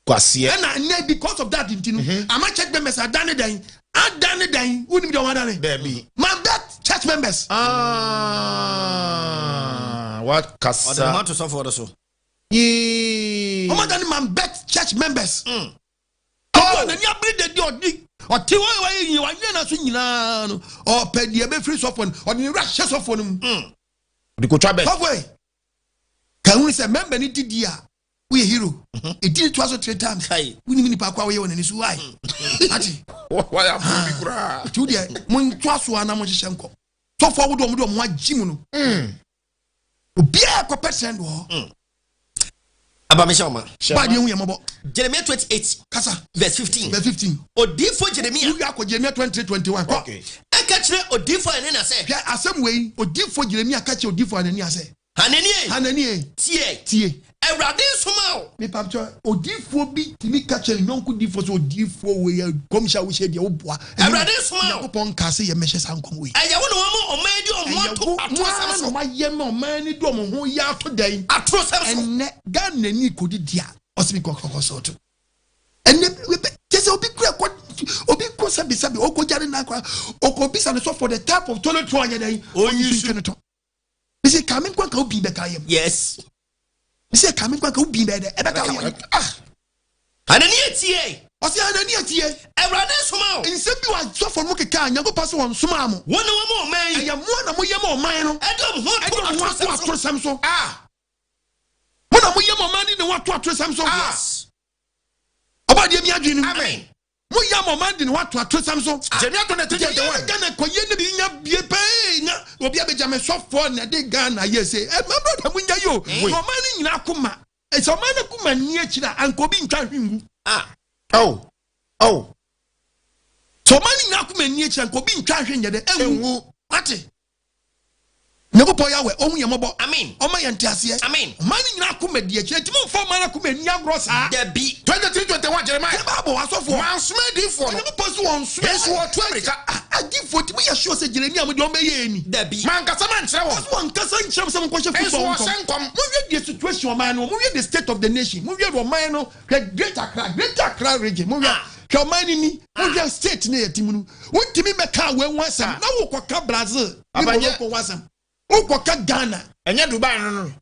Kwaseɛ. Ɛna nnɛ because of that nti no mhm. ama church members adane dɛn adane dɛn wonim deɛ wɔn adane. Dɛbi. Ma bet church members. Ah, wakasa. Ɔde ne ho ato sɔfoɔ no so. Yee. Wɔn adane ma bet church members. Ɔwɔ n'ani abere de deɛ ɔde ɔte hɔ wayɛ yie wayɛ n'aso nyinaa no ɔpɛ deɛ ɛbɛfiri sɔfoɔ no ɔde ne wura hyɛ sɔfoɔ no mu. Ɔde kotwa bɛ. Sɔfoɔ yi ka hunu sɛ mɛmba ne didi a woyɛ hero ɛdi ne toa so three times wonim nipa ko a woyɛ wɔ n'ani so why ate nti wodeɛ montoa so a na monhyehyɛ nkɔ sɔfoɔ wodeɛ ɔmode ɔmo agye mu no mm. obiaa kɔpɛ sɛn wɔ hɔ mm. abamehyɛ ɔma badeɛ hu yɛ mɔbɔ Jeremiah 28 kasa verse 15 verse 15 odiifo Jeremiah wowie akɔ Jeremiah 23 21 kɔ ɛka kyerɛ odiifo Anania sɛ hwɛ asɛm wei odiifo Jeremiah ka kyerɛ odiifo Anania sɛ Hananie. Hananie. Tie. Tie. Awurade nsomaa wo. Mepamkyɛ, odiyifoɔ bi tumi ka kyerɛ ne yɔnko diyifoɔ sɛ, Odiyifoɔ wei yɛ nkɔmhyɛ a wohyɛ deɛ woboa. Awurade nsomaa wo. Nyankopɔn nkaa sɛ yɛmmɛhyɛ saa nkɔm wei. Ɛyɛ wo na woama ɔman yi de wɔn ho ato atorosɛm so. Ɛyɛ wo na woayɛ ma ɔman yi de wɔn ho yɛ ato dɛn? Atorosɛm so. Ɛnnɛ, Ghanani kɔdidi a, ɔse mekɔ kɔsɔɔto. Ɛnnɛ, kyɛ sɛ obi kura kɔ, obi kɔ sɛbesɛbe, ɔkɔgya ne nan koraa, ɔkɔbisa ne sɔfoɔ the type of toilet roll a ɔnyɛ dɛn? Ɔnyi so ntwe no to. Mese kame nkwa nka obi bɛka yam. Yes. Mese kame nkwa nka obi bɛyɛ dɛ ɛbɛka yam. Ah. Anania tie. Ɔsɛ Anania tie. Awurade nsoma o. Nsɛm bi wɔ asɔfo no keka a Nyankopɔn sɛ wɔn somaa mo. Wɔn na wɔn ma ɔman yi. Ɛyɛ mo na moyɛ ma ɔman no. Ɛde wɔn ho ato atorosɛm so. Ah. Mo na moyɛ ma ɔman de ne ho ato atorosɛm so. Ah. Yes. Ɔbɔ adeɛ mi adwene mu. Amen. Mo yɛ ama ɔman de ne ho ato atosɛm so. Jeremia 23:21. Yɛyɛ Ghana kɔyɛ ne bi nya bie pɛɛ na obi abɛgya me sɔfoɔ na ɛde Ghana yɛ se. Ɛ my brother mo nya yi o. Na ɔman no nyinaa koma. Sɛ ɔman no koma nni akyiri a anka obi ntwa nhwe ngu. Ah. Oh. Oh. Sɛ ɔman no nyinaa koma nni akyiri a anka obi ntwa nhwe nyɛ dɛ enwu. Wate? Nyankopɔn Yahweh, ɔhu yɛn mmɔbɔ. Amen. Ɔma yɛn nteaseɛ. Amen. Ɔman no nyinaa akoma di akyire. Enti momfa ɔman no akoma nni agorɔ saa. Dabi. 23:21 Jeremiah. Hwɛ Bible, asɔfoɔ. Mansoma adiyifoɔ no. Onyankopɔn se wɔnsoma. Nso wɔtu ammirika. Ah, adiyifoɔ, nti moyɛ sure sɛ Jeremia mo deɛ ɔmbɛyɛ ni? Dabi. Mankasa mankyerɛ wɔn. Ɔse wɔnkasa nkyerɛ mo sɛ monkɔhyɛ football ho Nso nkɔm. wɔhyɛ nkɔm. Monhwɛ deɛ situation ɔman no wɔ, monhwɛ the state of the nation, monhwɛ deɛ ɔman no, hwɛ Great Accra, Greater Accra region, monhwɛ, hwɛ ɔman no ni, monhwɛ state no a yɛte mu no. Wontumi mmɛka wei ho asɛm na wokɔka Brazil ne Morocco ho asɛm. Wokɔka Ghana. Ɛnyɛ Dubai no no.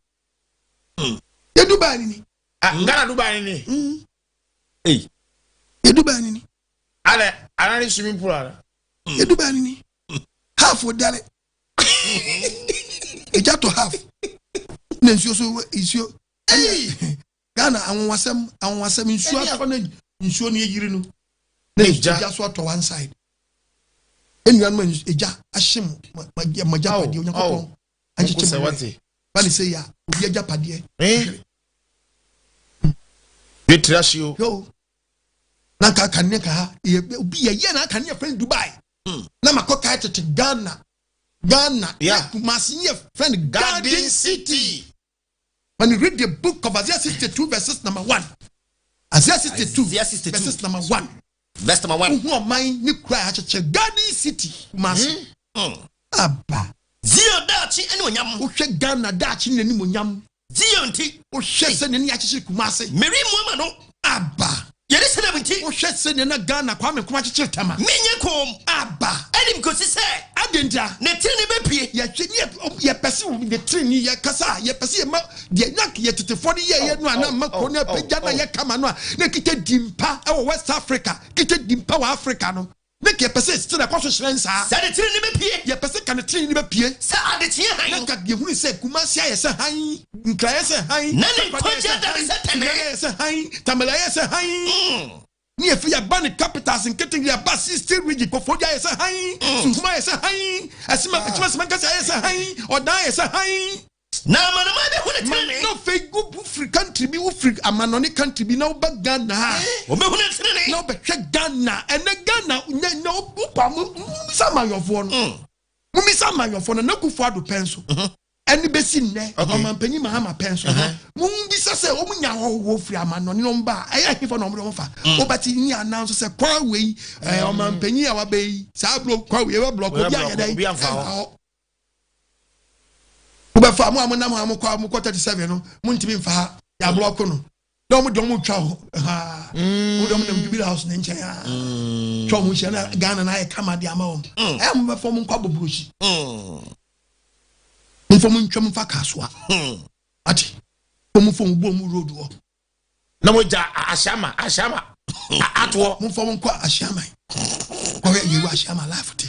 Hmm. Yɛ Dubai ni ni. Ah, hmm. Ghana Dubai ni ni. Hmm. Hey. Yɛ Dubai ni ni. Alɛ, ana ni swimming pool ara. Yɛ Dubai ni ni. Half o dare. Eja to half. Na nsuo so nsuo. Hey. Ghana anwanwasɛm anwanwasɛm nsuo atɔ na nsuo no yiri no na egya so atɔ one side enuanom a egya ahye mo mo agyapadeɛ Onyankopɔn ankyekyɛ mo werɛ ba ne sɛ yɛ a obi agyapadeɛ hwere. Betiri ahye o. Yo. Na nka aka ne ka ha yɛ obi yɛyɛ na aka ne yɛ fɛn Dubai. Na makɔ kae tete Ghana. Ghana. Yeah. Kumasi ne yɛ fɛn Garden City. When you read the book of Isaiah 62 verses number 1. Isaiah 62, Isaiah 62. verses number 1. Verse number 1. Wohu ɔman ne kura a akyekyere Garden City Kumasi. Aba. Zion daakye ne onyam. Wohwɛ Ghana daakye ne n'animonyam. Zion nti. Wohwɛ sɛ ne akyekyere Kumasi. Meremmu ama no. Aba. Yerusalem nti. Wohwɛ sɛ ne na Ghana Kwame Nkrumah akyekyere Tema. Menyɛ komm. Aba. Ɛnim kɔsi sɛ. Adɛn nti a? Ne tenenee bɛpue. Yɛhwɛ ne yɛpɛ sɛ ne tenenee yɛkasa a yɛpɛ sɛ yɛma deɛ na yɛ tetefoɔ no yɛyɛ no a na mma kuro no apagya na yɛ kama no a na kita dimpa ɛwɔ West Africa, kita dimpa wɔ Africa no. Na yɛpɛ sɛ sɛ ɛkɔ so hyerɛn saa. Sɛ ne tenenee bɛpue. Yɛpɛ sɛ ka ne tenenee bɛpue. Sɛ adekyeɛ hann. Na nka yɛhunu sɛ Kumasi ayɛ sɛ hann, Nkran ayɛ sɛ hann, Na ne nkwagye adane sɛ tɛnee. Sunyani ayɛ sɛ hann, Tamale ayɛ sɛ hann. Ne yɛfiri yɛba ne capitals nketenkete yɛba 60 region Koforidua ayɛ sɛ hann, Suhum ayɛ sɛ hann, Asima Akyima Nkasa ayɛ sɛ hann, Ɔdan ayɛ sɛ hann. Na amanaman bɛhu ne tenenee. Na afei wofiri country bi, wofiri amanɔne country bi na woba Ghana a. Wɔbɛhu ne tenenee. Na wobɛhwɛ Ghana. Ɛnɛ Ghana, nɛ nɛ wopa mumisa amanyɔfoɔ no. Mumisa amanyɔfoɔ no, na Akufo Addo pɛn so. Ɛne bɛsi nnɛ, ɔmanpanyin Mahama pɛn so. Mumbisa sɛ wɔn nya ahɔhoɔ firi amanɔne na wɔn ba a, ɛyɛ hefa na wɔn de wɔn fa. Wobɛte ni anan so sɛ kwan wei, ɔmanpanyin a waba yi, saa bro kwan wei, ɛbɛ blɔk, obi ayɛ dɛ, ɛmfa hɔ. Wobɛfa mo a monam ha mokɔ mokɔ 37 no, montumi mfa ha, yɛablɔko no. Na wɔn de wɔn twa hɔ ha, wɔn de wɔn nam Jubilee House ne nkyɛn ha, twa wɔn hyia na Ghana na ayɛ kama de ama wɔn. Ɛyɛ mo bɛfa wɔn nkɔ abɔburokyi. Momfa mo ntwam mfa kasoa. Ate, momfa mo bɔ mu road hɔ. Na mo gya ahyama ahyama atoɔ. Momfa mo nkɔ ahyiaman. Kɔhwɛ yewu ahyiaman life te.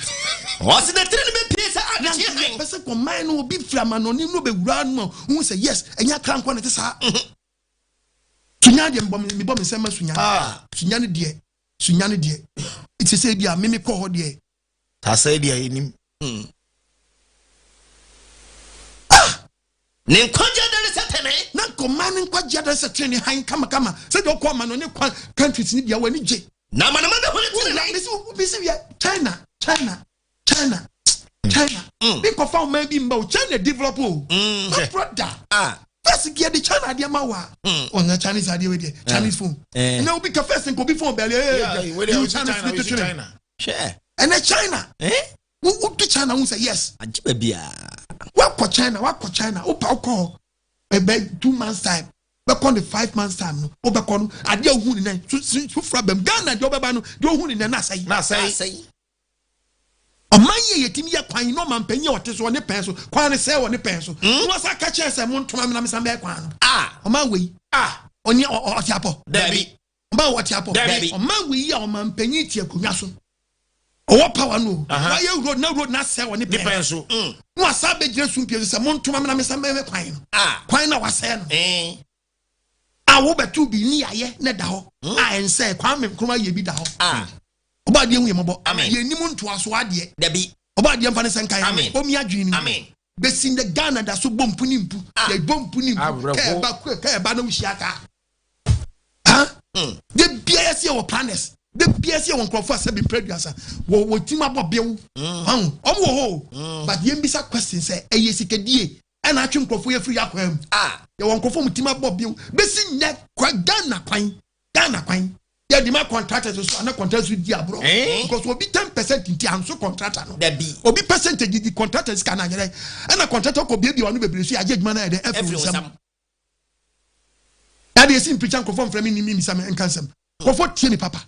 Ɔsi na tiri ne bɛ pie sɛ adekyeɛ hann. Pɛ sɛ kɔman no obi firi amanɔne no bɛwura no a wohu sɛ yes ɛnyɛ akra nkɔ na ɛte saa. Sunya deɛ mebɔ me nsɛm ma sunya. Sunya no deɛ sunya no deɛ ɛte sɛ bi a meme kɔ hɔ deɛ. Tasɛ deɛ yɛnim. Ah! Ne nkwagye adane sɛ tene. Na nkɔman ne nkwagye adane sɛ tene hann kamakama sɛdeɛ ɔkɔ amanɔne kwan countries ne bia w'ani gye. Na amanaman bɛhu ne tenenee. Mesi wia China China China China. Mi nkɔfa ɔman bi mba o China develop o. My brother. First gear de China adeɛ ma wa. Ɔnya Chinese adeɛ wei deɛ Chinese phone. Ɛnna obi ka first nka obi phone bɛɛli ɛɛ you Chinese ni twetwene. Ɛnɛ China. Wodi China wo sɛ yes. Agye baabi a. Wakɔ China wakɔ China wopa wokɔ hɔ ɛbɛ 2 months time bɛkɔ ne 5 months time no wobɛkɔ no adeɛ a wohu ne nan foforɔ abam Ghana deɛ wobɛba no deɛ wohu ne nan na asɛe. Na asɛe. Ɔman yɛ yɛtumi yɛ kwan na ɔman panyin a ɔte so ɔne pɛn so kwan no sɛ ɔne pɛn so. Na wasa ka kyerɛ sɛ montoma me na mesan bɛyɛ kwan no. Ɔman wei. Ɔne ɔte apɔ. Dabi. Ɔman wɔte apɔ. Dabi. Ɔman wei a ɔman panyin te akonnwa so. Ɔwɔ power no. Wayɛ road na road na sɛ ɔne pɛn so. Na wasa bɛgyina sumpie so sɛ montoma me na mesan bɛyɛ kwan no. Kwan na wasɛe no. A wobɛto bi ne yɛayɛ na da hɔ. A ɛnsɛ Kwame Nkrumah yɛ bi da hɔ. Ɔba adeɛ hu yɛ mɔbɔ. Yɛnim ntoaso adeɛ. Dabi. Ɔba adeɛ mfa ne sɛ nka yɛ. Omi adwene ni. Amen. Bɛsi ndɛ Ghana da so bɔ mpu ne mpu. Yɛbɔ mpu ne mpu. Kɛɛba kɛɛba na wohyia kaa. De bia yɛsi wɔ planners. De bia yɛsi wɔ nkurɔfoɔ a sɛbi mpere aduasa. Wɔ wɔ tim abɔ bew. Ɔn ɔmo wɔ hɔ. But yɛn bisa question sɛ ɛyɛ sikadie ɛna atwe nkurɔfoɔ yɛ firi akwan mu. Yɛwɔ nkurɔfoɔ mu tim abɔ bew. Bɛsi nyɛ kwa Ghana kwan. Ghana kwan. Yɛ de ma contractors so ana contractors di aborɔ. Because obi 10% nti anso contractor no. Dabi. Obi percentage di contractors ka na anyerɛ. Ɛna contractor kɔ biabia ɔno bebree so yɛ agye adwuma na yɛ dɛ ɛfiri nsam. Yade esi mpikya nkurɔfoɔ mfrɛ me ni mi misa me nka nsɛm. Nkurɔfoɔ tie mi papa.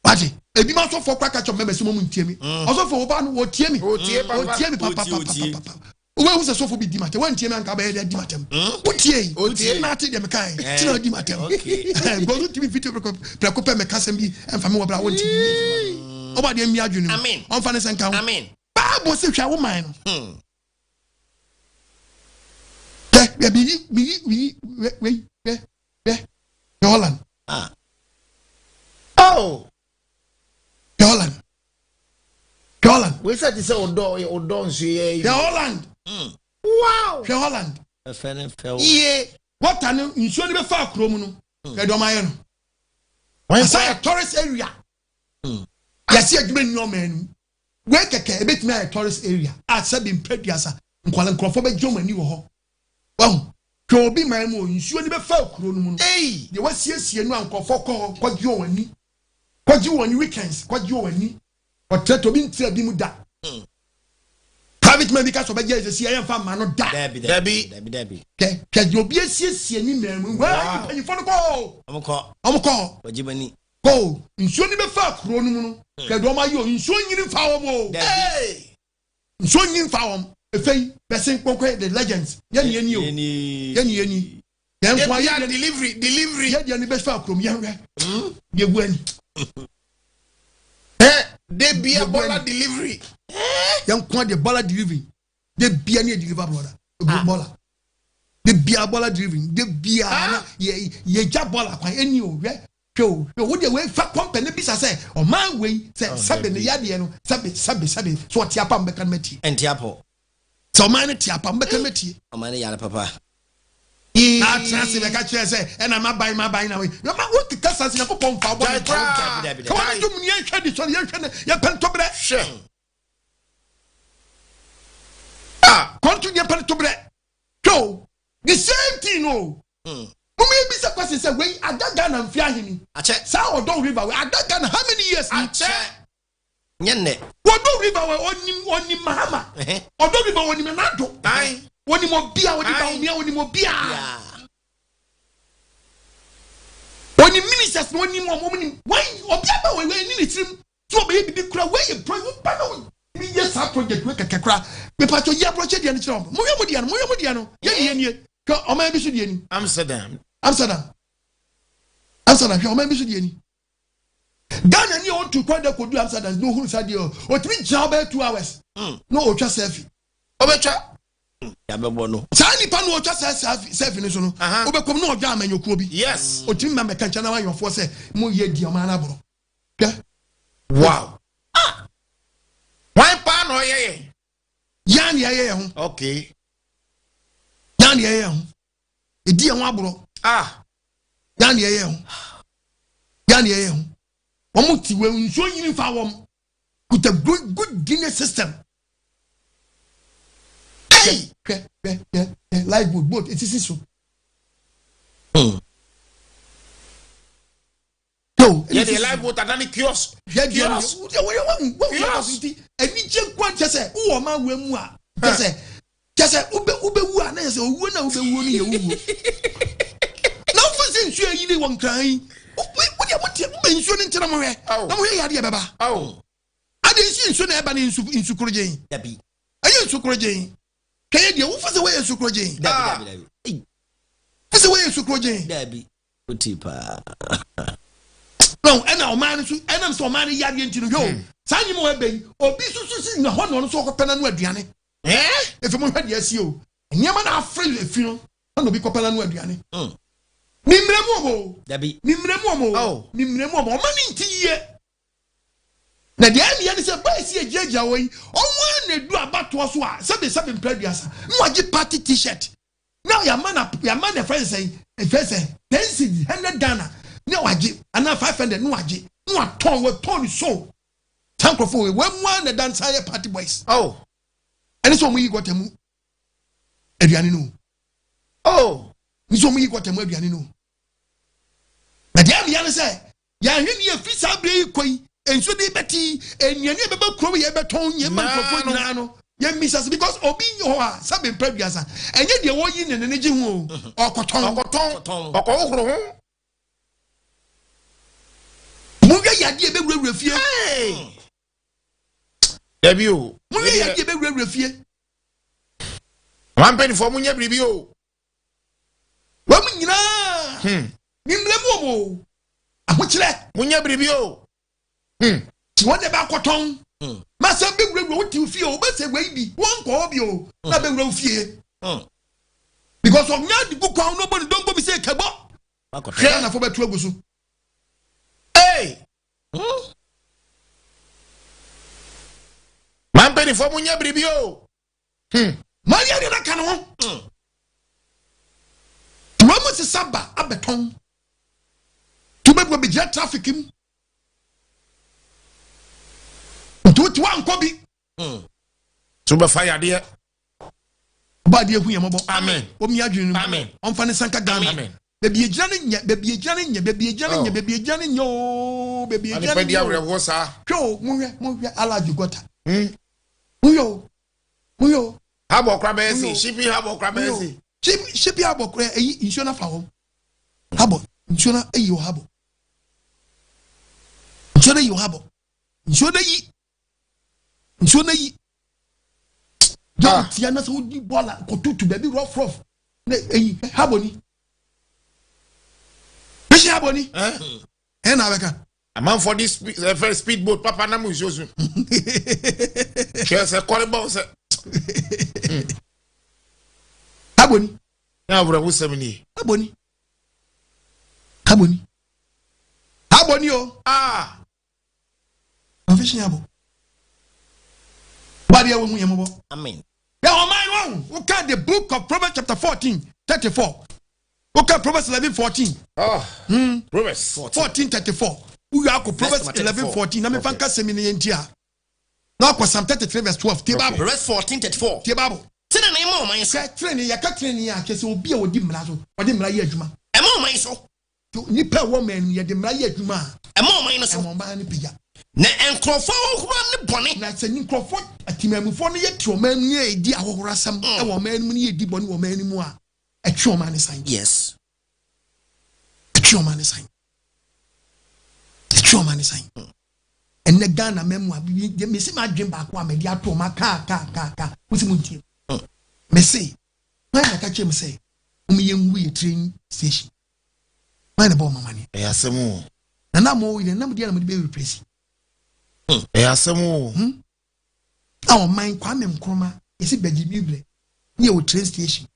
Wate ebi ma asɔfoɔ kora ka kyerɛ mɛmɛ sɛ mo ntie mi. Ɔsɔfoɔ wo ba no wɔtie mi. Wɔtie mi papa papa papa. Wobɛhu sɛ sɔfo bi di matɛm wantie mi anka bɛyɛ dɛ di matɛm. Wotie yi na ate deɛ meka yɛ kyerɛ di matɛm. Because wotumi mfiti prɛko pɛ mɛka sɛm bi ɛmfa me wɔ bra wontie bi. Ɔba deɛ mmia adwene mu. Ɔmfa ne sɛ nka ho. Bible sɛ hwɛ wo man no. Hwɛ miyi miyi miyi wei hwɛ hwɛ hwɛ Holland. Oh. Hwɛ Holland. Hwɛ Holland. Wei sɛ te sɛ ɔdɔ ɔdɔ nsuo yɛ. Hwɛ Holland. Wow. Hwɛ Holland. Ɛfɛ ne fɛ o. Iye. Wɔta no nsuo no bɛfa akuro mu no. Hwɛ deɛ ɔmo ayɛ no. Asa yɛ tourist area. Yɛsi adwuma nni ɔman no mu. Wei kɛkɛ ebetumi ayɛ tourist area a sɛbi mpɛduasa nkwala nkurɔfoɔ bɛgye wɔn ani wɔ hɔ. Wahu? Hwɛ obi man mu o, nsuo no bɛfa kuro no mu no. Deɛ wasiesie no a nkurɔfoɔ kɔ hɔ kɔgye wɔn ani. Kɔgye wɔn ani weekends, kɔgye wɔn ani. Ɔtrɛtrɛ obi ntra bi mu da. Private man bi ka sɛ ɔbɛgye ɛsɛ si ɛyɛ nfa mma no da. Dabi Dabi. dabi dabi. Hwɛ hwɛ deɛ obi asiesie ne man mu. Wei Wow. mpanyinfoɔ no kɔ o. Ɔmo kɔ. Ɔmo kɔ hɔ. Wɔgye wɔn ani. Kɔ o. Nsuo no bɛfa kuro no mu no. Hwɛ deɛ ɔmo ayɛ o. Nsuo nyini nfa wɔn o. Dabi. Hey! Nsuo nyini nfa wɔn. Efe yi bɛsen kɔnkɔn the legends. Yɛn ni yɛn ni o. Yɛni. Yɛn ni yɛn ni. Yɛn nko Ebia ayɛ deɛ delivery delivery. yɛ deɛ no bɛfa kurom yɛn hwɛ. Deɛ gu ani. Eh, de bia bola delivery. Yɛn nko deɛ bɔla delivery. De bia ne yɛ deliver brother. Bɔla. De bia bɔla delivery. De bia na yɛ yɛ gya bɔla kwan ɛni o hwɛ hwɛ o hwɛ o wo deɛ wei fa kɔmpɛ ne bisa sɛ ɔman wei sɛ sɛbe ne yadeɛ no sɛbe sɛbe sɛbe so ɔte apa mbɛka no mɛtie. Ɛnte apɔ. Sɛ ɔman no te apa mbɛka no mɛtie. Ɔman no yare papa. Na atena ase bɛka kyerɛ sɛ ɛna maban maban na wei yɛma wokeka sa sɛ nyankopɔn mfa wobɔ ne Gyae koraa. Dabi dabi ka dabi. wɔne dom ne yɛnhwɛ de sɔre yɛnhwɛ ne yɛpɛ ntoberɛ. Hwɛ. Ah, kɔnto yɛpɛ ntoberɛ. Hwɛ o, the same thing o. Moma yɛbisa question sɛ wei ada Ghana mfe aheni? Akyɛ. Saa ɔdɔn river wei ada Ghana how many years ni? akyɛ. Nyɛ nnɛ. Wɔdɔn river wei onim onim Mahama. Ɔdɔn river onim Nado. Aye. Onim obia, onim Aye. Bawumia, onim obia. Yeah. Onim ministers na onim wɔn, onim wɔn obia ba wei wei ni ne tirim. So ɔbɛyɛ bibi kura wei yɛ pro wo ba na wo bi yɛ saa project wei kɛkɛ kura. Mepatɔ yi aburɔkyɛ deɛ no kyerɛ wɔn. Mo yɛ mo deɛ no, mo yɛ mo deɛ no. Yɛ ni yɛ nie. Hwɛ ɔman bi so deɛ ni. Amsterdam. Amsterdam. Amsterdam hwɛ ɔman bi so deɛ ni. Ghana ni a ɔntu kwan da kɔdu Amsterdam na ohunu saa deɛ o. Ɔtumi gyina hɔ bɛyɛ 2 hours na ɔtwa selfie. Ɔbɛtwa. Yabɛbɔ no. Saa nipa no ɔtwa saa selfie no so no, wobɛkɔm na ɔdwa amanyɔkuo bi. Ɔtumi ma mɛka nkyɛn na wayɔfoɔ sɛ mo yɛ di ɔman no aborɔ. Hwɛ. Wow. Ah. Why pa na ɔyɛ yɛn? Yɛn na yɛyɛ yɛn ho. Yɛn na yɛyɛ yɛn ho. Ɛdi yɛn ho aborɔ. Ah. Yɛn na yɛyɛ yɛn ho. Yɛn na yɛyɛ yɛn ho. Wɔn ti wɔ nsuo nyini fa wɔn. Kuta good good drainage system. Hey. Hwɛ hwɛ hwɛ hwɛ life boat boat esisi so. Yo, Yɛ de life boat adane kiosk. Yɛ deɛ no Kiosk. yɛ wɔn wɔn wɔn Kiosk. nti anigye nko kyɛ sɛ wowɔ ɔman wɔ mu a kyɛ sɛ kyɛ sɛ wobɛ wobɛwu a na yɛ sɛ owuo na wobɛwuo no yɛ wuo na wofa sɛ nsuo ayiri wɔ nkran yi wodeɛ moteɛ mobɛ nsuo no nkyerɛ mo hwɛ Aw. na mohwɛ yɛ adeɛ bɛba. Oh. Ade nsi nsuo na ɛba ne nsu nsu korogyen. Dabi. Ɛyɛ nsu korogyen. Hwɛ yɛ deɛ wofa sɛ wɔyɛ nsu korogyen. Dabi Ah. dabi dabi. Ei, Fa sɛ wɔyɛ nsu korogyen. dabi. Oti paa. No, ɛna ɔman no so ɛnam sɛ ɔman no yadeɛ nti no hwɛ o, saa nyima wɔ ɛbɛ yi obi soso si na hɔ na ɔno nso ɔkɔpɛ n'ano aduane. Eh? Efi mo hwɛ deɛ asi o, nneɛma na afre efi no ɛna obi kɔpɛ n'ano aduane. Ne mmerɛ mu ɔmo o. Dabi. Ne mmerɛ mu ɔmo o. Oh. Ne mmerɛ mu ɔmo ɔma ne nti yie. Na deɛ ɛneɛ ne sɛ bɛɛ si egyinagyina hɔ yi ɔmo a na edu abatoɔ so a sɛbi sɛbi mpɛ aduasa na wagye party t-shirt na yama na yama na ɛfɛ sɛn ɛfɛ sɛn 10 cedi 100 Ghana na wagye anaa 500 na wagye na watɔn watɔn ne so saa nkurɔfoɔ wei wɔn mu a na dansa yɛ party boys. Oh. Ɛne sɛ wɔn yi gɔta mu aduane no. Oh. Ne sɛ wɔn yi gɔta mu aduane no. Na deɛ ɛmea ne sɛ yɛahwɛ ne yɛfiri saa berɛ yi kɔ yi nsuo de bɛte nnuane a ɛbɛba kurom yɛ bɛtɔn yɛn ma nkurɔfoɔ Naa no. nyinaa no yɛmmisa sɛ because obi nyɛ hɔ a sɛbe mpɛ aduasa ɛnyɛ deɛ wɔyi ne ne ne gye ho o ɔkɔtɔn. Ɔkɔtɔn. Ɔkɔtɔn. Ɔkɔhohoro ho. Monhwɛ yadeɛ bɛwurawura fie. Hey. Dabi o. Monhwɛ yadeɛ bɛwurawura fie. Ɔman mpanyinfoɔ mo nyɛ biribi o. Wɔn mu nyinaa ne mmerɛ mu wɔn o ahokyerɛ. Mo nyɛ biribi o. Ti wɔn de bɛ akɔtɔn. Masa bɛwurawura wo ti fie o wobɛsɛ wei bi wɔn nkɔ hɔ bi o na bɛwura wo fie. Because ɔnya de gu kwan no bɔ ne dɔnkɔ bi sɛ kɛbɔ. Wakɔtɔn. Hwɛ anafo bɛto agu so. Hey. Ɔman mpanyinfoɔ mo nyɛ biribi o. Maria de n'aka ne ho. Wɔn mu sisa ba abɛtɔn. Tu bɛbɔ Wabɛgyina traffic mu. Nti wote woankɔ bi. So bɛfa yadeɛ. Ɔba adeɛ hu yɛn mmɔbɔ. Amen. Ɔmi adwene no mu. Amen. Ɔmfa ne nsa nka Ghana. Amen. Baabi egyina no nyɛ, baabi egyina no nyɛ, baabi egyina no nyɛ, Oh. baabi egyina no nyɛ ooo, baabi egyina Nipa no di nyɛ oo. awerɛhoɔ saa. Hwɛ o, monhwɛ, monhwɛ Alhaji Gɔta. Monhwɛ o, monhwɛ o. Habɔ kora bɛyɛ Monhwɛ se, o. shipping habɔ kora bɛyɛ Monhwɛ o. se. Shipping habɔ kora eyi nsuo no afa hɔ. Habɔ, nsuo no eyi wɔ habɔ. Nsuo no eyi wɔ habɔ. Nsuo no eyi. Nsuo no eyi. Yɛ tia na sɛ wodi bɔɔla kɔtutu baabi rough rough na eyi habɔ ni. Bɛhyɛ habɔ ni. Ɛna abɛka. Amanfoɔ de speed ɛfɛ speed boat papa nam nsuo so. Hwɛ sɛ kɔre bɔ sɛ. Habɔ ni. Na awerɛhosɛm nie. Habɔ ni. Habɔ ni. Habɔ ni o. Ah. Confession habɔ. Bade ɛwɔ hu yɛ mɔbɔ. Amen. Yɛ ɔman no ahu. Woka the book of Proverbs chapter 14 34. Woka Proverbs 11 14. Oh. Hmm. Proverbs 14 34. Wowie akɔ Proverbs 11 14. Na mefa nka sɛmi no yɛ nti a. Na akɔ Psalm 33 verse 12. Tie Bible. Proverbs 14 34. Tie Bible. Tenenee ma ɔman so. Sɛ tenenee yɛka tenenee a kyerɛ sɛ obi a ɔdi mmara so ɔde mmara yɛ adwuma. Ɛma ɔman so. Nipa a ɛwɔ ɔman no mu yɛde mmara yɛ adwuma a. Ɛma ɔman no so. Ɛma ɔman no pagya. Na nkurɔfoɔ ahohora ne bɔne. Na sɛ nkurɔfoɔ atemammufoɔ no yɛ te ɔman mu ne yɛdi ahohorasɛm wɔ ɔman no mu ne yɛdi bɔne wɔ ɔman no mu a, ɛtwe ɔman no san. Yes. Ɛtwe ɔman no san. Ɛtwe ɔman no san. Ɛnɛ Ghana mɛmu a mesi m'adwen baako a mɛde ato ɔma kaa kaa kaa kaa mo si mo ntie. Mese hwan na ka kyerɛ mu sɛ mo yɛ ngu yɛ train station. Hwan na bɔ ɔmo amane. Ɛyɛ asɛm o. Na na mo yɛ na mo deɛ na mo de bɛ replace. Ɛyɛ asɛm o. A ɔman Kwame Nkrumah yɛsi bɛgye bi brɛ ne yɛ wɔ train station.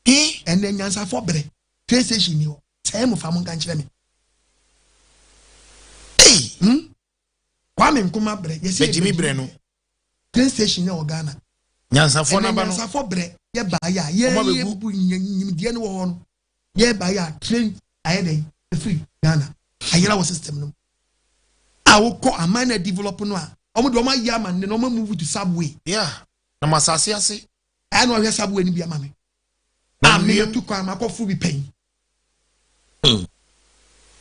Ɛnɛ nyansafo brɛ train station ni hɔ sɛ ɛmo fa mo nka nkyerɛ me. Kwame Nkrumah brɛ yɛsi bɛgye mi brɛ no train station yɛ wɔ Ghana. Nyansafo naba no. Ɛnɛ nyansafo brɛ yɛ ba yɛ a yɛ yɛ bu nyimdeɛ no wɔ hɔ no yɛ ba yɛ a train ayɛ dɛ efiri Ghana ayera wɔ system no mu a wokɔ aman na develop no a wɔn de wɔn ayɛ ama ne na wɔn move to subway. Yeah, na mo asase ase. Ɛyɛ na ɔhwɛ subway no bi ama me. A me tu kwan ma akɔ foro bi pɛn.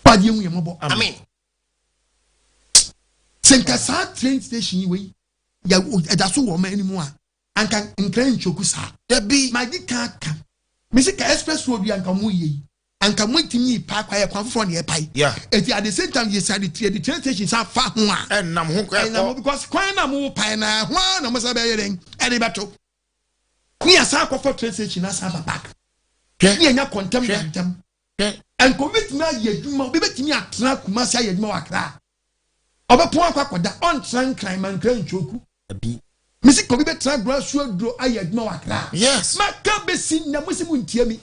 Wadi ehu yɛ mɔbɔ. Amen. Sɛ nka saa train station yi wei yɛ ɛda so wɔ ɔman anim a anka nkran ntwoku saa. Dabi. Ma di kan aka. Mesi ka express road yi anka mo yɛ yi. Anka mo ntumi yi paa kwa yɛ kwan foforɔ na yɛ pae. Yeah. Eti at the same time yɛ sa de de train station sa fa ho a. Ɛnam ho kɔ Ɛnam ho because kwan na mo pae na ho a na mo sa bɛyɛ dɛn ɛde bɛto. Ne yɛ san akɔfɔ train station na san ba back. Hwɛ. Ne yɛ nya kɔntɛm Hwɛ. kɔntɛm. Hwɛ. Nka obi betumi ayɛ adwuma obi betumi atena Kumasi ayɛ adwuma wɔ Accra. Ɔbɛpɔn akɔ akɔda ɔntena nkran ma nkran ntwoku. Mesi ka obi bɛtena agorɔ asu aduro ayɛ adwuma wɔ Accra. Yes. Maka besi na mo si mo ntie mi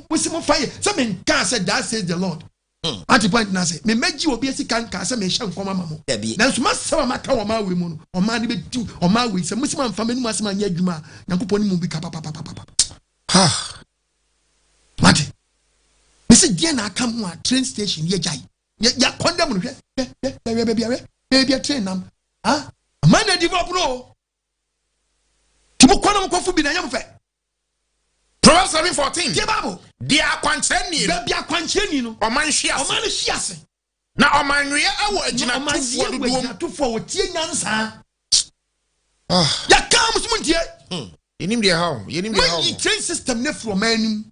mo si mo fa yɛ sɛ me nka sɛ that says the Lord. Ati point na sɛ me mɛgye obi asika nka sɛ mehyɛ nkɔm ama mo. Dabi. Nanso masɛm a maka wɔ ɔman wei mu no ɔman no bɛdi ɔman wei sɛ mo si mo amfa m'anim asɛm anyɛ adwuma a Nyankopɔn ne mu bi ka papapapapa. Ha. Mate. Mesi deɛ na aka mu a train station yɛ gyae. Yɛ yɛ condemn no hwɛ hwɛ hwɛ hwɛ baabi a hwɛ baabi a train nam. Ah aman na develop no o. Ti mo kɔ na mo kɔfo bi na ɛnyɛ mo fɛ. Proverbs 7:14. Tie Bible. Deɛ akwankyerɛ nie no. Baabi akwankyerɛ ni no. Ɔman hwe ase. Ɔman no hwe ase. Na ɔmanweɛ wɔ agyinatufoɔ dodoɔ mu. Agyinatufoɔ a wɔtie nyansa. Yɛka mo so mo ntie. Yɛnim deɛ ha o. Yɛnim deɛ ha o. Mayi train system ne firi ɔman anim.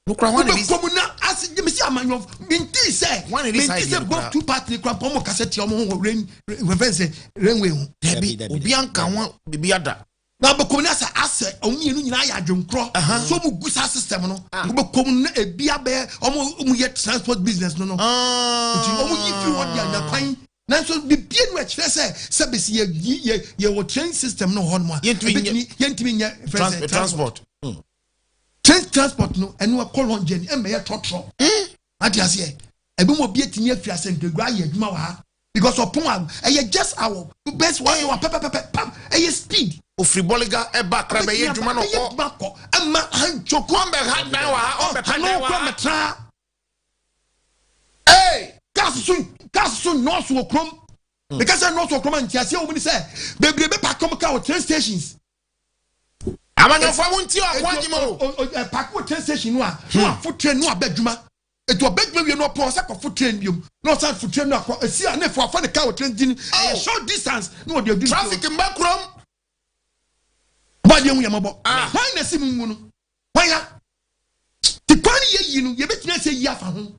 Nokura hwan na di. Wobɛkɔ mu na ase mesi amanyɔ menti sɛ Hwan na di saa menti idea sɛ no both koraa? two party kura mpɔn mo kasa tia ɔmo ho wɔ rain reference sɛ railway ho. Dabi obi anka ho bibi ada. Na wobɛkɔ mu na sɛ asɛ ɔmo mmienu nyinaa yɛ adwenkorɔ so ɔmo gu saa system no wobɛkɔ mu na ebi abɛyɛ ɔmo yɛ transport business no nti ɔmo yi firi hɔ de anya kwan nanso bibie no ɛkyerɛ sɛ sɛ bɛsi yɛ yɛ yɛ wɔ train system no hɔ nom a Yɛntumi nyɛ- ebɛtumi yɛntumi nyɛ reference sɛ Transport. Train transport no ɛno ɛkɔ long journey ɛmɛyɛ trɔtrɔ. Ate aseɛ ebi mu obi etumi afiri asɛnkegua ayɛ adwuma wɔ ha because ɔpon a ɛyɛ just hour best 1 hour pɛpɛpɛpɛ pam ɛyɛ speed. Ofiri Bɔliga ɛba Accra bɛyɛ adwuma na Bɛyɛ ɔkɔ. adwuma kɔ ɛma antwoko. Ɔmbɛ ha dan wɔ ha ɔmbɛ pɛ dan wɔ Ano kura ha. mɛtra. Ee. Kaa Cars so cars so nnɔɔso wɔ kurom. Meka sɛ nnɔɔso wɔ kurom a nteaseɛ wɔ mu ne sɛ bebree bɛ park wɔn car wɔ train stations. Amanyɔfoɔ mo nti ɔko agye mo. Park wɔ train station no a na wafo train no aba adwuma. Eti ɔba adwuma wie no ɔpɔn ɔsɛ kɔfo train biom na ɔsan fo train no akɔ esi a na efo afa ne car wɔ train ti no ɛyɛ short distance na ɔde adu. Traffic mba kurom. Ɔbɔ adeɛ hu yɛ mɔbɔ. Hwan na esi mu ngu no? Hwan ya? Ti kwan no yɛ yi no yɛbɛtumi asɛ yi afa ho.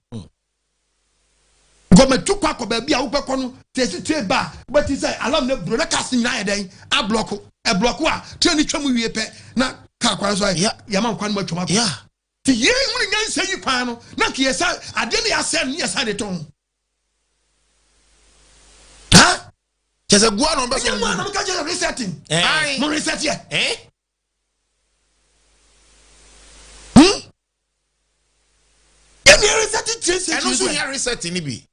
Gɔmɛtu kɔ akɔ baabi a wobɛkɔ no sɛ esi train ba a wobɛte sɛ alarm no aburo na cars no nyinaa yɛ dɛn ablɔko. Ɛblɔko a train no twa mu wie pɛ na car kwan so ayɛ yɛama kwan no mu atwam akɔ. Ti yɛn hunu nyansa yi kwan no na nka yɛsa adeɛ no yɛasɛ no yɛsa de tɔn. Ha? Kyɛ sɛ gua na ɔbɛsɔ. Ɛnyɛ mu a na mo ka kyerɛ resetting. Mo reset yɛ. Hmm? Yɛn ni reset train station. Ɛno nso yɛ reset ni bi.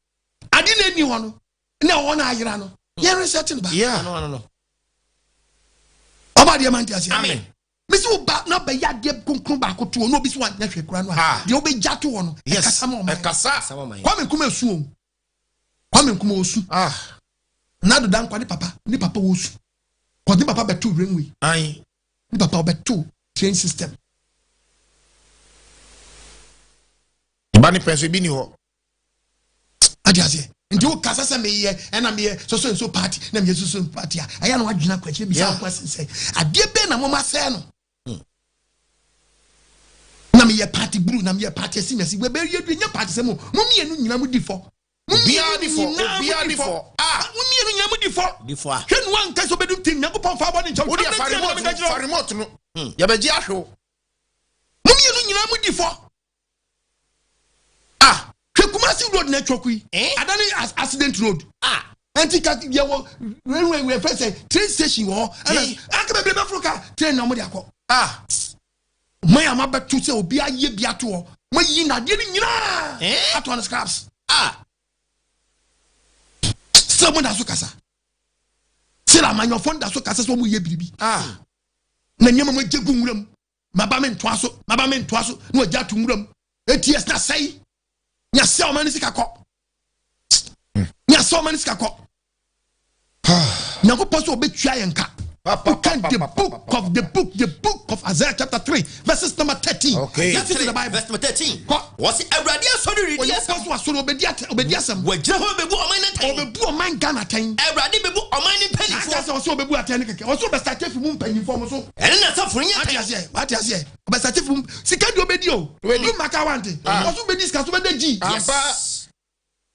Ade na ɛni hɔ no na ɛwɔ na ayera no yɛn reset no ba. Yeah. Ɔba deɛ ma n ti ase. Amen. Mesi wo ba na bɛyɛ adeɛ kronkron baako to hɔ na obi so wanyɛ hwɛ kura no a Ah. deɛ wobɛgya to hɔ no Yes. ɛkasa ma ɔman. Ɛkasa. Kwame Nkrumah esu o. Kwame Nkrumah osu. Ah. Nado Dankwa ne papa ne papa osu. Kɔde papa bɛto railway. Ayi. Ne papa ɔbɛto train system. Ba ne pɛ so ebi ni hɔ. Adi aseɛ. Nti wo kasa sɛ meyɛ ɛna meyɛ soso nso party na meyɛ soso nso party a ɛyɛ na wadwena kɔ akyire bisa wo question sɛ adeɛ bɛn na moma sɛɛ no. Na meyɛ party buru na meyɛ party asi masi wɛbɛyɛ due nyɛ party sɛ mo mo mmienu nyina mo di fɔ. Obiara di fɔ. Obiara di fɔ. Ah, mo mmienu nyina mo di fɔ. Di fɔ a. Hwɛ nua nka sɛ obɛdum tim Nyankopɔn fa abɔde nkyɛw. Wo deɛ fa remote no fa remote no. Yɛbɛgye ahwɛ wo. Mo mmienu nyina mo di fɔ. Ah, hwɛ Kumasi road na atwa kui. Adane accident road. Ah. Nti ka yɛ wɔ railway wɔ fɛ sɛ train station wɔ hɔ. Ɛna aka bebree bɛforo ka train na wɔn de akɔ. Ah. Mo yɛ ama bɛto sɛ obi ayɛ bi ato hɔ. Mo yi nadeɛ no nyinaa ato on scraps. Ah. Sɛ mo da so kasa. Sɛ amanyɔfoɔ da so kasa sɛ wɔn yɛ biribi. Ah. Na nneɛma mo agye gu nwura mu. Maba me ntoa so, maba me ntoa so, na wɔagya ato nwura mu. ATS na sɛe. Nya sɛ ɔma ne sika kɔ. Nya sɛ ɔma ne sika kɔ. Nyankopɔn sɛ ɔbɛtua yɛn ka. You can the book of the book, the book of Isaiah chapter 3, verses number 13. Okay. Listen to the Bible. Verse number 13. Kɔ. Wɔsi Awurade asɔre redi Onyankopɔn asɛm. so asɔre ɔbɛdi atɛ ɔbɛdi asɛm. Wɔgyina hɔ bɛbu ɔman no atɛn. Ɔbɛbu ɔman Ghana atɛn. Awurade bɛbu ɔman no Aka mpanimfoɔ. sɛ ɔsɛ ɔbɛbu atɛn no kɛkɛ. Ɔsɛ ɔbɛsate fi mu mpanyinfoɔ mo so. Ɛne n'asafo no nyɛ Wate atɛn. aseɛ, wate aseɛ. Ɔbɛsate fi mu sika deɛ ɔbɛdi o. Ɔbɛdi. Maka wante. Ɔsɛ ɔbɛdi sika so ɔbɛda gyi. Ampa.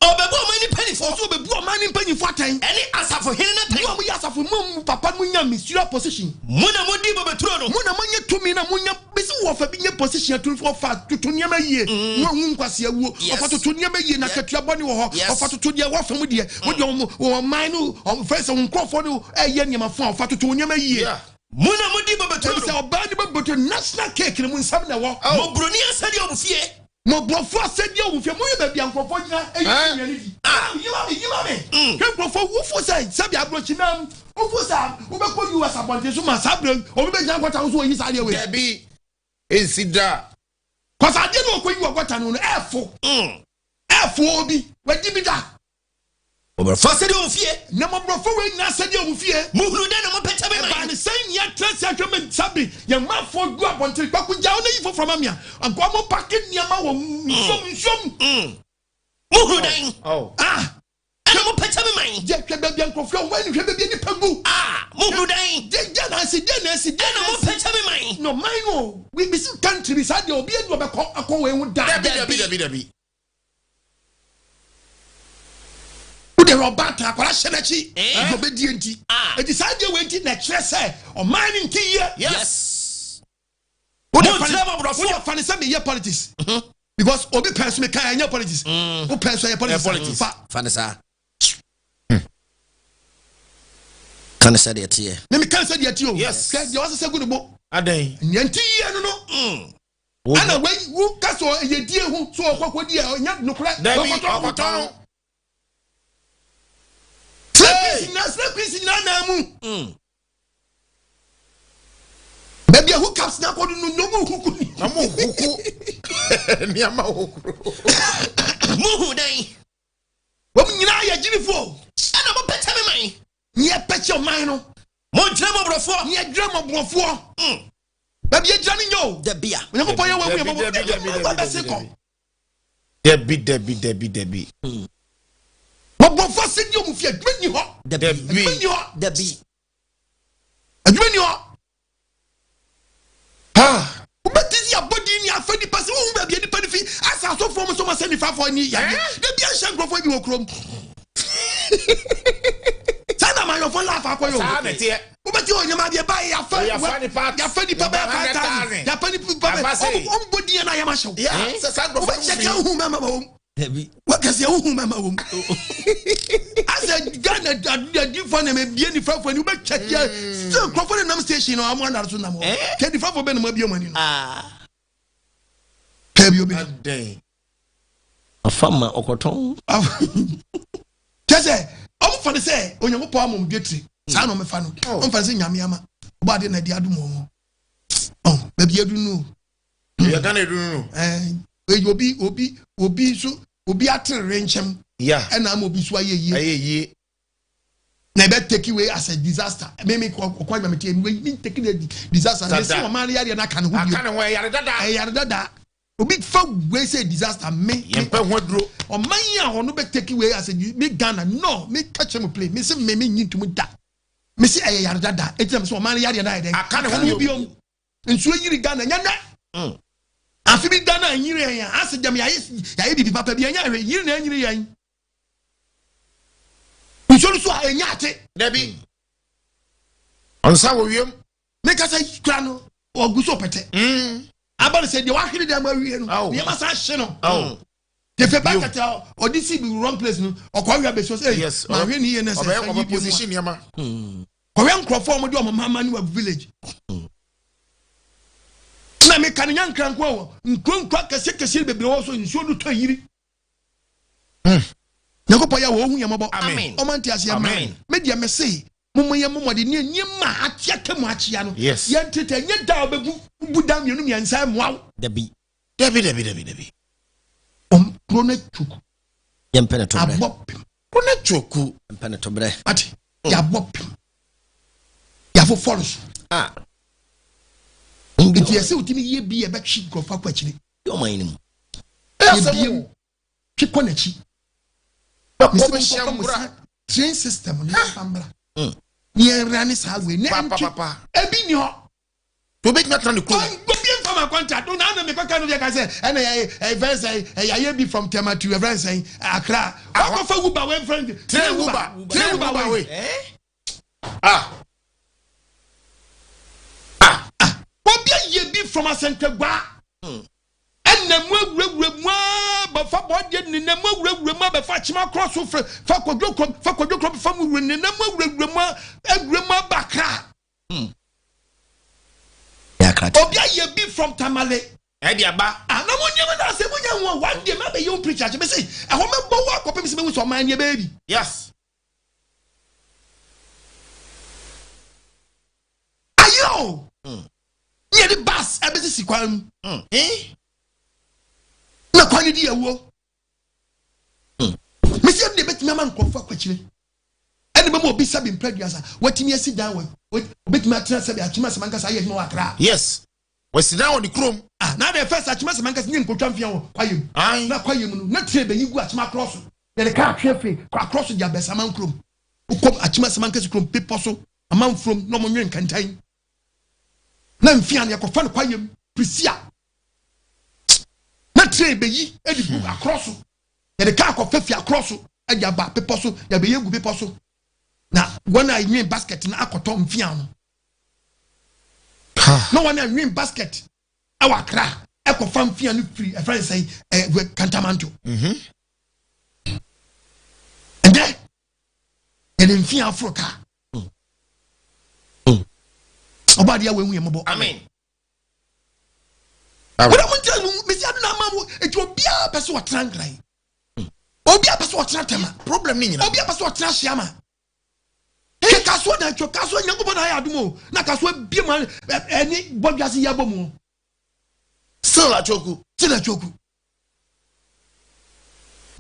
Ɔbɛbu ɔman no mpanimfoɔ. Ɔsɛ ɔbɛbu ɔman no mpanyinfoɔ atɛn. Ɛne asafohene no Mo a atɛn. moyɛ asafo mo mu papa mo nya ministerial position. Mo na modi bobeturo no. Mo na mo nye tumi na mo nya bisi wɔ fa bi nye position atumfo ɔfa toto nneɛma yie. Mo anwu nkwasi awuo. Yes. Ɔfa toto nneɛma yie na katua bɔne wɔ hɔ. Yes. Ɔfa toto deɛ wɔ fam deɛ. Mo deɛ wɔn wɔn man no wɔn fɛ sɛ wɔn nkurɔfoɔ no ɛyɛ nneɛma fo a ɔfa toto nneɛma yie. Yeah. Mo na modi bobeturo Ɛbi sɛ no. ɔbaa no bɛbɔtɔ national cake no mu nsɛm na ɛwɔ. Mo buroni asɛdeɛ wɔ mo fie. Mo borɔfo asɛdeɛ wɔ fie mo yɛ baabi a nkurɔfoɔ gyina ɛyi nnuane di. Yima mi yima mi. Hwɛ nkurɔfoɔ wofo sɛ sɛbi aburokyi nam wofo sɛ wobɛkɔ US abɔnten so ma saa abirɛ obi bɛgyina gɔta ho so wɔyi saa adeɛ wei. Dabi. Ensi da. Kɔsa adeɛ no ɔkɔ yi wɔ gɔta no no ɛɛfo. Ɛɛfo obi wadi bi da. Ɔborɔfo asɛdeɛ wɔ mo fie. Na mo borɔfo wei nyinaa asɛdeɛ wɔ fie. Mohunu dɛn na mopɛkyɛ me Ɛbaa man. ne sɛn nea tena se ahwɛ me nsa bi yɛn manfoɔ gu abɔnten kpako gya wo na yi foforɔ ma me a anka ɔmo pake nneɛma wɔ nsuom nsuom. Mohunu dɛn Oh. Ah! ɛna mopɛkyɛ me man. Gye hwɛ baabi a nkurɔfoɔ wɔn ani hwɛ baabi a nipa gu. Ah, mohunu dɛn Gye gye na asi gye na asi gye ɛna na asi. mopɛkyɛ me man. Na ɔman no we bisi country bi saa deɛ obi adu ɔbɛkɔ akɔ wɔn ho daa. Dabi dabi dabi dabi. Wo deɛ ɔba ta akwadaa hyɛ n'akyi. Eh? Deɛ ɔbɛdie nti. Ah. Eti saa deɛ wei nti na ɛkyerɛ sɛ ɔman no nti yie. Yes. Wo deɛ Mo fa ne- nkyerɛ mo aborɔfoɔ. wo deɛ fa ne sɛ meyɛ politics. Because obi pɛn so meka ɛnyɛ politics. Wo pɛn so ɛyɛ politics. Ɛyɛ politics. Fa Fa ne saa. Ka ne sɛ deɛ teɛ. ne meka sɛ deɛ ti o. Yes. Hwɛ deɛ ɔsesɛ gu ne bo. Adan. Nea nti yie no no. Ɛna wei wo ka sɛ ɛyɛ die ho so ɔkɔ kɔ die ɛnyɛ nokorɛ. Dabi Ɔkɔtɔn. ɔkɔtɔn. Snake queens nyinaa nan mu. Baabi a hookups na akɔdo no na ɔmo huku ni. Na mo huku. Nneɛma hukuru. Muhu dɛn. Wɔn nyinaa yɛ gyimifoɔ. Ɛna mopɛkyɛ me man. Ne yɛpɛkyɛ ɔman no. Mondwene mmɔborɔfoɔ. Ne yɛdwene mmɔborɔfoɔ. Baabi yɛgyina no nyɛ o. Dabi a. Onyankopɔn yɛ wɔn yɛ mmɔbɔ. Bɛse kɔ. Dabi dabi dabi dabi. Mmɔborɔfoɔ sɛ di ɔmo fi adwuma nni hɔ. Dabi. Adwuma nni hɔ. Dabi. Adwuma nni hɔ. Wobɛte si abɔdin ne afa nipa sɛ wohu baabi a nipa no fi asa asɔfoɔ mo sɛ ɔma sɛ nifafoɔ ne yadeɛ da bia nhyɛ nkurɔfoɔ bi wɔ kurom saa na amayɔfoɔ lafa akɔyɛ o wobɛte wɔ nyɛma adeɛ baeɛ yafa yafa nipa bɛyɛ 5000 yafa nipa bɛyɛ ɔmbɔ din na yɛma hyɛw wobɛkyɛ kɛ wohu mɛma wɔ Dabi. Wakɛseɛ wohu mɛma wɔ mu asɛ Ghana adifoɔ na mabie nifafoɔ ani wobɛtwa tia still nkurɔfoɔ ne nam station no ɔmo anare so nam hɔ kɛ nifafoɔ bɛ na mo abie ɔmo ani no kɛ bi obi Adɛn. Afa ma ɔkɔtɔn. Kyɛ sɛ ɔmo fa no sɛ Onyankopɔn ama ɔmo dwetire saa na ɔmo fa no ɔmo fa no sɛ Nyame ama ɔbɔ ade na ɛde adom wɔn ɔn baabi adu no Yɛ Ghana edu no. Ɛɛ obi obi obi nso obi atere nkyɛm. Yeah. Ɛna ama obi nso ayɛ yie. Ayɛ yie. Na ɛbɛ take away as a disaster. Me me kɔ kɔ adwuma mi tie mi mi take the disaster. Dada. Mesi wɔn maa ne yareɛ n'aka ne ho bio. Aka ne ho ɛyare dada. Ɛyare dada. Obi fa wei sɛ disaster me. Yɛn pɛ ho aduro. Ɔman yi a ɔno bɛ take away as a me Ghana no me catch mu play me se me me nyi ntum da. Me se ɛyɛ yare dada. Eti na me se ɔman ne yareɛ n'ayɛ dɛ. Aka ne ho bio. Nsuo yiri Ghana nyɛ nɛ. Mm. Afe bi Ghana anyiri yɛn a ase gyam yɛayɛ yɛayɛ bibi papa bi ɛnyɛ ahwɛ yiri na anyiri yɛn. Nsuo no so a ɛnyɛ ate. Dabi. Ɔnsa wɔ wiem. Meka sɛ kura no ɔgu so pɛtɛ. Mm. Aba no sɛ deɛ wahwere deɛ ama awie no nneɛma san hye no. Tefe ba kɛtɛ ɔde si bi wrong place no ɔkɔ awia bɛsi ɔsɛ Yes. ma ahwɛ ne yie na sɛ Ɔbɛyɛ sɛ yi ɔbɛ bi mu position nneɛma. Kɔhwɛ nkurɔfoɔ a wɔde wɔn mma ne wɔ village. Na meka no nya nkranko wɔ nkuro nkuro akɛseɛ kɛseɛ bebree wɔ so nsuo no tɔ yiri. Nyankopɔn yɛ wɔ ohu yɛn mmɔbɔ. Amen. Ɔma nte aseɛ. Amen. Me deɛ me se mo yɛ mmɔden ne nneɛma a akyea ka mu akyea no. Yes. Yɛn tete nyɛ da a ɔbɛgu bu da mmienu mmiɛnsa mmoa wo. Dabi. Dabi dabi dabi dabi. Ɔm kuro no atwoku. Yɛn pɛ ne to brɛ. Abɔ pem. Kuro no atwoku. Yɛn pɛ ne to brɛ. Ate yɛabɔ pem. Yɛafofɔ no so. Ah. Nti ɛsɛ wotumi yie bi yɛbɛtwe nkurɔfoɔ akɔ akyire. Ɔman no mu. Yɛbiem twe kɔ n'akyi. Bɛkɔ bɛhyia mbra. Train system no yɛmfa mbra. Ne yɛnra ne saa wei. Ne ntwe ebi ni hɔ. Obi tumi atena ne kurom. Obi nfa ma contract no na mi kɔka no bi ka sɛ ɛna yɛ ɛfɛn sɛn ɛyɛ bi from Tema to ɛfɛn sɛn Accra. Wakɔfa Uber wei fɛn. Train Uber. Train Uber wei. Ah. Ah. Obi ayɛ bi from Asɛntɛgua. Ɛna mu awurawura mu aa bɛfa bɔdeɛ nena mu awurawura mu abɛfa akyema korɔ so fɛ fa kwadwo kurom fa kwadwo kurom fa mu wura nena mu awurawura mu awura mu aba Accra. Obi ayɛ bi from Tamale. Ɛde aba. Ah na mo nneɛma na asɛ mo nya ho one day ma bɛyɛ wo preacher akyɛ bɛsɛ ɛhɔ mɛbɔ wo akɔpem sɛ bɛhu sɛ ɔman neɛ bɛyɛ bi. Yes. Ayɛ o. Ne yɛde bus ɛbɛsisi kwan mu. Na kwan no di awuo. Mesi ɛno deɛ bɛtumi ama nkurɔfoɔ akɔ akyire. Ɛna bɛma obi sɛbi mpɛ aduasa watumi asi dan wɔ obɛtumi atena sɛbi akyem asɛm ankasa ayɛ adwuma wɔ Accra. Yes. Wasi dan wɔ ne kurom. Ah, na deɛ first akyem asɛm ankasa ne nkotwa mfea wɔ kwayɛ mu. Na kwayɛ mu no na tire bɛyi gu akyem akorɔ so. Yɛde kaa atwe afiri akorɔ so de abɛsa aman kurom. Wokɔ akyem asɛm ankasa kurom bepɔ so amanfurom na ɔmo nwe nkantan. Na mfea no yɛkɔfa no kwayɛ mu prisia. Na tire bɛyi de gu akorɔ so. Yɛde kaa kɔfa fi akorɔ so de aba bepɔ so yɛbɛyɛ gu bepɔ so na wɔn a nwen basket no akɔtɔ mfea no na wɔn a nwen basket ɛwɔ Accra ɛkɔfa mfea no firi ɛfrɛ nsɛn ɛɛ Kantamanto ɛdɛ yɛde mfea aforo kaa ɔbɔ adeɛ a wɔahu yɛ mmɔbɔ. Amen. Wọ́n mu ntina mu mesi adu na ama mu eti obiara pɛ sɛ ɔtena Nkran obiara pɛ sɛ ɔtena Tema problem ni nyina obiara pɛ sɛ ɔtena Hyiama kɛ kasoa na atwa kasoa Nyankopɔn na ayɛ adum o na kasoa bie mu ɛne bɔdwase yi abɔ mu still atwoku still atwoku.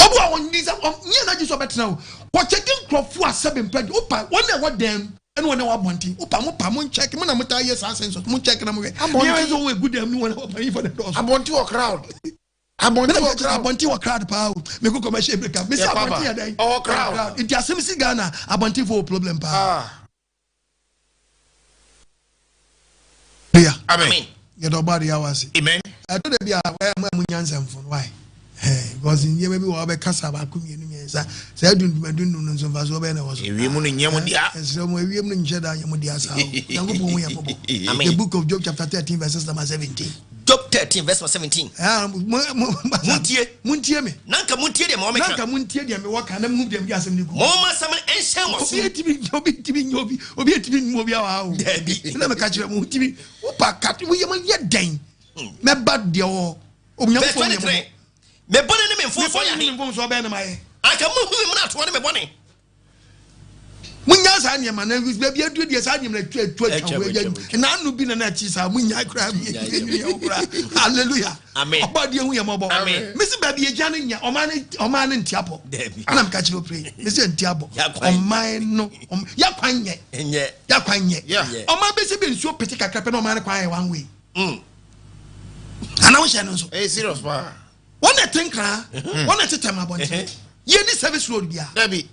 Obi a wɔn nsa nyɛ n'agye sɛ ɔbɛtena o. Kɔkyɛke nkurɔfoɔ a sɛbe mpɛ de wopa wɔn a ɛwɔ dan mu ɛne wɔn a ɛwɔ abɔnten wopa mo pa mo nkyɛke mo na mo taa yɛ saa census mo nkyɛke na mo hwɛ. Abɔnten. Yɛn nso wɔn egu dan mu ne wɔn a ɛwɔ abɔnten fɔ na ɛdɔɔso. Abɔnten wɔ crowd. Abɔnten wɔ crowd. Abɔnten wɔ crowd paa o. Mekɔ commercial break a. Mesi abɔnten yɛ dɛn? Ɔwɔ crowd. Nti asɛm si Ghana abɔnten fo wɔ problem paa. Ah. Bia. Amen. Yɛdɔ ɔbɔ ade yawa ase. Amen. Ɛtɔ da bi a wɔyɛ mo a mo nya nsɛmfo no why? Ɛɛ because nneɛma bi wɔ hɔ bɛkasa baako mmienu mmiɛnsa sɛ adundum adundum no nso mfasoɔ bɛyɛ na ɛwɔ so. Ewiem no nyɛ mo dea. Ɛsrɛ mo ewiem no nhyɛ da nyɛ mo dea saa o. Nyankopɔn hu yɛn mmɔbɔ. Amen. The book of Job chapter 13 verses number 17. Job 13 verse number 17. Ah, mo mo Muntie. Muntie me. Na nka muntie deɛ mewɔ Na meka. nka muntie deɛ mewɔ ka na muhu deɛ mede asɛm no gu. Momma asɛm no nhyɛn mo Obi asom. etimi obi etimi nye obi obi etimi nmu obi awa o. Dabi. Na meka kyerɛ mo timi wopa kat woyɛ mo yɛ dɛn. Mɛba deɛ wɔ. Verse Onyankopɔn yɛ 23. mo. Me bɔne ne me Me mfomsoɔ bɔne yɛ ne ahe? me mfomsoɔ bɛyɛ na mayɛ. Anka muhu me mmarato ne me bɔne. Munya saa nneɛma na baabi aduru deɛ saa nneɛma na atwa atwa Atwa, atwa atwa, atwa. na ano bi na na akyi saa munya koraa yɛ koraa hallelujah. Amen. Ɔbɔ adeɛ hu yɛ mɔbɔ. Amen. Mesi baabi yɛ gya no nya ɔman ne ɔman ne nti abɔ. Dabi. Ana meka kyerɛ opere mesi nti abɔ. Yakwan. Ɔman no yakwan nyɛ Ɛnyɛ. yakwan nyɛ. Yeah. Ɔman bɛsi bɛ nsuo pete kakra pɛ na ɔman no kwan yɛ one way. Mm. Ana wohyɛ no nso. Ɛyɛ serious paa. Wɔn na ɛte nkran wɔn na ɛte tɛm abɔnten. Yɛ ni service road bia. Dabi.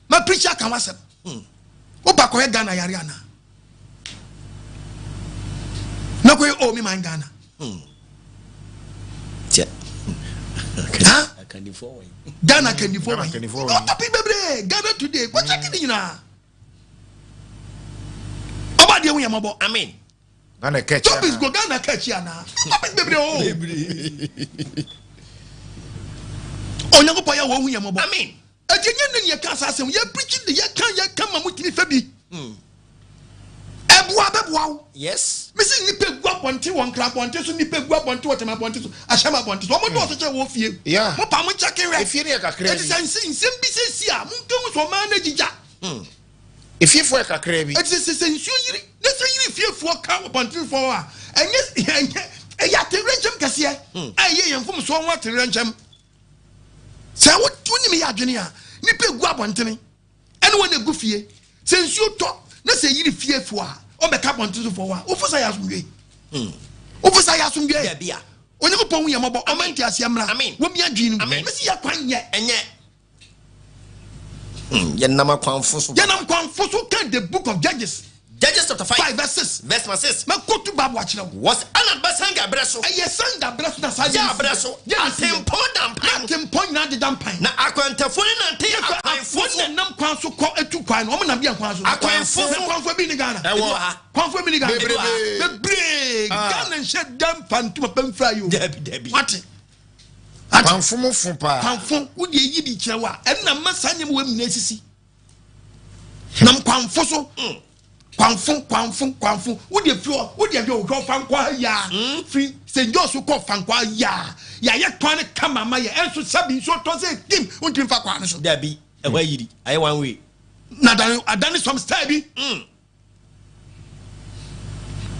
Ma preacher ka wasɛm. Woba kɔyɛ Ghana yare ana? Na kɔyɛ o mi man Ghana. Kyɛ. Ha? Akandifoɔ wɔ yi. Ghana kandifoɔ Ghana wɔ yi. kandifoɔ wɔ yi. Ɔtɔpi bebree Ghana today kɔkyɛ kini nyinaa. Ɔba deɛ ho yɛ mɔbɔ. Amen. Ghana kɛkyɛ. Topics go Ghana kɛkyi ana? Topics bebree o. Onyankopɔn yɛ wɔn ho yɛ mɔbɔ. Amen. Ɛti nye ne yɛ ka saa asɛm yɛ preach de yɛ ka yɛ ka ma mo tumi fɛ bi. Ɛboa bɛboa wo. Yes. Mesi nipa gu abɔnten wɔ nkra abɔnten so nipa gu abɔnten wɔ tɛmɛ abɔnten so ahyɛm abɔnten so wɔn dɔɔso kyɛ wɔ fie. Yeah. Mo pa mo nkyɛn kewɛ. Efie no yɛ kakra Ɛti bi. sɛ nsi nsɛm bi sɛ si a mo nka ho sɛ ɔman no agyigya. Efiefoɔ yɛ kakra bi. Ɛti sɛ sɛ nsuo yiri ne sɛ yiri fiefoɔ ka abɔntenfoɔ a ɛnyɛ ɛnyɛ ɛyɛ atewerɛnkyɛm kɛseɛ a ɛyɛ yɛn mfomsoɔ ho atewerɛnkyɛm. Sɛ wo wonim yɛ adwene a nipa egu abɔntene ɛne wɔn egu fie sɛ nsuo tɔ na sɛ yiri fiefoɔ a ɔbɛka abɔnten so foɔ a wofo sa yɛ asomdwe wofo sa yɛ asomdwe Dabi a. Onyankopɔn hu yɛ mmɔbɔ ɔma nte aseɛ mmra Amen. wɔmi adwene no Amen. mesi yɛ kwan nyɛ Ɛnyɛ. Yɛnam akwanfo so. yɛnam kwanfo so kan the book of Judges Judges chapter 5 5 verse 6 verse number 6. mɛkɔtu Bible akyerɛ wo Wɔs Anad ba Sanga berɛ so. ɛyɛ Sanga berɛ so na saa Yɛ yɛ abrɛ so. yɛ ne si yɛ. Atempɔn da na mpan. atempɔn nyinaa deda mpan Na akwantafoɔ ne nante akwanfo afoɔ so. ne nam kwan so kɔ etu kwan no wɔn nam deɛ kwan so Akwanfo so. kwanfo bi ni Ghana Ɛwɔ. Ebi wɔ ha. kwanfo bi ni Ghana Bebrebe. bebree Ah. Ghana nhyɛ dan fa ntoma pɛ nfura yi o Dabi dabi. wate Kwanfo mo fo paa. kwanfo wode eyi bi kyerɛ wa ɛnna mma saa nneɛma wɔ nyinaa sisi nam kwanfo so kwanfo kwanfo kwanfo wode fi hɔ wode ɛhwɛ ohwɛ ɔfankwa yaa firi St John so kɔ ɔfankwa yaa yɛayɛ kwan no kama ma yɛ ɛnso sabi nsuo tɔ sɛ kim wontumi fa kwan no so Dabi. Ɛhɔ ayiri. Ayɛ one way. na adane adane some style bi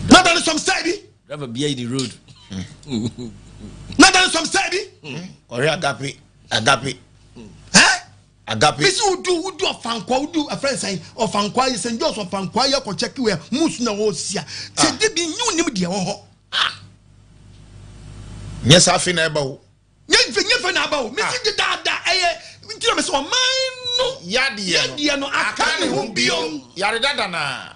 na adane some style bi Driver bia yi the road. na adane some style bi Ɔhwɛ agape. Agape. ɛ Agape. bisi wodu wodu ɔfankwa wodu afrɛ nsɛn ɔfankwa yi St John ɔfankwa yi akɔ kyɛki wɛ musu na wɔsia sɛ de bi nyi onim deɛ wɔ hɔ Nyɛ saa afei na ɛba o. nye nfe nye fɛ na aba o mesi de daadaa ɛyɛ ntina mɛ sɛ ɔman no Yadeɛ no. yadeɛ no aka ne ho biom Yare dada naa.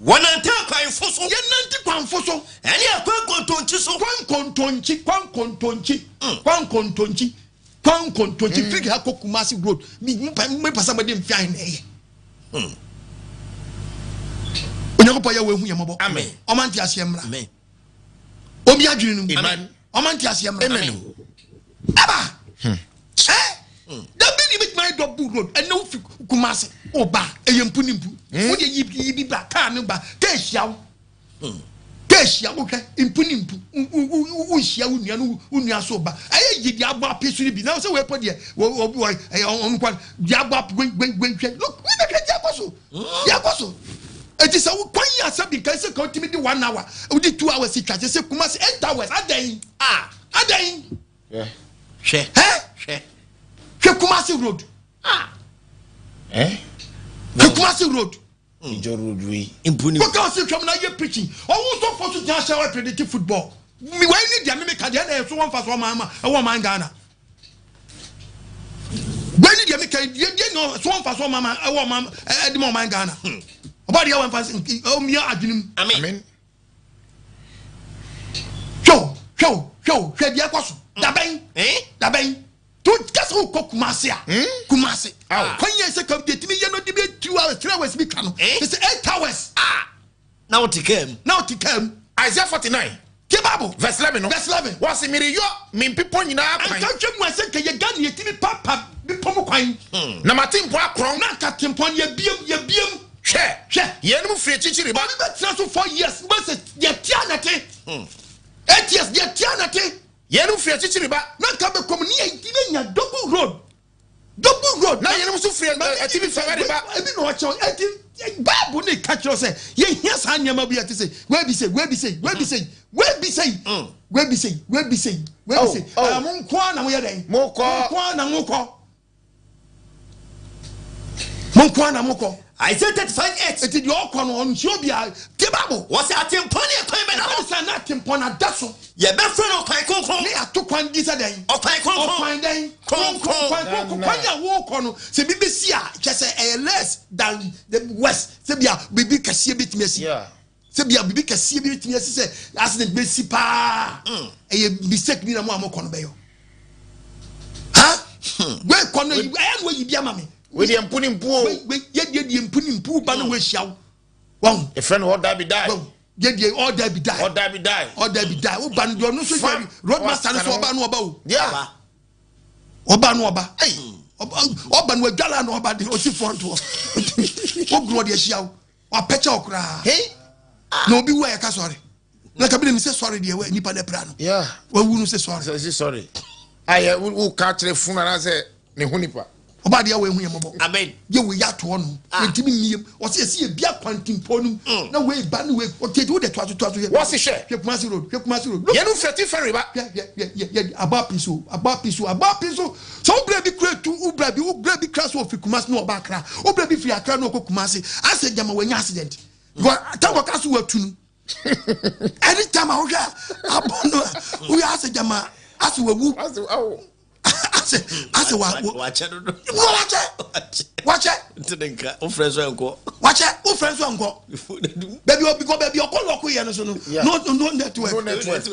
Wɔnante akwanfo so. yɛnante kwanfo so Ɛne akwan kontonkyi so. kwan kontonkyi kwan kontonkyi kwan kontonkyi kwan kontonkyi firi ha kɔ Kumasi road mi mi pa mi pasa mo de nfi ahen na ɛyɛ Onyankopɔn yɛ wo ehu yɛ mɔbɔ Amen. ɔma nte aseɛ mmra Amen. obi adwene no mu Amen. ɔma nte aseɛ mmra Amen. ɛba ɛ dabi ni bituma yɛ dɔbu road ɛnna wofi Kumasi ɔba ɛyɛ mpu ni mpu wode yi yi bi ba kaa no ba kaa ehyia wo kaa ehyia wo hwɛ mpu ni mpu wo nhyia wo nua no wo nua so ba ɛyɛ yi deɛ abɔ ape so ni bi na sɛ wɔɛpɔ deɛ wɔ wɔ wɔ ɛyɛ ɔno kwan deɛ abɔ ape gwen gwen gwen hwɛ look wo bɛ hwɛ deɛ akɔ so deɛ akɔ so eti sɛ wo kwan yi asɛ bi nka sɛ ka otimi di 1 hour wodi 2 hours twa sɛ Kumasi 8 hours adan Ah. adan Yeah. Hwɛ. hɛ Hwɛ. Kumasi road. Ah. Eh? Hwɛ Kumasi road. Ijɔ road wei. Mpuni. Kɔkɛ ɔsi twɛm na yɛ preaching. Ɔwɔ sɔfo so gyina hyɛ ɔpredicti football. Mi wei ni deɛ mi mi ka deɛ ɛna ɛso wɔn fa so ɔman ama ɛwɔ ɔman Ghana. Wei ni deɛ mi ka deɛ deɛ na ɛso wɔn fa so ɔman ama ɛwɔ ɔman ɛdi ma ɔman Ghana. Ɔba deɛ wɔn fa so ɔmia adwene mu. Amen. Amen. Hwɛ o hwɛ o hwɛ o hwɛ deɛ ɛkɔ so. Dabɛn Eh? dabɛn to kasa wo kɔ Kumasi a Kumasi. Aw. Kwan yɛ sɛ ka deɛ tumi yɛ no de bi 2 hours 3 hours bi twa no. Eh? Sɛ 8 hours. Ah. Na wote kaa mu. Na ɔte kaa mu. Isaiah 49 Tie Bible. verse 11 no. Verse 11. Wɔsi miriyɔ mi mpepɔ nyinaa kwan. Anka hwɛ mu asɛ nka yɛ Ghana yɛtumi papa bepɔ mu kwan. Na ma te mpo akorɔn. Na nka tempɔn yɛbiem yɛbiem. Hwɛ. Hwɛ. Yɛnum firi akyirikyiri ba. Obi bɛtena so 4 years mbɛ sɛ deɛ tia na te. 8 years deɛ tia na te. Yɛnum firi akyirikyiri ba. Na nka bɛkɔm ne yɛntumi nya double road. Double road. Na yɛnum nso firi atifi fam de ba. Ebi na ɔkyɛw eti Bible ne ka kyerɛ sɛ yɛhia saa nneɛma bi a ɛte sɛ wei bi sɛ wei bi sɛ wei bi sɛ wei bi sɛ wei bi sɛ wei bi sɛ wei bi sɛ Oh, oh. Mo nko ara na mo yɛ dɛn? Mo kɔ. Mo nko ara na mo kɔ. Mo nko ara na mo kɔ. Isaiah 35:8. Eti deɛ ɔkɔ no ɔnhyia obiara. Tie Bible. Wɔsɛ atempɔn ne ɛkwan bɛda hɔ. Ɛna sɛ na atempɔn na da so. Yɛbɛfrɛ no ɔkwan kronkron. Ne ato kwan di sɛ dɛn? Ɔkwan kronkron. Ɔkwan dɛn? Kronkron. Kwan kronkron. Kwan a wɔrekɔ no sɛ bi bɛsi a kyɛ sɛ ɛyɛ less than the west sɛ bi a biribi kɛseɛ bi tumi asi. Sɛ bi a biribi kɛseɛ bi tumi asi sɛ accident bɛsi paa. Ɛyɛ mistake bi na mo a mokɔ no bɛyɔ. Ha? Wei kɔ no ɛyɛ na wɔyi bi ama me. Wei deɛ mpu ne mpu o. Wei wei yɛ deɛ deɛ mpu ne mpu ba na wɔahyia wo. Wɔn. Efrɛ no ɔda bi die. Wɔn yɛ deɛ ɔda bi die. Ɔda bi die. Ɔda bi die. Wo ba no deɛ ɔno nso deɛ roadmaster no so ɔba no ɔba o. Yeah. Ɔba no ɔba. Ɛyi ɔba no adwala na ɔba de ɔsi front hɔ. Oguru ɔde ahyia wo. Wapɛkyɛ wo koraa. Na obi wu a yɛka sɔre. Na kabi na mi sɛ sɔre deɛ nipa na pira no. Yeah. Wawu no sɛ sɔre. Sɛ sɔre. Ayɛ wo ka kyerɛ funu anaasɛ ne ho nipa. Ɔba deɛ wo ehu yɛ mɔbɔ. Amen. Yɛ wo yɛ atoɔ no. Yɛntumi mmiem. Ɔsɛ yɛsi yɛ bia kwantimpɔ no mu. Na wei ba ne wei. Ɔte wo de toa so toa so. Wɔsi hwɛ. Hwɛ Kumasi road. Hwɛ Kumasi road. Yɛn fɛ ti fɛn riba. Hwɛ hwɛ hwɛ yɛ yɛ aba pi so aba pi so aba pi so. Sɛ wo bere bi kura tu wo bere bi wo bere bi kura so ofiri Kumasi na ɔba Accra. Wo bere bi firi Accra na ɔkɔ Kumasi. Asɛ gyama wɔnya accident. Because tam ɔka so watu no. Anytime a wohwɛ abɔ no a woyɛ asɛ gyama asɛ wawu. Asɛ asɛ wa Wakyɛ dodo. Wakyɛ. Wakyɛ. Nti ne nka wofrɛ so ɛnkɔ. Wakyɛ wofrɛ so ɛnkɔ. Baabi ɔbi kɔ baabi ɔkɔ lɔko yɛ no so no. No no network. No network.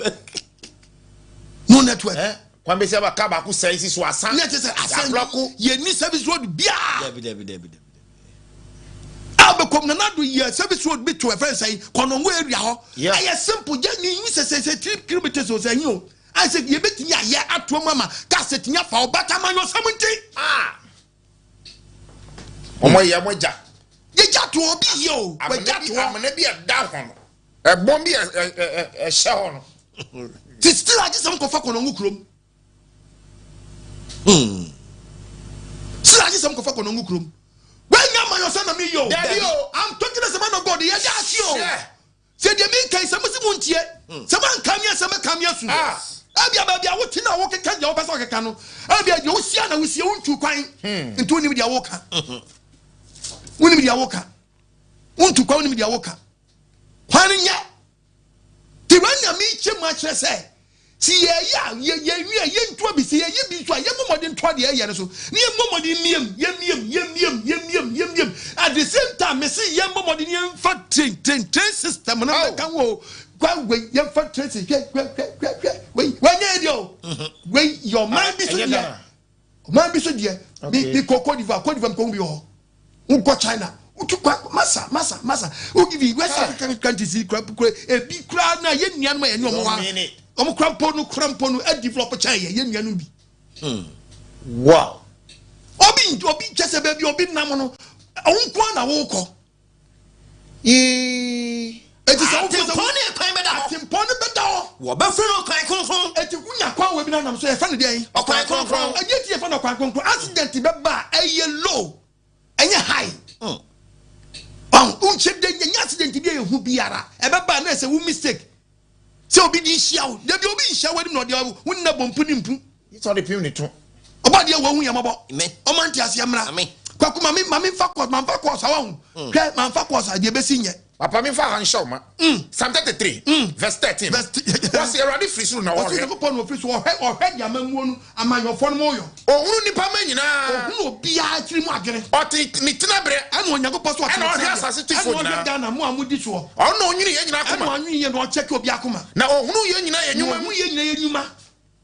No network. Eh? Kwan bɛ si aba kaa baako sɛn si so asan. Ne kyerɛ sɛ asan Ablɔko. yɛ ni service road biara. Dabi dabi dabi dabi. A bɛ kɔm nana do yɛ service road bi to ɛfɛn sɛn Kɔnɔngo area hɔ. Yeah. Ɛyɛ simple gye ni yi sɛ sɛ sɛ 3 kilometres o sɛ ɛyin o. Ayɛ sɛ yɛbɛtumi ayɛ atoa mu ama kaa sɛ tumi afa ɔbata ma nyɔ sɛm nti. Ah. Ɔmɔ yɛ ɔmɔ gya. Yɛgya toɔ obi yɛ o. Wɔgya toɔ. Amena bi ɛda hɔ no. Ɛbɔn bi ɛhyɛ hɔ no. Ti still agye sɛm kɔfa Kɔnɔngo kurom. Still agye sɛm kɔfa Kɔnɔngo kurom. Wɛnyɛ ama yɔ sɛ na mi yɛ o. Dabi o. I'm talking as a man of God. Yɛgya ase o. Hyɛ. Sɛ deɛ mi nka yi sɛ mo si mo ntie. Sɛ mo anka mi asɛm ɛka mi asu. Ah. Ebia baabi a wote na wokeka deɛ wopɛ sɛ ɔkeka no. Ebia deɛ wosia na wosie wontu kwan. Nti wonim deɛ woka. Wonim deɛ woka. Wontu kwan wonim deɛ woka. Kwan no nyɛ. Ti wei na mekyɛ mu akyerɛ sɛ si yɛyɛ a yɛwie a yɛntu abi sɛ yɛyɛ bi nso a yɛmmɔ mmɔden ntoa deɛ ɛyɛ no so ne yɛmmɔ mmɔden mmiem yɛmmiem yɛmmiem yɛmmiem yɛmmiem. At the same time mese yɛmmɔ mmɔden yɛmfa train train train system no Oh. bɛka ho o. Kwa wei yɛmfa train system hwɛ hwɛ hwɛ hwɛ hwɛ wei wɔnyɛ yɛ deɛ o. Wei yɛ ɔman bi so Ɛnyɛ deɛ. Ghana. Ɔman bi so deɛ. Mi Okay. mi kɔ Cote d'Ivoire, Cote d'Ivoire mi kɔ hu bi wɔ hɔ. Wokɔ China wotu kwa masa masa masa wogivi West African countries yi kura kura ebi kura na yɛ nuanom a yɛne ɔmo wa Don't mean it. ɔmo kura mpo no kura mpo no ɛdevelop kyɛn yɛ yɛ nuanom bi. Wow. Obi obi kyɛ sɛ baabi obi nam no ɔmo nko ara na wokɔ. Yee. Eti sɛ wofo sɛ Atempɔn ne ɛkwan bɛda hɔ. Atempɔn no bɛda hɔ. Wɔbɛfrɛ no ɔkwan kronkron. Eti wunya kwan wɔ bi na nam so yɛfɛ no deɛn? Ɔkwan kronkron. Ɛnyɛ ti yɛfɛ no ɔkwan kronkron. Accident bɛba a ɛyɛ low ɛnyɛ high. Ɔn nkyɛn de nyɛ accident bi a ehu biara ɛbɛba na ɛsɛ wo mistake sɛ obi di nhyia wo dabi obi nhyia wo anim na ɔde wo nna bɔ mpu ne mpu. Yi sɛ ɔde pim ne to. Ɔbɔadeɛ wɔ hu yɛn mmɔbɔ. Ɔma nteaseɛ mmra. Kwaku ma me ma me nfa course ma nfa course awa ho. Hmm. Hwɛ ma nfa course a deɛ ebesi nyɛ. Papa mi nfa ha nhyɛ ɔma. Hmm. Psalm 33 hmm. verse 13. Wɔsi Awurade firi soro na ɔhwɛ. Wɔsi Onyankopɔn na ofiri so ɔhwɛ ɔhwɛ deɛ amammuo no amanyɔfoɔ no mo yɔ. Ohunu nipa ma nyinaa. Ohunu obiara tiri mu adwene. Ɔte ne tena berɛ. Ɛna Onyankopɔn so ɔte ne tena berɛ. Ɛna ɔhwɛ asase tifo nyinaa. Ɛna ɔhwɛ Ghana mo a mo di soɔ. Ɔno na ɔnwene yɛn nyinaa akoma. Ɛna ɔnwene yɛn na ɔkyɛke obi akoma. Na ohunu yɛn nyinaa yɛn nnwuma mu. Na ohunu yɛn nyinaa yɛn nnwuma.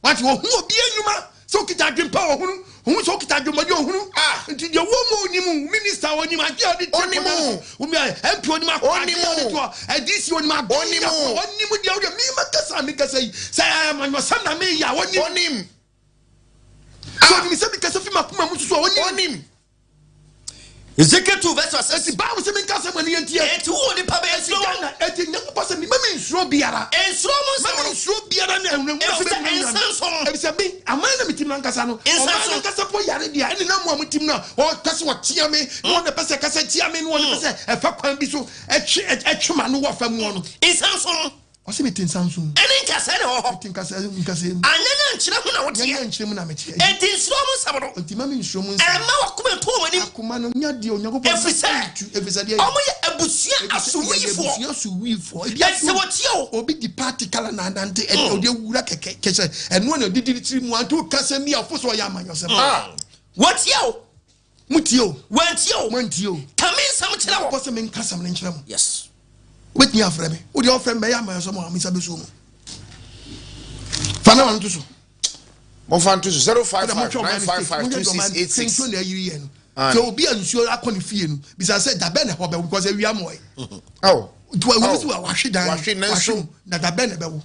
Wate, ɔhunu obiara nnwuma, sɛ ɔkita adwempa a ɔhunu, ɔhunu sɛ ɔkita adwemmɔne a ɔhunu. Ah! Nti deɛ wɔ mu ɔnim, minister ɔnim adeɛ a ɔde te Ɔnim. akonnwa no so, omi a MP ɔnim akɔ adeɛ a ɔde Ɔnim. to hɔ, DC ɔnim adeɛ Ɔnim. a ɔnim deɛ ɔdeɛ me makasa a mekasa yi, sɛ ɛyɛ amanyɔsɛm na meyɛ a ɔnim. Ɔnim. Sɛ ɔnim sɛ mekasa fi m'akoma mu soso a ɔnim. Ɔnim. Ezekiel 2 verse 6. Enti Bible sɛ menka asɛm a ne yɛntie. Enti wo onipa bɛyɛ Enti nsuro wɔn. Ghana, enti Nyankopɔn sɛ mema me nsuro biara. Nsuro wɔn nsɛm Mema no. me nsuro biara ne ahunahuna a Efisɛ wobɛhunahuna nsa me. nso no. Efisɛ me, aman na metim no ankasa no, Nsa ɔman nso. no ankasa po yare deɛ, ɛne na mo a motim no a, wɔpɛ sɛ wɔtea me, na wɔn na ɛpɛ sɛ ɛkasa tia me, na wɔn na ɛpɛ sɛ ɛfa kwan bi so ɛtwe ɛtwe m'ano wɔ fam hɔ no. Nsa nso no. Ɔse mete nsa nso mu. Ɛne nkasɛɛ na ɛwɔ hɔ. Mete nkasɛɛ nkasɛɛ mu. Anyanya nkyerɛ ho na woteɛ. Nyanya nkyerɛ mu na meteɛ. Enti nsuro mo nsɛm no. Enti mma me nsuro mo nsɛm. Ɛmma w'akoma ntu wɔn anim. Akoma no nya deɛ Onyankopɔn Ɛfiri sɛ. Ɛfiri sɛ deɛ. Wɔyɛ abusua asowuifoɔ. Abusua asowuifoɔ. Ebi Enti sɛ wɔtie wo. Obi di party kala na anante ɛde ɔde awura kɛkɛ kyɛ sɛ ɛnoa na ɔde di ne tiri mu anto kasa mi a ɔfo so ɔyɛ amanyɔsɛm. Wɔtie wo. Mo tie o. Wɔantie o. Moantie o. Ka me nsɛm kyerɛ wɔn. Kɔ sɛ menka asɛm no nkyerɛ mo. Yes. Wobɛtumi afrɛ me. Wo deɛ ɔfrɛ me bɛyɛ amayɔsɛm a me nsa bɛsuo mu. Fa na nto so. Momfa nto so 055 955 2686. Nsuo na ayiri yɛ no. Sɛ obi a nsuo akɔ ne fie no, bisa sɛ dabɛn na ɛhɔ bɛwo because awia mmoɛ. Oh. Nti wɔn si wahwe dan. Wahwe nanso. Na dabɛn na ɛbɛwo.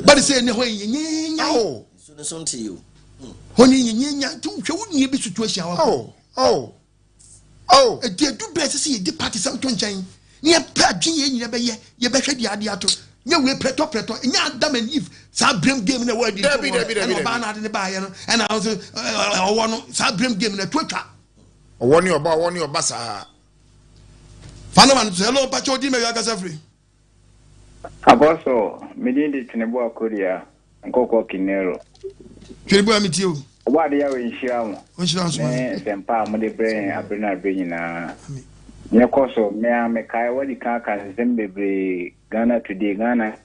Bɛde sɛ ɛnɛ hɔ yɛ nyɛnyɛ. Oh. Nsuo no so nte yi o. Hɔ ne nyɛnyɛ nti wohwɛ wo nua bi situation a wakɔ. Oh. Oh. Oh. Ɛdi edu bɛɛ sɛ sɛ yɛdi party sɛm to nkyɛn ne yɛpɛ adwene yɛn nyina bɛyɛ yɛbɛhwɛ deɛ adeɛ ato nyɛ wei prɛtɔ prɛtɔ nyɛ Adam and Eve saa blame game na ɛwɔ adi Dabi, dabi, dabi, ɛna ɔbaa no ade ne baayɛ no ɛna ɔsɛ ɔwɔ no saa blame game na ɛto atwa. Ɔwɔ ne ɔba ɔwɔ ne ɔba saa. Fa no ma no to hello mpakyɛ odi mɛwi akasa firi. Apostle, me din de Tweneboa Korea, Nkɔkɔ Kinero. Tweneboa me tie o. Ɔbɔade Yahweh nhyira mo. Ɔnhyira nso Ne nsɛmpa a mode brɛ yɛn abere ne abere nyinaa. Nea ɛkɔ so, me ara mekae woadi kan aka nsɛm bebree Ghana Today, Ghana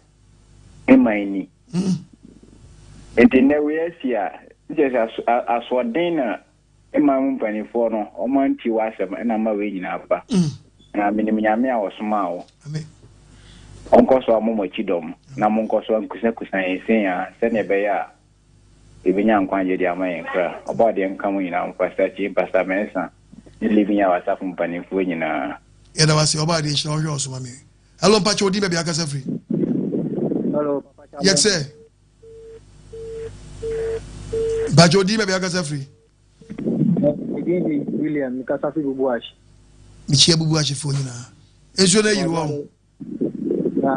ne man ni. Nti nnɛ wei asi a, kyerɛ sɛ asoɔden na Me man mu mpanimfoɔ no, wɔantie w'asɛm na ama wei nyinaa aba. Na menim Nyame a ɔsomaa wo. Ɔnkɔ so ammɔ mo akyi dɔm, na monkɔ so ankusakusa yɛn sei ara, sɛdeɛ ɛbɛyɛ a yɛbɛnya nkwagyeɛ de ama yɛn kra. Ɔbɔadeɛ nka mo nyinaa ho, Pastor Kyei, Pastor Mensah, ne Living Yahweh Asafo mpanimfoɔ nyinaa. Yɛda wo ase ɔbaa deɛ nhyira wo hwɛ ɔsoma me. Hello mpakyɛ wo din baabi akasa firi. Hello papa Kyame. Yɛt sɛ. Mpakyɛ wo din baabi akasa firi. Me din de William, mekasa fi Bubuash. Mekyia Bubuashfoɔ nyinaa. Nsuo no ayiri wɔn. Na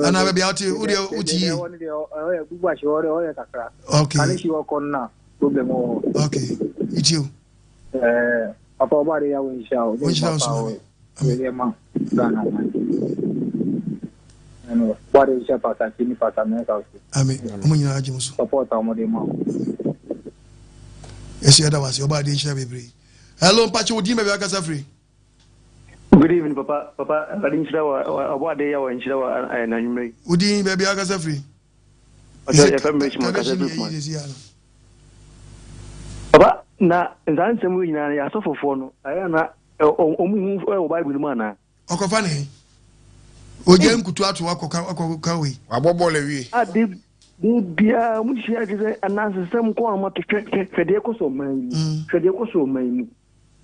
Ana baabi a wote wo deɛ wote yie. Ɛhɔ no deɛ ɛhɔ yɛ Bubuash hɔ deɛ ɛhɔ yɛ kakra. Okay. Kane si hɔ kɔ no na problem wɔ hɔ. Okay. Metie o. Ɛɛ papa ɔbɔ ade yɛ wo nhyira o. Wɔnhyira wo nso maame. Amen. Yɛ ma Ghana man. Ɛno bɔ ade nhyɛ Pastor Kini Pastor Mensah so. Amen. Wɔn nyinaa agye mo so. Support a wɔde ma. Yɛsɛ yɛda wase ɔbɔ adeɛ nhyira bebree. Hello mpakyɛ wo din baabi akasa firi. Good evening papa papa awurade nhyira wɔ ɔbɔ ade yɛ wɔ nhyira wɔ ɛɛ n'anwummerɛ yi. Wo din baabi akasa firi. Ɔsɛ yɛfɛ mi Richmond kasa firi kuma. Papa na nsaa nsɛm yi nyinaa yɛ asɔfofoɔ no ayɛ na ɔmo hu wɔ Bible no mu anaa. Ɔkɔfa ne he? Ogya nkutu ato akɔka akɔka wei. Wabɔ bɔɔl awie. A de de biara ɔmo hyia kyerɛ sɛ anansesɛm nko a ɔmo ato hwɛ hwɛ hwɛ deɛ ɛkɔ so ɔman yi mu hwɛ deɛ ɛkɔ so ɔman yi mu.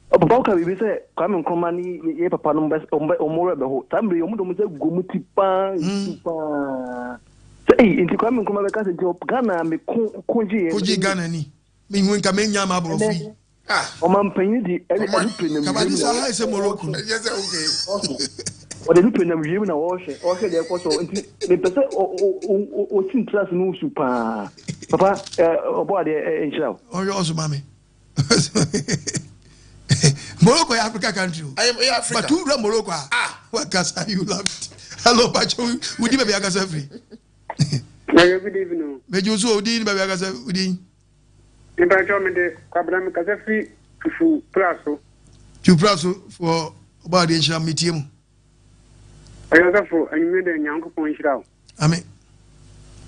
Papa woka biribi sɛ Kwame Nkrumah ne yɛ papa no bɛ ɔmo bɛ ɔmo werɛ bɛho saa mmerɛ yi ɔmo de ɔmo nsa gu ɔmo ti paa nsu paa sɛ eyi nti Kwame Nkrumah bɛka sɛ nti Ghana me ko ko gye yɛ. Ko gye Ghana ni me hu nka me nya ma aborɔfo yi. Ah. Ɔmampanyin de ɛne ɛnu nam wiem na ɔhwɛ. sɛ Morocco. Ɛnyɛ sɛ okay. Ɔde ɛnu nam wiem na ɔhwɛ ɔhwɛ deɛ ɛkɔ so nti mepɛ sɛ ɔsi ntra ase no su paa papa ɔbɔ adeɛ nhyira wo. Ɔhwɛ ɔso ma me. Morocco yɛ Africa country o. Ɛyɛ Africa. But wura Morocco a. Ah. Wakasa you love it. Hello Pacho wudi baabi akasa firi. Good evening. Meju so wudi baabi akasa wudi. Mepakyɛw mede Kwabena mekasa firi Tufu Pra so. Tufu Pra so foɔ ɔbɔ adeɛ nhyira metie mu. Ɔyɛ ɔsɔfo anwummerɛ dɛ Nyankopɔn nhyira wo. Amen.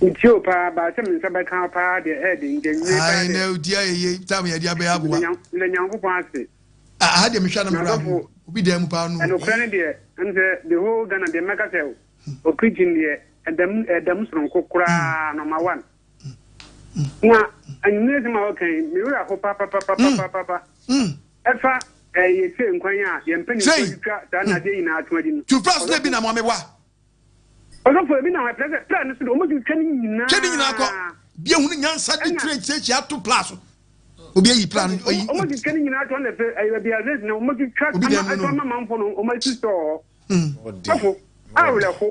Metie o paa baa sɛ me nsa bɛka wo paa deɛ ɛyɛ den nti anwummerɛ paa deɛ. Na otie ayɛ yie tam yɛde abɛyɛ aboa. Meda Nyankopɔn ase. Aha deɛ mehwɛ na mewura ho obi dan mu paa no. Ɛnokorɛ no deɛ ɛm sɛ the whole Ghana deɛ mɛka sɛ o preaching deɛ ɛdam ɛdam soronko koraa number one. Na anwummerɛ sɛm a wɔka yi me werɛ ho papapapapapa. Ɛfa ɛyɛ tire nkwan a yɛn mpanimfoɔ twitwa saa nnadeɛ nyinaa ato adi no. Tufra so na bi na mo amewa. Ɔsɔfo ebi na wɔpɛ sɛ pra no so de wɔn twitwa ne nyinaa. Twɛ ne nyinaa kɔ. Bi ehunu nyansa de tire kyerɛkyerɛ ato pra so. Obi ayi pra no. Oyi. Wɔn twitwa ne nyinaa to na fɛ ɛyɛ baabi a rate na wɔn twitwa ama ato ama manfo no wɔn asi sɔɔ hɔ. Sɔfo awerɛho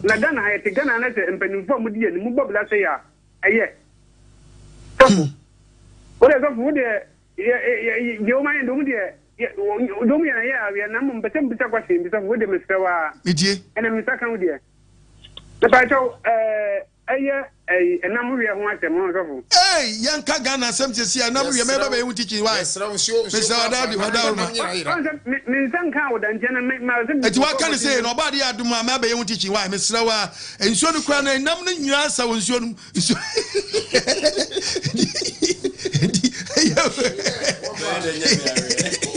na Ghana ha yɛte Ghana na sɛ mpanyinfo a wɔn di yɛn mu bɔ bla sɛ yɛ a ɛyɛ. Sɔfo. Wo deɛ sɔfo wo deɛ yɛ yɛ deɛ wɔn ayɛ deɛ wɔn deɛ. Yɛ wɔ dwom yɛ na yɛ aweɛ na mmom mpɛsɛ mbisa question bi sɔfo wo de mesrɛ wo aa. Metie. Ɛna me nsa ka wo deɛ. Mepakyɛw ɛɛ ɛyɛ ɛyi ɛnam weɛ ho asɛm ho sɔfo. Eei yɛn ka Ghana asɛm sɛsi a ɛnam weɛ mɛba bɛyɛ ho teaching why Yɛsrɛ wo nsuo nsuo mesrɛ wo kura ɔda fa ɔda na roma. nam nyina yera. Ɔn sɛ me me nsa nkaa wo da nti ɛna me ma sɛ Eti waka ne sei no ɔba adeɛ adom a mɛabɛyɛ ho teaching why mesrɛ wo a nsuo no kura no ɛnam no nyinaa sa wɔ nsuo no mu nsuo nti ɛyɛ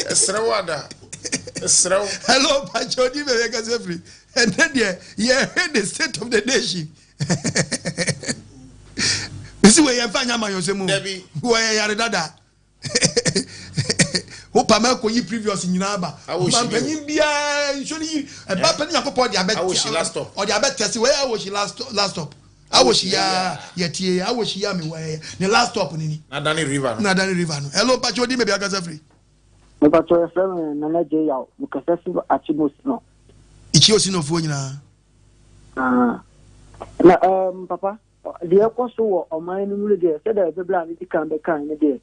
Ɛsrɛ wo ada ɛsrɛ wo. Hello pakyɛ odi bɛbɛ kasa firi ɛnɛ deɛ yɛhwɛ the state of the nation mesi wei yɛmfa nyɛ amanyɔsɛm mu wɔyɛ yare dada wo pa ma kɔ yi previous nyinaa ba ɔmampanyin biara nsuo no yi ɛba pɛ ne nyankopɔn ɔde abɛ ɔde abɛ tɛsi wei awohyi last last stop awohyi ya yɛtie awohyi ya mi wɔ ɛyɛ ne last stop ne ni nadane river no nadane river no hello mpakyɛ odi baabi akasa firi. Mepakyɛ yɛfrɛ me Nana J Yaw mekasa fi Akyem Osino. Ikyi Osinofoɔ nyinaa. Ah. Na um, papa Deɛ ɛkɔ so wɔ ɔman no mu no deɛ, sɛdeɛ bɛbrɛ a medi kan bɛkae no deɛ,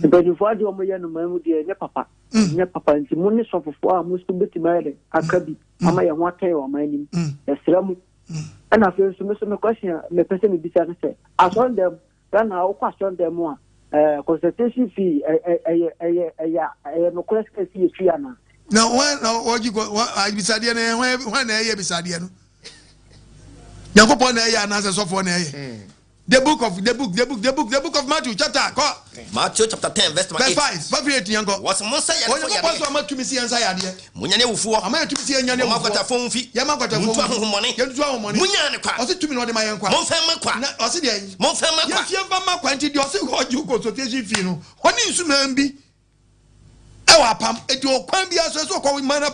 mpanimfoɔ adeɛ a wɔyɛ no man mu deɛ, ɛnyɛ papa. Ɛnyɛ papa nti mo ne sɔfofoɔ a mo nso bɛtumi ayɛ dɛ aka bi ama yɛn ho atɔ yɛn wɔ ɔman no mu. Yɛsrɛ mo. Ɛna afei nso me nso me question a mepɛ sɛ mebisa ne sɛ, asɔredan mu, Ghana ha wokɔ asɔredan mu a, ɛɛ consultation fee ɛyɛ ɛyɛ ɛyɛ ɛyɛ nokorɛ sɛ ɛsi yɛ fee anaa? Na wɔn na wɔgye kɔ wɔn abisadeɛ no wɔn wɔn na ɛyɛ abisadeɛ no nyankopɔn na ɛyɛ anaasɛ sɔfoɔ na ɛyɛ hmm. the book of the book the book the book the book of Matthew chapter kɔ. Matthew chapter 10 verse 8. Verse 5 verse 8 yɛn kɔ. Wɔsɛ mo nsa yarefoɔ yadeɛ. Onyankopɔn sɛ ɔma tumi si yɛn nsa yadeɛ. Mo nyane awufoɔ. Ama yɛn tumi si yɛn nyane awufoɔ. Mo akwatafo mfi. Yɛn ma akwatafo mfi. Mo ntu ahohommɔne. Yɛn tutu ahohommɔne. Mo nyaa ne kwa. Ɔsɛ tumi na ɔde ma yɛn kwa. Mo nfa mma kwa. Na ɔsɛ deɛ. Mo nfa mma kwa. Yɛn fie nfa mma kwa nti deɛ ɔsɛ ɔgye consultation fee no ɔne nsumaa bi. Ɛwɔ apam eti ɔkwan bi aso ɛsɛ ɔkɔ ma na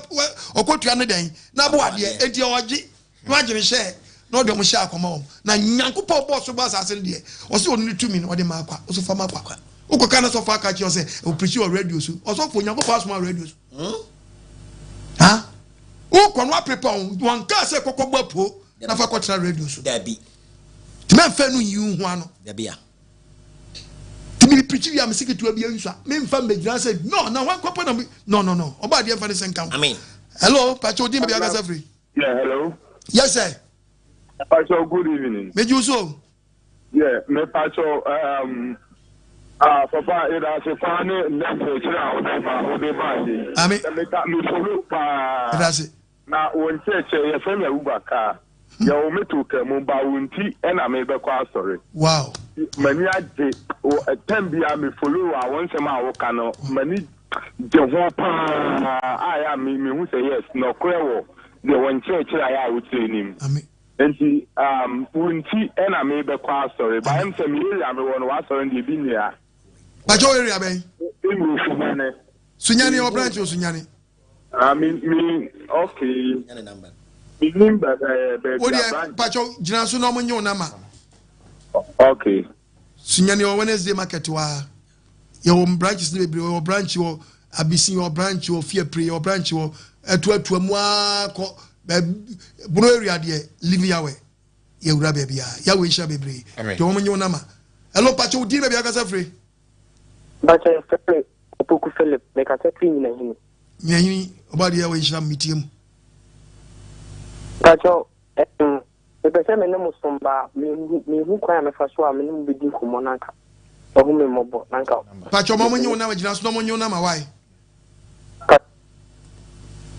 ɔkɔtua ne dɛn na abo adeɛ eti ɔgye na wagye ne hyɛ na ɔde ɔmo hyɛ akɔma wɔn na nyankopɔn bɔɔ so bɔ asase no deɛ ɔsɛ ɔno ne tumi no ɔde ma akwa ɔsɛ fa ma akwa wokɔ ka na sɔfo aka kyerɛ sɛ ɔpirikyi wɔ radio so ɔsɔfo nyankopɔn asoma radio so ha wokɔ no apepa wɔn wɔn kaa sɛ kɔkɔ bɔ apuo na fa kɔtena radio so dabi tìmɛ nfɛ no nyi ho ano dabi a Nti me preach wie a me se ketewa bi ansua me nfa mbɛgyina sɛ no na hwan kɔpɔ na me no no no ɔbɔ adeɛ nfa ne sɛ nka ho. Amen. Hello, pakyɛ odin baabi akasa firi. Yeah, hello. Yes sir. Pakyɛ good evening. Me gye so. Yeah, me pakyɛ ah papa yɛda ase paa ne nnɛ nkyerɛkyerɛ a wode ba wode ba yi. Amen. Na meka me follow paa. Yɛda ase. Na wo nkyerɛkyerɛ yɛfrɛ me Abubakar yɛwo me too kaa mu ba wo nti na mebɛkɔ asɔre. Wow. M'ani agye wo tɛm biara me follow a wo nsɛm a woka no m'ani gye ho paa a yɛ a me mehu sɛ yes nɔkorɛ wɔ deɛ wo nkyerɛkyerɛ a yɛ a wokyerɛ nim. Amen. Nti um, wo nti na mebɛkɔ asɔre ba ɛm sɛ me area mewɔ no w'asɔre no deɛ ebi nni ha. Bàjẹ́ wo area bɛn? Ɛmu Sunyani. Sunyani ɛwɔ branch wɔ Sunyani. Ah, me, me, okay. Me nim ba, eh, baabi Wo deɛ, branch. pakyɛw, gyina so na ɔmo nye wo nama. Okay. Sunyani wɔ Wednesday market wa. Yɛwɔ branches no bebree, yɛwɔ branch wɔ Abisi, yɛwɔ branch wɔ Fiapre, yɛwɔ branch wɔ Atuatua mu ara kɔ baabi, Bono area deɛ, Living Yahweh, yɛwura baabi a. Yahweh nhyira bebree. Amen. Deɛ ɔmo nye wo nama. Hello, pakyɛw, wo din baabi akasa firi? Mpakyɛ yɛfrɛ me Opoku Philip, mekasa firi Nyinahini. Nyinahini, ɔbɔadeɛ a wɔahyira me metie mu. Mpakyɛ ɛm, mepɛ sɛ me ne mo som baa, menhu, menhu kwan a mɛfa so a me ne mo bɛdi nkɔmmɔ no anka. Ɔhu me mmɔbɔ na nka. Pakyɛ ɔmo nye wo nama gyina so na ɔmo nye wo nama why?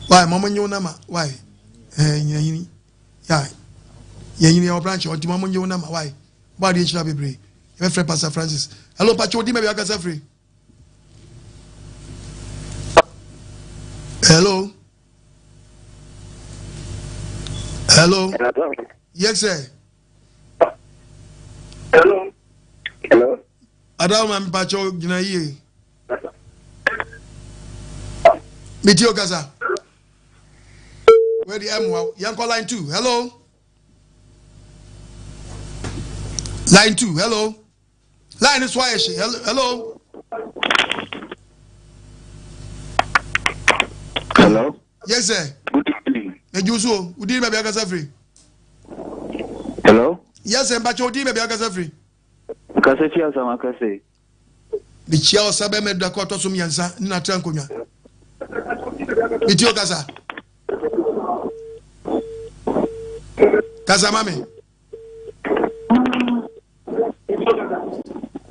Why mo nye wo nama why? Ɛɛ nyina ya yɛnyini yɛwɔ branch ɔnti mo nye wo nama why? Bɔ adeɛ nhyira bebree yɛbɛfrɛ Pastor Francis. Hello pakyɛ odi ma bi akasa firi. Hello. Hello. Yes sir. Hello. Hello. Adawo ma mpakyɛw gyina yie. Metie o kasa. Wei de ɛmoa wo. Yɛnkɔ line 2. Hello. Line 2. Hello. Line so ayɛ hye. Hello. Hello. Yes sir. Good evening. Eju so o. Udi baabi akasa firi. Hello. Yes sir. Mpakyɛw odi baabi akasa firi. Kasa fi asam akasa. Mekyia ɔsa bɛma adu akɔ ɔtɔ so mmiɛnsa ne n'atra nkonnwa. Metie o kasa. Kasa ma me.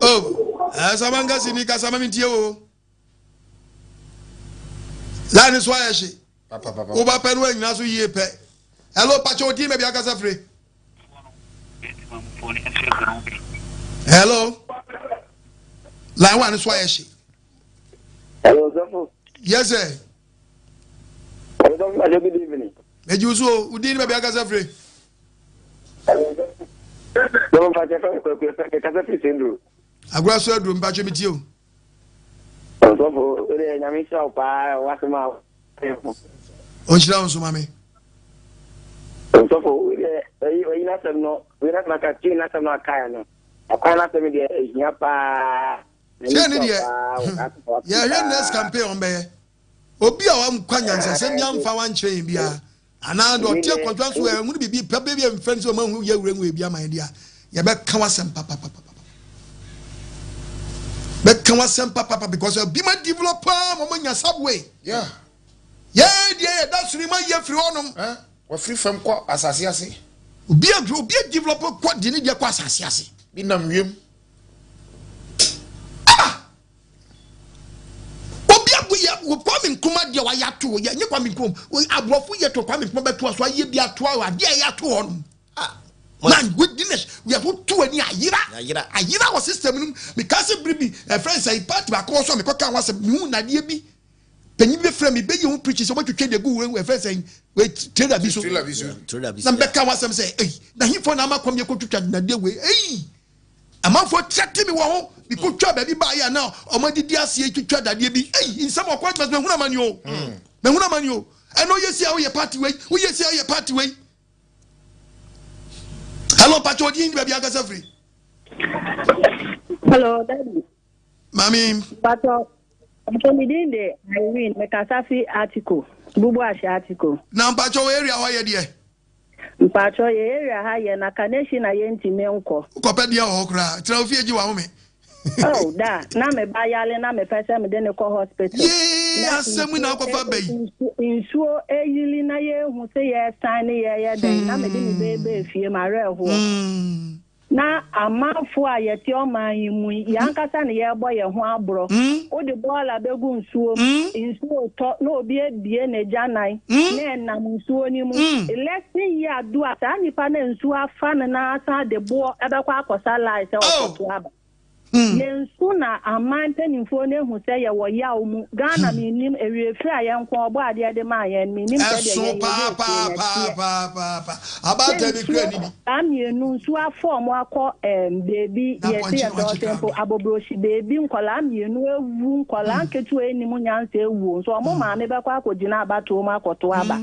Oh, ɛsɛ mankasi ni kasa ma mentie o. Line so ayɛ hye. Woba pɛ no anyina so yie pɛ. Hello, pakyɛ odin baabi akasa firi. Hello. Line one so ayɛ hye. Hello, Zafo. Yes, sir. Hello, Zafo. Good evening. Meji wo so o, wodin ne baabi akasa firi. Zafo mpakyɛ fɛ kwaku fɛ kasa firi Sendro. Agora so aduro mpakyɛ metie o. Ɔsɔfo, wode nyame nhyira wo paa wasɛm a Ɔnhyira wo nso ma me. Ɔsɔfo, wode ɛyi n'asɛm no, wei n'asɛm aka, tie n'asɛm no akaeɛ no, ɛkwan n'asɛm deɛ ɛhia paa. Sɛ ne deɛ, yɛhwɛ next campaign ɔmbɛyɛ. Obi a wankwa nyansasɛm bi amfa wankyerɛ yɛn biara, anaa deɛ ɔte akɔdwa so ɛhunu biribi pɛ bi a mfrɛ no sɛ ɔma hu yɛ wura ngu ebi ama yɛn deɛ a, yɛbɛka w'asɛm papapapa. Bɛka w'asɛm papapa because ebi ma develop paa ma ɔma nya subway. Yeah. Yɛn deɛ yɛda soro ma yɛ firi hɔnom. Eh, wɔfiri fam kɔ asase ase. Obi a obi a develop kɔ de ne deɛ kɔ asase ase. Bi nam wiem. Ah! Obi agu yɛ wɔ Kwame Nkrumah deɛ wayɛ ato hɔ yɛ nye Kwame Nkrumah aborɔfo yɛ to Kwame Nkrumah bɛto aso ayɛ bi ato hɔ adeɛ a ɛyɛ ato hɔ nom. Ah, My goodness, we are to ani ayera ayera ayera wɔ system no mu. Meka sɛ bere bi ɛfrɛ sɛ party baako wɔ so a mekɔka ho asɛm mehu nadeɛ bi panyin bi bɛfrɛ me bɛyɛ ho preaching sɛ wɔbɛtwetwe de gu ɛfrɛ sɛ trailer bi so na mebɛka ho asɛm sɛ ei na hefoɔ na ama kɔm yɛkɔtwitwa nadeɛ wei ei amanfoɔ kyɛte me wɔ ho mekɔtwa baabi baayɛ a na ɔmadidi aseɛ twitwa dadeɛ bi ei nsɛm ɔkɔ adwuma sɛ mahunu amane o mahunu amane o ɛna woyɛ si a woyɛ party wei woyɛ si a woyɛ party wei hello mpakyɛ ɔdin baabi ankasa firi hello daddy maame mpakyɛ mpakyɛ me din de Irene mekasa fi Atiko bubu ahyɛ Atiko na mpakyɛ wɔ area hɔ yɛ deɛ mpakyɛ yɛ area ha yɛ na kanehyi na yɛntumi nkɔ wokɔpɛ deɛ wɔ hɔ koraa tena wo fie gye wahome Oh, da, na me ba yale na mepɛ sɛ mede ne kɔ hospital. Yee, asɛm na akɔfa ba yi. Nsuo eyili na yɛhu sɛ yɛsan ne yɛyɛ dɛn na mede me beebee fie ma awerɛhoɔ. Hmm. Na amanfoɔ a yɛte ɔman yi mu yi, yɛn ankasa na yɛrebɔ yɛn ho aborɔ. Hmm. Wode bɔɔla bɛgu nsuo mu, hmm. nsuo tɔ na obi abie n'agyanan na ɛnam nsuo no mu. Election yi adu a saa nipa no a nsuo afa no na asan de boɔ ɛbɛkɔ akɔsa line sɛ Oh. ɔkɔto aba. Yɛn su na aman mpanimfoɔ no ahu sɛ yɛwɔ yaw mu. Ghana mennim, awiefiri a yɛn nko ɔbɔ adeɛ de maa yɛn, mennim sɛdeɛ Ɛso yɛn yɛwerɛ fie na ɛteɛ. paapaapaapaapa. Sɛ Abaatan bi nsuo kura ni bi. saa mmienu nsuo afɔ ɔmo akɔ ɛɛm beebi Na yɛse pɔnkye yɛ na wakye dɔɔse kra mpo do. abobrokyi beebi nkɔlaa mmienu awu nkɔlaa nketewa nnim nyansa awuo nso ɔmo maame bɛkɔ akɔgyina abatoɔ mu akɔto aba.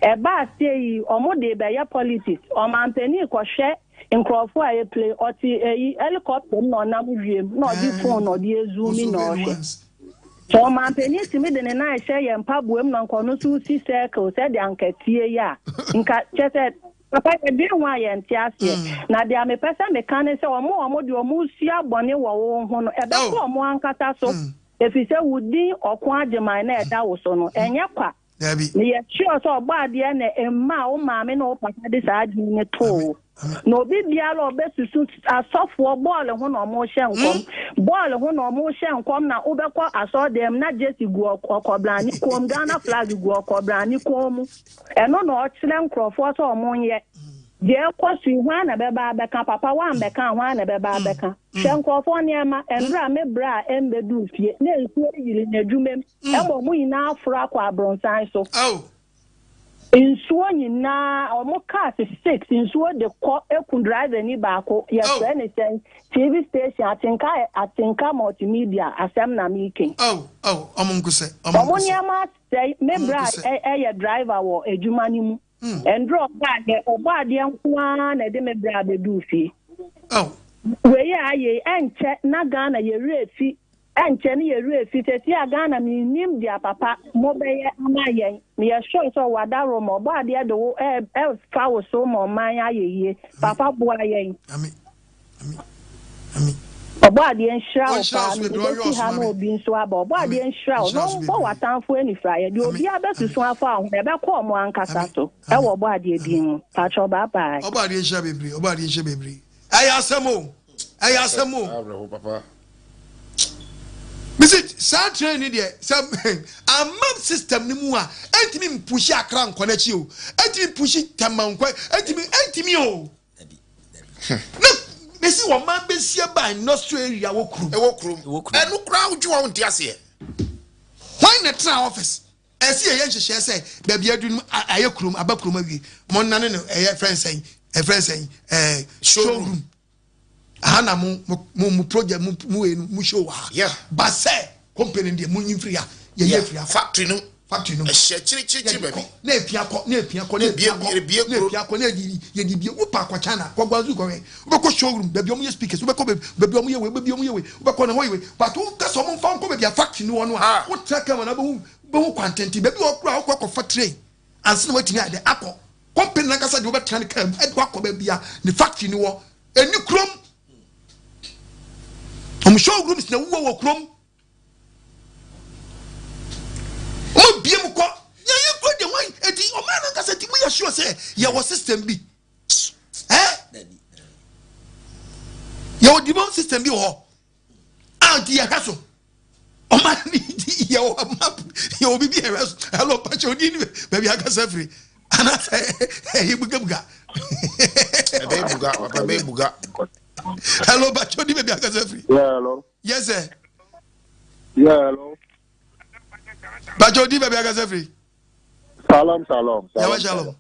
Ɛbaa sei ɔmo de rebɛyɛ politics ɔmanpanin kɔhwɛ nkurɔfoɔ a ɛplay ɔte ɛyi helicopter mu na ɔnam wiem na ɔde phone na ɔde ezoomi na ɔhwɛ. Sɛ ɔmanpanin tumi de ne nan hyɛ yɛn mpaboa mu na nka ɔno nso si circle sɛdeɛ anka tie yi a nka kyɛ sɛ papa yɛdwen ho a yɛnte aseɛ. Na deɛ mepɛ sɛ meka ne sɛ ɔmo a ɔmo deɛ ɔmo sua bɔne wɔ wo ho no ɛbɛkɔ ɔmo ankasa so ɛfiri sɛ wo din ɔko agyeman na ɛda wo so no ɛnyɛ kwa. Dabi. Meyɛ sure sɛ Ɔbɔadeɛ na ɛmaa wo maame ne wo papa de saa adwene no too wo. Na obi biara a ɔbɛsusu asɔfoɔ bɔɔl ho na wɔrehyɛ nkɔm. Bɔɔl ho na wɔrehyɛ nkɔm na wobɛkɔ asɔredan mu na jersey gu ɔkɔbrane kɔn mu, Ghana flag gu ɔkɔbrane kɔn mu. Ɛno na ɔkyerɛ nkurɔfoɔ sɛ wɔnyɛ. Deɛ ɛrekɔ so yi, hwan na ɛbɛba abɛka? Papa, woambɛka a, hwan na ɛbɛba abɛka? Hwɛ nkurɔfoɔ nneɛma. Mmerɛ a me bra a ɛmmɛduu fie, na nsuo reyiri n'adwuma mu. Ɛma wɔn nyinaa aforo akɔ abronsan so. Nsuo nyinaa, wɔn cars six, nsuo de kɔ eku driver ni baako. Yɛfrɛ ne sɛn? TV station, Atenka, Atenka Multimedia, asɛm na meeke. Oh, oh, wɔn nkosɛ, wɔn nkosɛ. Wɔn nneɛma asɛe. Me bra ɛyɛ driver wɔ adwuma no mu. Ɛndrɛ ɔbɔ adeɛ, ɔbɔ adeɛ nko ara na ɛde me bra abɛduu fie. Wei a ayɛ yi, ɛnkyɛ na Ghana yɛ werɛ fi Ɛnkyɛ ne yɛ werɛ fi sɛsi a Ghana mennim dea papa mo bɛyɛ ama yɛn meyɛ sure sɛ ɔwɔ adaworoma ɔbɔ adeɛ de wo ɛfa wo so ma ɔman ayɛ yie papa boa yɛn ɔbɔ adeɛ nhyira wo paa mede bɛsi ha na obi nso aba ɔbɔ adeɛ nhyira wo na ɔmbɔ w'atamfo anifiraeɛ deɛ obiara bɛsusu afa wo ho no ɛbɛkɔ ɔmo ankasa so ɛwɔ ɔbɔ adeɛ din mu patrɔ bye bye. Ɔbɔ adeɛ nhyira bebree ɔbɔ adeɛ nhyira bebree ɛyɛ asɛm o ɛyɛ asɛm o. Mese saa train no deɛ sɛ amma system no mu a ɛntumi mpushi Accra nkɔ n'akyi o, ɛntumi mpushi Tema nkɔ, ɛntumi ɛntumi o. Na mesi wɔn man bɛsi aba industrial area wɔ kurom. Ɛwɔ kurom. Ɛno koraa wodwe wɔn nte aseɛ. Hwan na tena office? Ɛsi yɛyɛ nhyehyɛɛ sɛ baabi adu no ayɛ kurom aba kurom awie. Mɔnnane no ɛyɛ fɛn sɛn ɛfɛn sɛn ɛɛ showroom. aha na mo mo mo project mo mo wei no mo show wɔ ha yeah. ba sɛ company deɛ mo nyi mfiri ha yɛyɛ afiri ha factory no factory no ɛhyɛ kyirikyirikyiri baabi na epia kɔ na epia kɔ na epia kɔ na epia kɔ na yɛde yɛde bie wo pa akɔ China kɔ Guangzhou kɔhwɛ wobɛkɔ showroom baabi ɔmo yɛ speakers wobɛkɔ baabi ɔmo yɛ wei baabi ɔmo yɛ wei wobɛkɔ na hɔ yɛ wei but wo kasa ɔmo nfa nkɔ baabi a factory no wɔ no a ah. wotra kama na wobɛhu wobɛhu kwantenten baabi wɔ kora wokɔ akɔfa train ansa na watumi ayɛ dɛ akɔ company nankasa de wobɛtena ne kaa mu ɛde wakɔ baabi a ne factory no wɔ ɛni kurom wɔn showrooms na wowɔ wɔ kurom wɔn bie mu kɔ yɛyɛ kuro deɛ wɔn eti ɔman no nkasa ti mu yɛ sure sɛ yɛwɔ system bi ɛɛ yɛwɔ demand system bi wɔ hɔ a nti yɛhwɛ so ɔman no yɛwɔ map yɛwɔ biribi yɛhwɛ so hello pakyɛ odi ni baabi akasa firi anaasɛ ɛyɛ bugabuga ɛbɛyɛ buga papa ɛbɛyɛ buga hello pakyɛ odi baabi akasa firi yeah hello yes sir yeah hello pakyɛ odi baabi akasa firi shalom shalom yawa shalom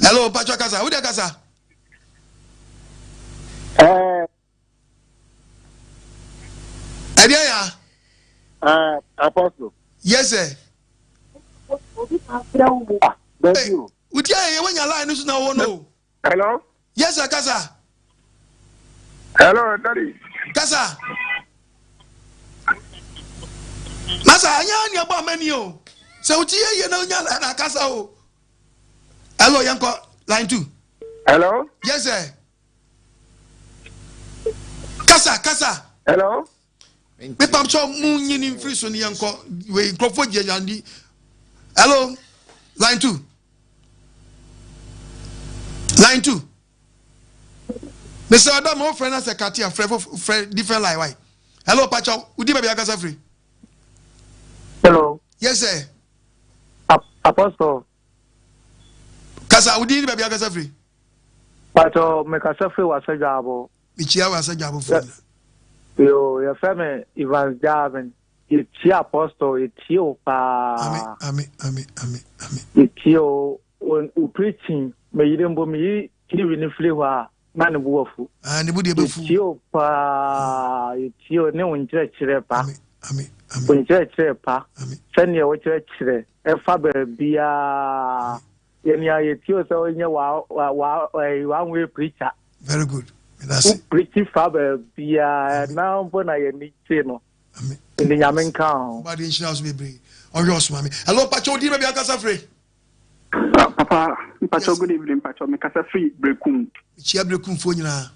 hello pakyɛ kasa wodi akasa ɛdeɛ ya. apostle. yes sir. wodi ayɛ yɛ wanya line no so na wɔ no. hello. yes sir kasa. hello daddy. kasa. masa anya ni ɛbɔ amani o sɛ woti yɛ yɛ na onya line akasa o. Hello, yɛnkɔ line 2. Hello. Yes sir. Kasa kasa. Hello. Mepam sɛ mu nyini mfiri so ne yɛnkɔ wei nkurɔfoɔ gye yandi. Hello, line 2. Line 2. Mr. Adam, wo frɛ no sɛ kate a frɛ frɛ different line why? Hello, Pacho, wodi baabi akasa firi? Hello. Yes sir. Apostle. Kasa, wo din ne baabi akasa firi? Pacho, mekasa firi Wasa Dwabo. Mekyia Wasa Dwabo fo nyina. Yo, yɛfrɛ me Evans Javin. Yɛtie Apostle, yɛtie wo paa. Ame, ame, ame, ame, ame. Yɛtie wo, wo preaching, meyere mpo meyi TV no firi hɔ a, na ne bo afu. Ah, ne bo deɛ bɛfu. Yɛtie wo paa, yɛtie wo ne wo nkyerɛkyerɛ pa. Ame, ame, ame. Wo nkyerɛkyerɛ pa. Ame. Sɛdeɛ wokyerɛkyerɛ ɛfa baabiara. Yɛn a yɛtie wo sɛ wonyɛ wa wa wa ɛyi one way preacher. Very good. Wo preach fa baabiara na mpo na yɛn ani gye no. Ame. Nti nyame nka ho. Ɔba deɛ nhyira so bebree. Ɔhwɛ ɔsoma me. Hello, Pacho, di baabi ankasa firi. Papa, mpacho good evening, mpacho me kasa firi Brekum. Mekyia Brekumfoɔ nyinaa.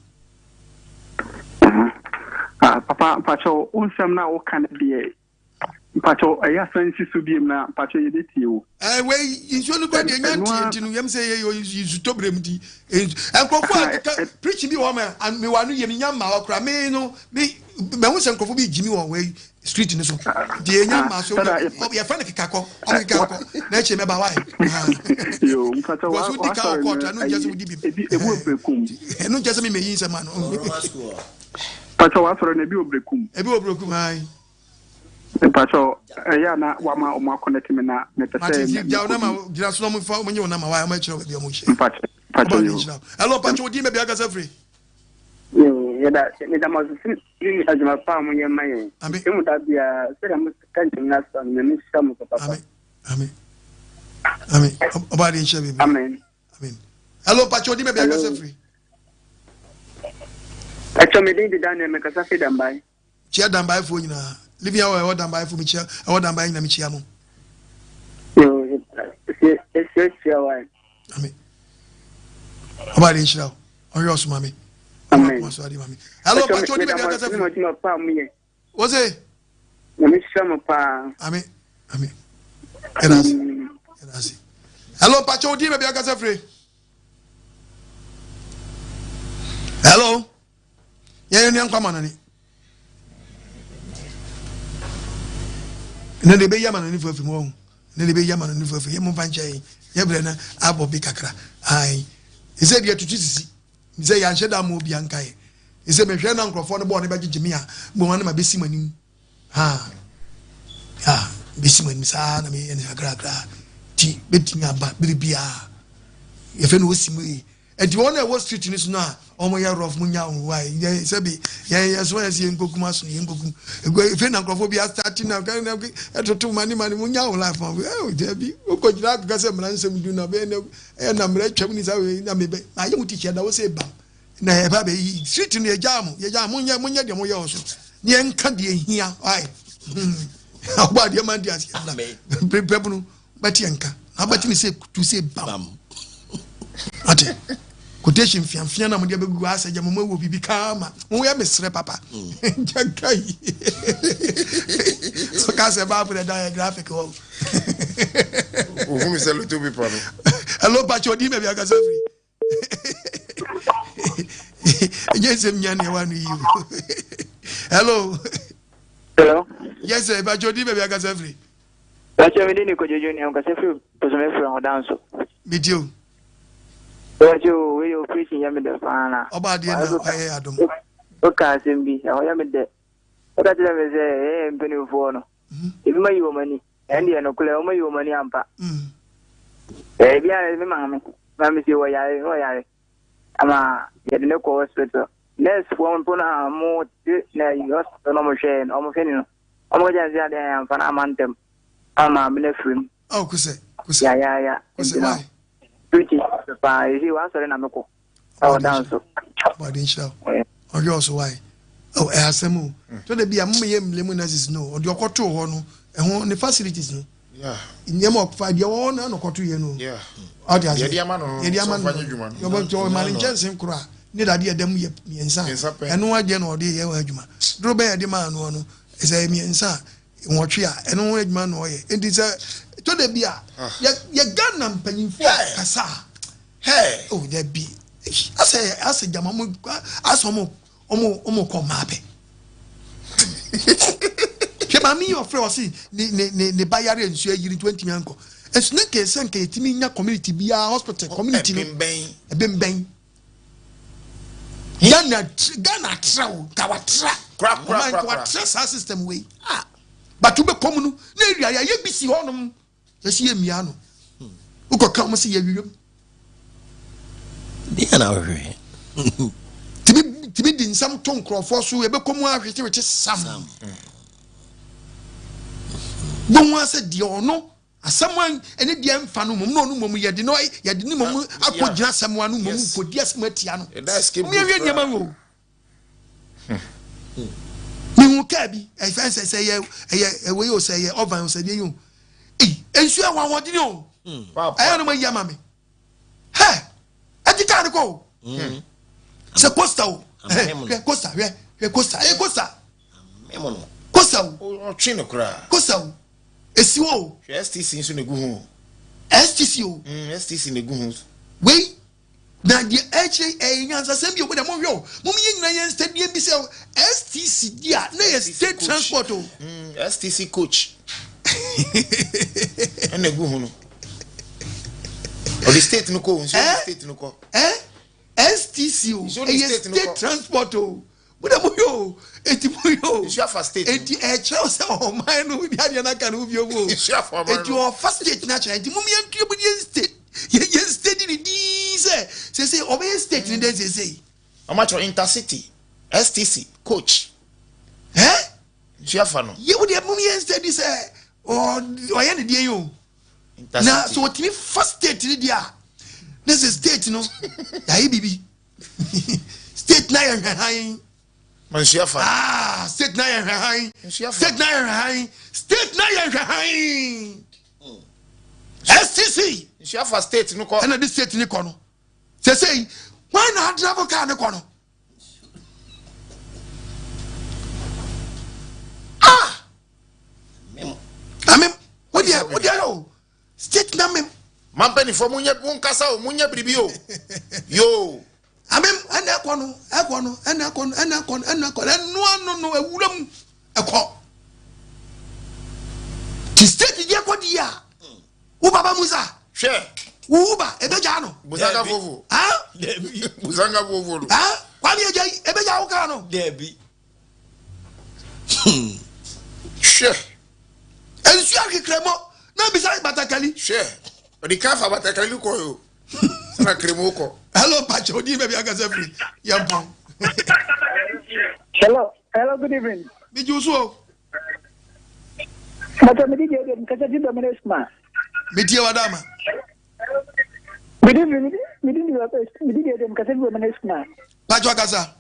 Ah, papa, mpacho wo nsɛm na woka no deɛ. Mpakyɛw ɛyɛ a san si so biom na mpakyɛw yɛbɛtie wo. Ɛɛ wei nsuo no kura deɛ nya ntie nti no yɛm sɛ yɛ nsutɔ berɛ mu nti nkurɔfoɔ a keka preaching bi wɔ hɔ ma mewɔ ano yie menya mmaa hɔ koraa me no me mahu sɛ nkurɔfoɔ bi gyimi wɔ wei street no so nti yɛnya mmaa so yɛfrɛ no kekakɔ ɔmo kekakɔ na akyire mɛba wae because wodi ka wɔ kɔɔto ɛno nkyɛ sɛ wodi bi ɛno nkyɛ sɛ memɛyi nsɛm ano. Mpakyɛw wasɔre no ebi wɔ Berekum. Ebi wɔ Berekum ayi. Mpakyɛw ɛyɛ a na wama ɔmo akɔnɛte me na mepɛ sɛ Mate nti gya wo nama gyina so na ɔmo fa ɔmo nye wo nama wae ɔmo akyerɛ wo baabi a ɔmo hyɛ. Mpakyɛw mpakyɛw yoo. Hello mpakyɛw wo din baabi akasa firi. Yoo yɛda meda mo ase ne adwuma pa a moyɛ ma yɛn. Amen. Emu da biara sɛdeɛ mo ka nyame no asɛm no nyame nhyira mo papapa. Amen. Amen. Amen. Ɔba de nhyɛ bebree. Amen. Amen. Hello mpakyɛw wo din baabi akasa firi. Mpakyɛw me din de Daniel mekasa firi Dambae. Kyia Dambaefoɔ nyinaa. Living hour ɛwɔ Dambaefoɔ mekyia ɛwɔ Dambae nyinaa mekyia mo. Amen. Ɔba de nhyira wo. Ɔhwɛ ɔso ma me. Ɔma akoma so ade ma me. Hello, Pacho, di baabi akasa firi. Wo se? Nyame hyira mo paa. Amen. Amen. Yɛda ase. Yɛda ase. Hello, Pacho, di baabi akasa firi. Hello. Yɛn yɛn nkwa ma nani. Ɛnɛ de ɛbɛyi ama nani fo afiri mu ɔho. Ɛnɛ de ɛbɛyi ama nani fo afiri yɛn mo nfa nkyɛn yɛ brɛ na abɔ bi kakra. Ayi. Ɛsɛ deɛ tutu sisi. Sɛ yɛanhyɛ da ama obi anka yɛ. Ɛsɛ mehwɛ na nkurɔfoɔ no bɔɔ ne bɛgyegye me a, mbom ano ma bɛsi mo anim. Ha. Ha. Bɛsi mo anim saa na meyɛ no kakrakra. Ti bɛtumi aba bere biara. Yɛfɛ no ɔsi mu yi. Ɛnti wɔn a ɛwɔ street no so no a wɔn yɛ rough mo nya wɔn wa yɛ sɛbi yɛn yɛ so yɛ sɛ yɛn nkokum aso yɛn nkokum egu efe na nkurɔfoɔ bi asate na ɛtoto mani mani mo nya wɔn life ma ɛɛ dabi okɔ gyina akeka sɛ mmara nsɛm du na bɛyɛ na ɛyɛ na mmara atwam ni saa wei na mebɛ na ayɛ mo tikya da wo sɛ bam na ɛba bɛ yi street no yɛ gyaa mo yɛ gyaa mo nyɛ mo nyɛ deɛ mo yɛ wɔ so ne yɛn nka deɛ hia ayi ɔbɔ adeɛ man di aseɛ na pɛpɛ no bɛte yɛn nka na bɛte ne sɛ tu sɛ bam ate quotation mfiamfia na mode abɛgugu asɛ gya moma wɔ biribi kaa ma moyɛ mesrɛ papa gyaka yi ka sɛ bible ɛda yɛ graphic hɔ Ohu mi sɛ loto paper no. Hello, Pacho, odi baabi akasa firi. Ɛnyɛ nsɛm nya nea wano yi o. Hello. Hello. Yes, sir. Pacho, odi baabi akasa firi. Pacho, mi di ni Kojo Junior, nkasa firi Bosome firi ɔdan so. Mi di o. Pacho, wei yɛ operation yɛ mi dɛ paa na. Ɔba adeɛ na ɔyɛ adom. Oka asɛm bi, ɛhɔ yɛ mi dɛ. Ɔka kyerɛ mi sɛ ɛyɛ mpanimfoɔ no. Ebi ma yi wɔn ani. Ɛn deɛ nokorɛ wɔn ayi wɔn ani ampa. Ebi a me maame, maame si wɔ yare, wɔ yare. Ama yɛde ne kɔ hospital. Nurse foɔ mpo no a wɔn te na hospital na wɔn hwɛ no, wɔn hwɛ ne no. Wɔn kɔgye nse adeɛ yɛn amfa no ama ntɛm. Ama maame no afiri mu. Oh, kusɛ, kusɛ. Ya ya ya. Kusɛ, why? Preaching paa, esi wasɔre na mekɔ. Ɛwɔ dan so. Ɔbɔde nhyira wo. Ɔhwɛ ɔso wae. Oh, ɛyɛ asɛm o. To da bi a moma yɛ mmle mu nurses no. Ɔde ɔkɔtoo hɔ no, ɛho ne facilities no. Nneɛma ɔfa deɛ ɔwɔ no na ɔkɔto yɛ no. Ɔde ase. Yɛde ama no no. Yɛde ama no. Yɛbɔ nti ɔma ne nkyɛnse koro a ne dade ɛda mu yɛ mmiɛnsa. Ɛno adeɛ na ɔde yɛ ho adwuma. Duro bɛyɛ de maa no no sɛ mmiɛnsa a nwɔtwe a ɛno ho adwuma na ɔyɛ. Nti sɛ to da bi a yɛ yɛ Ghana mpanyinfoɔ kasa a Hey! Oh dabi. Asɛ asɛ gyama ɔmo asɛ ɔmo ɔmo ɔmo kɔ mmaa pɛ. Hwɛ maame yi ɔfrɛ ɔse ne ne ne ne ba yare nsuo ayiri nti wantumi ankɔ. Nso ne nka sɛ nka yɛtumi nya community biara hospital community no. Ɛbɛnbɛn. Ɛbɛnbɛn. Ghana Ghana atra o nka watra. Kora kora kora. Nka watra saa system wei. Ah but wobɛkɔ mu no na area yɛayɛ bi si hɔnom. Yɛsi yɛ mmea no. Wokɔ ka wɔn sɛ yɛ wiram. Deɛ na wohwehwɛ. Tumi tumi di nsɛm to nkurɔfoɔ so yɛbɛkɔ mu ahwetewete sam. Bohu asɛ deɛ ɔno asɛm a ɛne deɛ mfa no mmom na ɔno mmom yɛde no yɛde ne mmom akɔ gyina asɛm ano mmom kɔdi asɛm atia no. Wɔn yɛwie nneɛma wo. Mehu kaa bi ɛfɛn sɛ sɛ ɛyɛ ɛyɛ ɛwɔ yi o sɛ ɛyɛ ɔvan o sɛ ɛdeɛ yi o eyi nsuo ɛwɔ ahoɔden o hmm. ɛyɛ no ma yi ama mi hɛ ɛdi kaa no kɔ o hmm. sɛ costa o hwɛ costa hwɛ hwɛ costa ɛyɛ costa. Kosaw. Ɔtwe no koraa. Kosaw. Esi hɔ o. Hwɛ STC nso na egu ho o. STC o. Mm, STC na egu ho. Wei na deɛ ɛkyerɛ ɛyɛ nyansasɛm bi o mo deɛ monhwɛ o mom yɛ nyina yɛn stadium bi sɛ STC di a na yɛ state transport o. Mm, STC coach ɛna egu ho no. Ɔde state no kɔ o nsuo de state no kɔ. Eh? STC o ɛyɛ state transport o. Mo de mo yɛ o, eti mo yɛ o. Nsu afa state no. Eti ɛkyerɛw sɛ ɔman no di adeɛ n'aka no bio mu o. Nsu afa ɔman no. Eti ɔfa state n'akyerɛ nti mo yɛn tuo mo yɛn state yɛn yɛn state ni dii sɛ sese ɔbɛyɛ state ni dɛ sese. Ɔmo atwerɛ intercity STC coach. Ɛ. Nsu afa no. Yɛ wo deɛ mo yɛn state sɛ ɔyɛ ne deɛ yi o. Na sɛ ɔtumi fa state ni deɛ a ne sɛ state no yɛayɛ biribi. state na yɛ hwɛ han. Nsuo afa. Ah, state na yɛ hwɛ han. Nsuo afa. State na yɛ hwɛ han. State na yɛ hwɛ han. STC. Nsuo afa state no kɔ. Ɛna de state ni kɔ no. Sese wɔn na adrabo kaa ne kɔ no. Ah. Amem. Wo deɛ wo deɛ o. State na mem. Ma mpanyinfoɔ mo nyɛ mo nkasa o mo nyɛ biribi o yoo. Amem ɛna ɛkɔ no ɛkɔ no ɛna ɛkɔ no ɛna ɛkɔ no ɛna ɛkɔ no ɛno ano no ɛwura mu ɛkɔ. Ti state di ɛkɔ di a wo baba musa. Hwɛ. Wo ba ebegya no. Busanga fofo. Ah. Dabi. Busanga fofo no. Ah kwame egya yi ebegya wo kaa no. Dabi. Hwɛ. Nsuo ahwekrɛ mɔ na bisa batakali. Hwɛ. Ɔde kan fa batakali no kɔ yo. Sana kremo kɔ. Hello Pacho, odi baabi akasa firi. Yɛn pɔn. Hello, hello, good evening. Mi ju so o. Bàtà mi di jẹ́ mi kasa fi bẹ̀rẹ̀ mi suma. Mi tie wa dama. Mi di mi di mi di jẹ́ mi kasa fi bẹ̀rẹ̀ mi suma. Pacho akasa.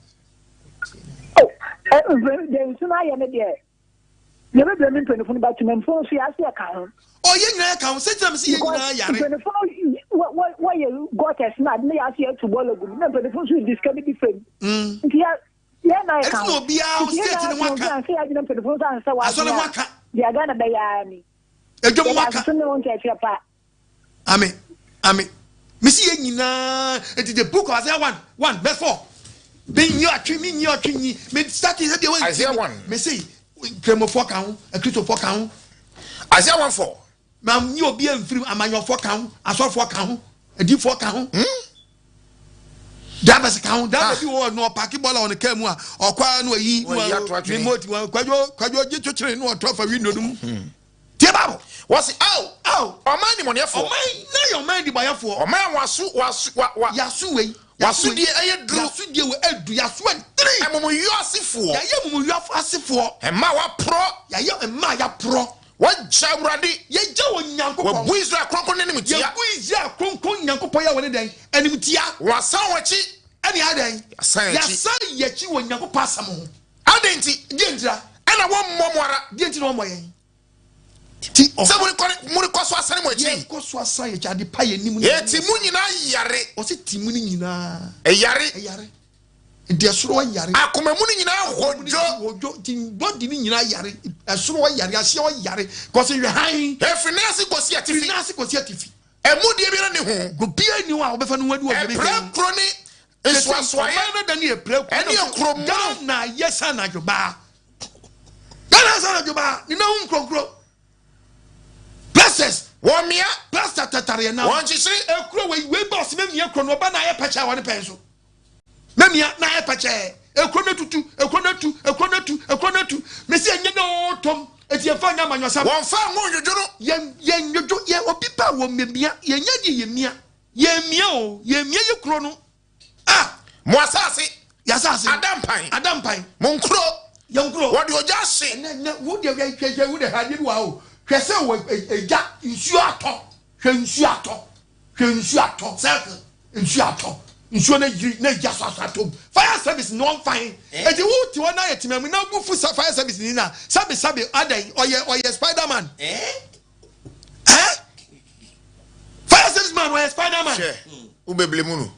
Oh, eh, deɛ nsu no ayɛ no deɛ yɛbɛbrɛ me mpanyinfo no ba tumamfo nso yɛ ase ɛka ho. Ɔ yɛn nyinaa ka ho sɛ gyina mi sɛ yɛn nyinaa yare. Mpanyinfo no wɔyɛ gutters na ade na yɛ ase yɛtu bɔɔla gu mu na mpanyinfo nso di sika no bi fam. Mm. Nti yɛ yɛn na ɛka ho. Ɛti na obiara state ne ho aka. Nti yɛn na yɛagyina mpanyinfo nso ansa wɔn asɔre ho aka. Deɛ Ghana bɛyɛ ara ni. Edwom ho aka. Yɛda ase ne ho nkyerɛkyerɛ pa. Amen. Amen. Mesi yɛ nyinaa eti the book of Isaiah 1 1 verse 4. Me nyi ɔtwe me nyi ɔtwe nyi me start sɛ deɛ wɔn Isaiah 1. Me se nkramofoɔ ka ho akristofoɔ ka ho. Isaiah 1 4. Ma nyi obi amfiri amanyɔfoɔ ka ho asɔfoɔ ka ho adiifoɔ ka ho. Hmm? Drivers ka ho driver bi wɔ no ɔpaaki bɔɔla wɔ ne kaa mu a ɔkɔ a na wayi Wayi ato atwene. remote kwadwo kwadwo gye kyekyere na ɔtɔ afa window no mu. Hmm. Tie Bible. Wɔsi, Ao! Ao! Ɔman nnebɔneyɛfoɔ. Ɔman, na yɛ ɔman nnebɔneyɛfoɔ. Ɔman a wɔaso, wɔaso, wa, wa. Yaso wei. Wɔasodie ɛyɛ duru. Yasodie wei ɛdu, yaso ɛdiri. Amumuyɔ asefoɔ. Yɛayɛ amumuyɔ asefoɔ. Mma a wɔaporɔ. Yɛayɛ mma a yɛaporɔ. Wɔagya Awurade. Yɛagya Onyankopɔn. Wɔabu Israel Kronkron no animtia. Yɛabu Israel Kronkron Nyankopɔn yi a wɔne dɛn? Animtia. Wɔasan wɔn akyi. Ɛne ayɛ dɛn? Yɛasan yɛn akyi. Yɛasan yɛn akyi wɔ Onyankopɔn asɛm ho. Adɛn nti? Deɛ ntira? Ɛna wɔmmɔ mo ara. Deɛ nti na wɔmmɔ yɛn? Ti ɔha. Sɛ morekɔ morekɔ so asane mo akyi. Yɛkɔ so asan yɛn akyi ade pa yɛn nim. Eti mo nyinaa yare. Ɔsi ti mu no nyinaa. Ɛyare. Ɛyare. Nti ɛsoro ɔyare. Akoma mu no nyinaa hodwo. Hodwo nti bɔdi no nyinaa yare. Ɛsoro ɔyare aseɛ ɔyare. Kɔsi hwɛ hann. Efiri nan ase kɔsi atifi. Firi nan ase kɔsi atifi. Emu deɛ biara ni ho. Obiara ni hɔ a wɔbɛfa no ho adi wɔ deɛ Ɛpira kuro ne nsoasoaeɛ. Ɔman no da ne ɛpira kuro. Ɛne ekuro mu. Ghana yɛ sɛ anadwo baa. Ghana yɛ sɛ anadwo baa. Ne nan ho nkurokuro. Blessings. Wɔn mia. Plaster tatare yɛn nan. Wɔn kyekyere. Ekuro wei wei bɔ ɔsi mɛmia kuro no ɔba na ayɛ pɛkyɛ wɔ ne pɛn so. Mɛmia na ayɛ pɛkyɛɛ. Ekuro no atutu, ekuro no atu, ekuro no atu, ekuro no atu. Mesi enye na ɔtɔm. Eti yɛn fa nyɛ amanyɔsɛm. Wɔn fa ngo ndwodwo no. Yɛn yɛn ndwodwo yɛn obi ba wɔ mɛmia yɛn nyɛ deɛ yɛn mia yɛn mia o yɛn mia yɛ kuro no ah. Mo asase. Yɛ asase. Ada mpan. Ada mpan. Mo nkuro. Yɛn nkuro. Wɔde ogya ahye. Ɛnɛ ɛnɛ wo deɛ hwɛ hwɛ hwɛ wo deɛ hwɛ adeɛ bi wɔ ha o hwɛ sɛ wɔ egya nsuo atɔ hwɛ nsuo atɔ. Hwɛ nsuo atɔ circle nsuo atɔ nsuo no ayiri na egya so aso atɔ mu fire service na ɔnfa he eti wo te hɔ na yɛ temamu na bu fu sa fire service ni na sabi sabi adan ɔyɛ ɔyɛ spider man eh fire service man ɔyɛ spider man. Hwɛ wo bebele mu no.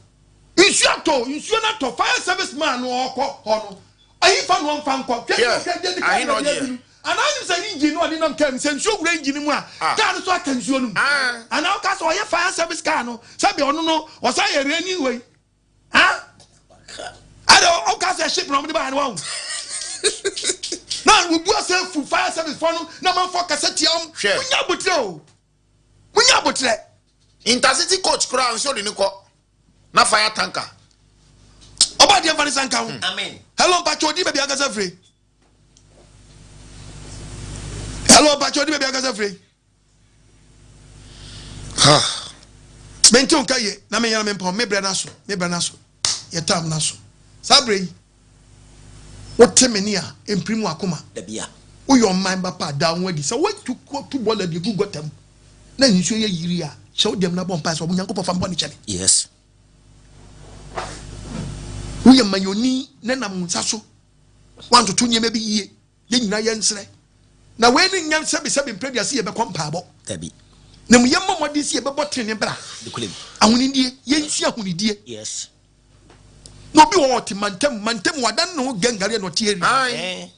Nsuo atɔ nsuo no atɔ fire service man no ɔkɔ hɔ no. Ɛhefa na ɔmfa nkɔ? Hwɛ sɛ ɔka gye ne kaa no baabi aduru. Anaa wonim sɛ engine no a ɔde nam kaa mu, sɛ nsuo wura engine no mu a, kaa no so aka nsuo no mu? Anaa woka sɛ ɔyɛ fire service kaa no, sɛdeɛ ɔno no ɔsan yɛ raining wei? Ha? Ɛde woka sɛ ship na wɔde baeɛ no wahu? Na wobu asɛ fu fire service foɔ no na amanfoɔ kasa tia wɔn. Monya aboterɛ o. Monya aboterɛ. Intercity coach koraa nsuo de no kɔ. Na fire tanker. Ọba deɛ nfa ne nsa nka ho. Amen. Hello mpakyɛ odi baabi ankasa firi. Hello mpakyɛ odi baabi ankasa firi. Mente nka yie na menyɛ na mempɔn me brɛ no aso me brɛ no aso yɛ tam no aso saa brɛ yi wote me ne a mpirim wakoma woyɛ ɔman ba pa da ho adi sɛ woatu tu bɔɔla bi gu gɔta mu na nsuo yɛ yiri a, hyɛ wo dɛm na bɔ mpae sɛ Onyankopɔn fa me bɔne kyɛ me. Yes. Woyɛ manyɔni na nam wo nsa so woantoto nneɛma bi yie. Yɛn nyinaa yɛnsrɛ. Na wei ne nyɛ sɛbesɛbe mprɛdua sɛ yɛbɛkɔ mpaebɔ. Dabi. Na mu yɛmmɔ mmɔden sɛ yɛbɛbɔ tenene bra. Nokorɛm. Ahonidie, yɛnsua ahonidie. Yes. Na obi wɔ hɔ ɔte mantam, mantam wadan ne ho gɛngareɛ na ɔte area. Aye.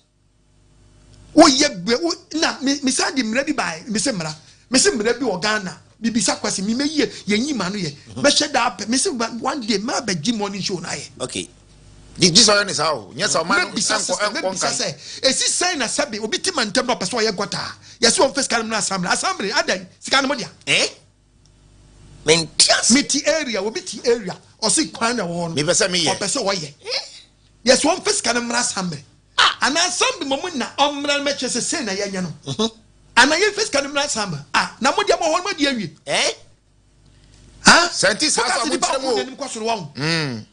Woyɛ bɛ wo na me me san de mmara bi bae me se mmara me se mmara bi wɔ Ghana bibisa kwasi me mɛyie yɛn yi ma no yɛ mhm. mɛhyɛ da apɛ me se one day mɛ abɛgye morning show na ayɛ. Okay. Gye sɛ ɔyɛ ne saa o nyɛ sɛ ɔma no mɛbisa sista mɛbisa sɛ esi sɛn na sɛbi obi ti ma ntɛm na ɔpɛ sɛ ɔyɛ gɔta yɛsɛ wɔn fɛ sika no mu na asamble asamble adan sika no mo dea. Eh? Mente ase. Mete area obi te area ɔsi kwan na ɛwɔ hɔ no. Mepɛ sɛ meyɛ. Ɔpɛ sɛ ɔyɛ. Yɛsɛ wɔn fɛ sika no mmra asamble. Ah anaa assembly mmom na ɔmmra no mɛkyerɛ sɛ sei na yɛnyɛ no mhm. Anaa yɛmfa sika no mmra assembly ah na mo deɛ mo hɔ no adi awie eh ha sɛ nti saa sɛ mo kyerɛ mu o n'anim kɔ soro wɔn mm.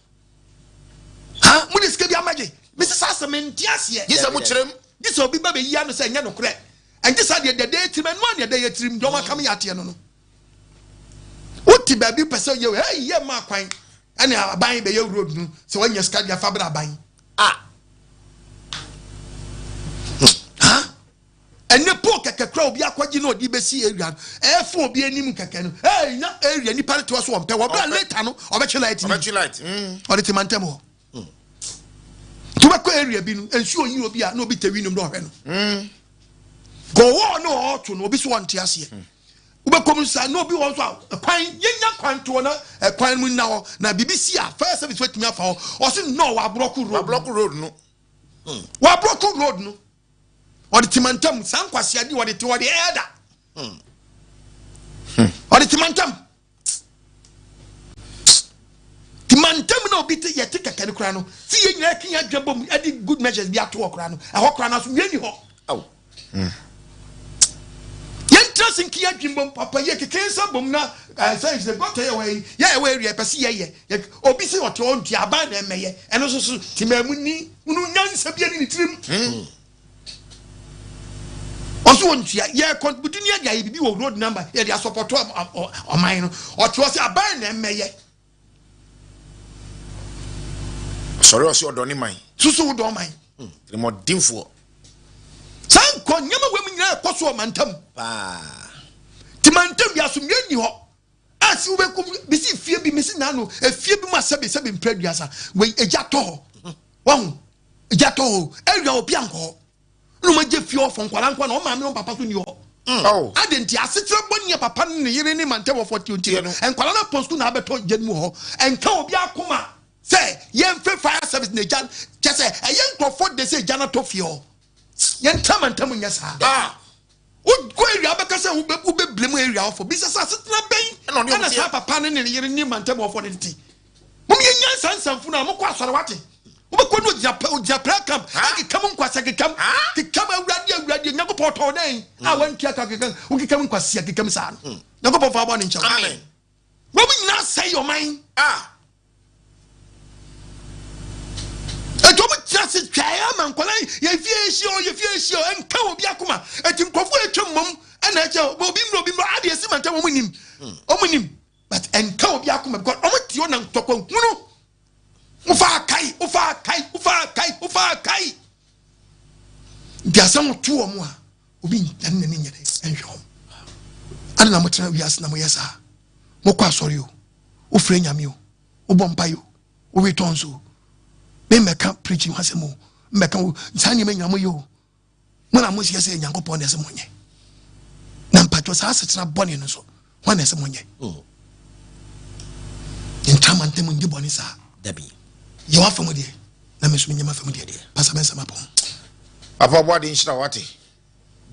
Ha mo de sika bi amagye mesi saa sɛ mente aseɛ gye sɛ mo kyerɛ mu gye sɛ obi ba bɛyi ano sɛ ɛnyɛ nokorɛ ɛnte saa deɛ deɛ deɛ tirim ɛno a deɛ deɛ yɛ tirim deɛ ɔma kam yɛ ateɛ no no wote baabi pɛ sɛ yɛ hey yɛ ma kwan ɛne aban bɛyɛ road no sɛ wanya sika deɛ fa bra aban Ah! Ha? Ɛnɛ po kɛkɛ kura obi akɔgye na ɔde bɛsi area no ɛfo obi anim kɛkɛ no ɛy na area nipa no te hɔ so ɔmpɛ wɔ bra later no ɔbɛtwe light ni ɔbɛtwe light mm. ɔde te mantam hɔ mm. to bɛkɔ area bi no nsuo yi obi a na obi tɛwi nom na ɔhwɛ no mm. gɔwɔ na ɔɔto no obi so ɔnte aseɛ mm. Wobɛkɔ mu saa na obi wɔ nso a kwan yɛnya kwan toɔ na kwan mu nna hɔ na biribi si a fire service watumi afa hɔ ɔse no wabrɔko road wabrɔko road no hmm. wabrɔko road no ɔde temantam saa nkwaseade ɔde te ɔde ɛɛda hmm. hmm. ɔde temantam temantam na obi te yɛte kɛkɛ no koraa no si yɛ nyinaa ke yɛn adwa bom ɛde good measures bi ato hɔ koraa no ɛhɔ koraa no aso wie ni hɔ yɛntra se nke yɛadwen bom papa yɛ keke nsa bom na sɛ sɛ gɔta yɛ wɔ yi yɛ ɛwɔ area pɛ se yɛyɛ obi se ɔte hɔ ntua aban na ɛmɛyɛ ɛno nso so temaamu ni hunu nyansa bi ani ne tirim hmm. Ɔso ɔntua yɛ contribute ne yɛde ayɛ biribi wɔ road number yɛde asɔpɔtɔ ɔman no ɔte hɔ sɛ aban na ɛmmɛyɛ. Sɔre ɔsɛ ɔdɔ ne man. Susu wo dɔ man. Tirimɔdenfoɔ. Saa nkɔ nneɛma wɔ mu nyinaa ɛkɔ so ɔmantam. Paa. Ti mantam bi asomdwe nni hɔ. Asi wobɛkɔ bisi fie bi mesi naano efie bi mu asɛbe sɛbe mpere aduasa wei egya tɔ hɔ. Wahu egya tɔ hɔ ewia obi ankɔ hɔ. Na wɔn agye fie hɔ fɔ nkwadaa nkwa na wɔn maame wɔn papa so ni hɔ. Mm. Adi nti asekyerɛ bɔ nea papa ne ne yere ne mantam wɔ fɔ ti no nkwadaa no apɔn sukuu na abɛtɔ gya no mu hɔ. Nka obi akoma sɛ yɛmfɛ fire service na egya kyɛ sɛ ɛyɛ nkurɔfoɔ de sɛ egya no atɔ fie hɔ. Yɛntra mantam nyɛ saa. Ah. Wokɔ area wobɛka sɛ wobɛblame area hɔfo. Bisa sɛ asetena bɛn ɛna saa papa ne ne yere ne mantam hɔfo no te. Mom yɛnya nsa nsamfo no a mokɔ asɔre wate. Wobɛkɔ no ogyina ogyina prayer camp akeka mu nkwasea kekam kekam awurade awurade Nyankopɔn ɔtɔn dɛn a wantua ka kekam wokekam nkwasea kekam saa no. Hmm. Nyankopɔn fa bɔ ne nkyɛw. Amen. Wɔn nyinaa sɛe ɔman. Ah. Eti wɔn tena ase twɛɛ ama nkwadaa yi yɛ fie ehyia o yɛ fie ehyia o ɛnka obi akoma eti nkurɔfoɔ atwa mmom ɛna ɛkyɛ obi mmerɛ obi mmerɛ adi esi mantam wɔn nim wɔn nim but ɛnka obi akoma because wɔn te hɔ na ntɔkwa hunu wofa akai wofa akai wofa akai wofa akai nti asɛm to wɔn a obi nane n'ani nyɛ dɛ ɛnhwɛ wɔn ade na motena wiase na moyɛ saa mokɔ asɔre o wofrɛ nyame o wobɔ mpae o wowe tɔn so o memmɛka preaching ho asɛm o. Mbɛka wo saa nneɛma nyina moyɛ o. Mo na moseɛ sɛ Nyankopɔn na ɛsɛ monyɛ. Na mpatwɔ saa asetena bɔne no so, hwan na ɛsɛ monyɛ? Ntra mantam ndi bɔne saa. Dabi. Yɛ w'afa mu deɛ, na me nso menyɛ m'afa mu deɛ. Pastor Mensah Mapɔn. Papa ɔbɔade nhyira wo wate.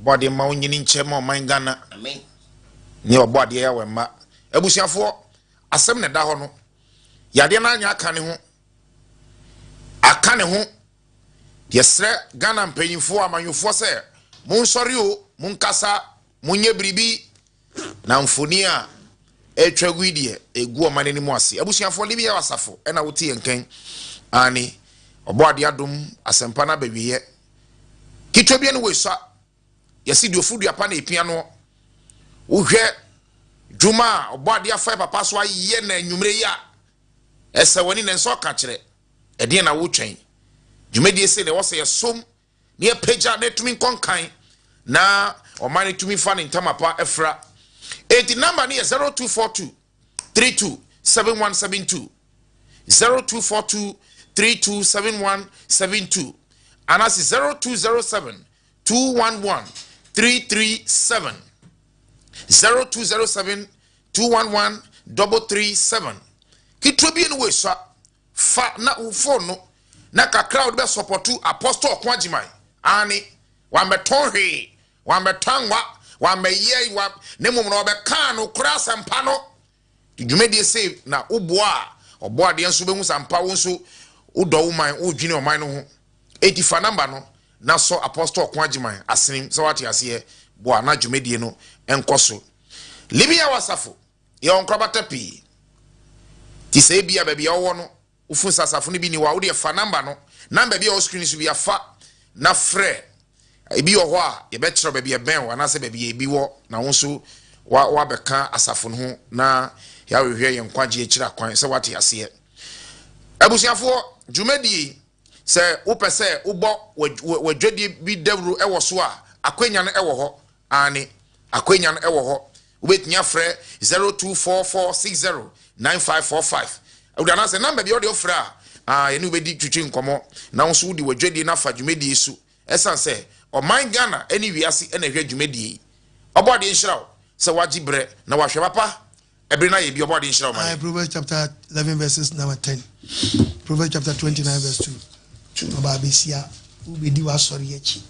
Bɔade mma wo nyini nkyɛ ma ɔman Ghana. Amen. Ne ɔbɔadeɛ yɛ wɔ mma. Abusuafoɔ, asɛm na ɛda hɔ no. Yadeɛ no anyɛ aka ne ho. Aka ne ho. Yɛsrɛ Ghana mpanyinfoɔ, amanyɔfoɔ sɛ monsɔre o, monkasa, monyɛ biribi na mfoni a ɛretwa gu yi deɛ ɛgu ɔman anim ase. Abusuafoɔ, Libya asafo ɛna wote yɛn kɛn. Aane, ɔbɔ adeɛ adom asɛmpa no abɛwieɛ. Ketewa bi ne wɔasua. Yɛse deɛ ɔforo dua pa na ɛpia noɔ. Wohwɛ dwuma a ɔbɔ adeɛ afa papa so ayɛ na anwummerɛ yi a, ɛsɛ w'ani na nsa ɔka kyerɛ. Ɛdeɛn na wotwɛn? Dwumadie sei na ɛwɔ sɛ yɛsom na yɛpagya na ɛtumi nkɔ nkan na ɔman no tumi fa ne ntama pa afira. Enti namba no yɛ 0242 32 7172 0242 32 7172 anaasɛ 0207 211 337 0207 211 337 ketewa bi ne wɔasua Fa na wo phone no na kakra a wode bɛ sɔpɔto Apostle Ɔko Agyeman. Aane, wammɛtɔn hwee, wammɛtɔ anwa, wammɛyɛ, wa, na mmom no ɔbɛkaa nokorɛ asɛmpa no. Nti dwumadie sei na woboa a, Ɔbɔadeɛ nso bɛhu sɛ ampa wo nso wodɔ wo man, wodwene ɔman no ho. Enti fa number no na sɔ Apostle Ɔko Agyeman asenem sɛ woate aseɛ, boa na dwumadie no nkɔ so. Living Hour Asafo. Yɛwɔ nkorabata pii. Nti sɛ ebia baabi a wowɔ no, wofu sɛ asafo no bi nni hɔ a, wo deɛ fa namba no, namba bi a ɛwɔ screen so bi a fa na frɛ. Ebi wɔ hɔ a, yɛbɛkyerɛ wo baabi a ɛbɛn wo anaasɛ baabi a ebi wɔ na wo nso woabɛka asafo no ho na yɛahwehwɛ yɛn nkwagye akyiri akwan sɛ woate aseɛ. Abusuafoɔ, dwumadie yi, sɛ wopɛ sɛ wobɔ w'adwadie bi dawuro wɔ so a, akwanya no wɔ hɔ. Aane, akwanya no wɔ hɔ. Wobɛtumi afrɛ 0244609545. Wode anaasɛ namba bi a wode wofrɛ a, ah, yɛne wobɛdi twitwi nkɔmmɔ na wo nso wode w'adwadie no afa dwumadie so. Ɛsiane sɛ ɔman Ghana ne wiase na ɛhwɛ dwumadie yi. Ɔbɔadeɛ nhyira wo sɛ woagye berɛ na woahwɛ papa. Ɛbere no ayɛ bi, Ɔbɔadeɛ nhyira wo ma yɛn. Proverbs chapter 11 verses number 10. Proverbs chapter 29 verse 2. Ɔbaa besia, wobɛdi w'asɔre akyi,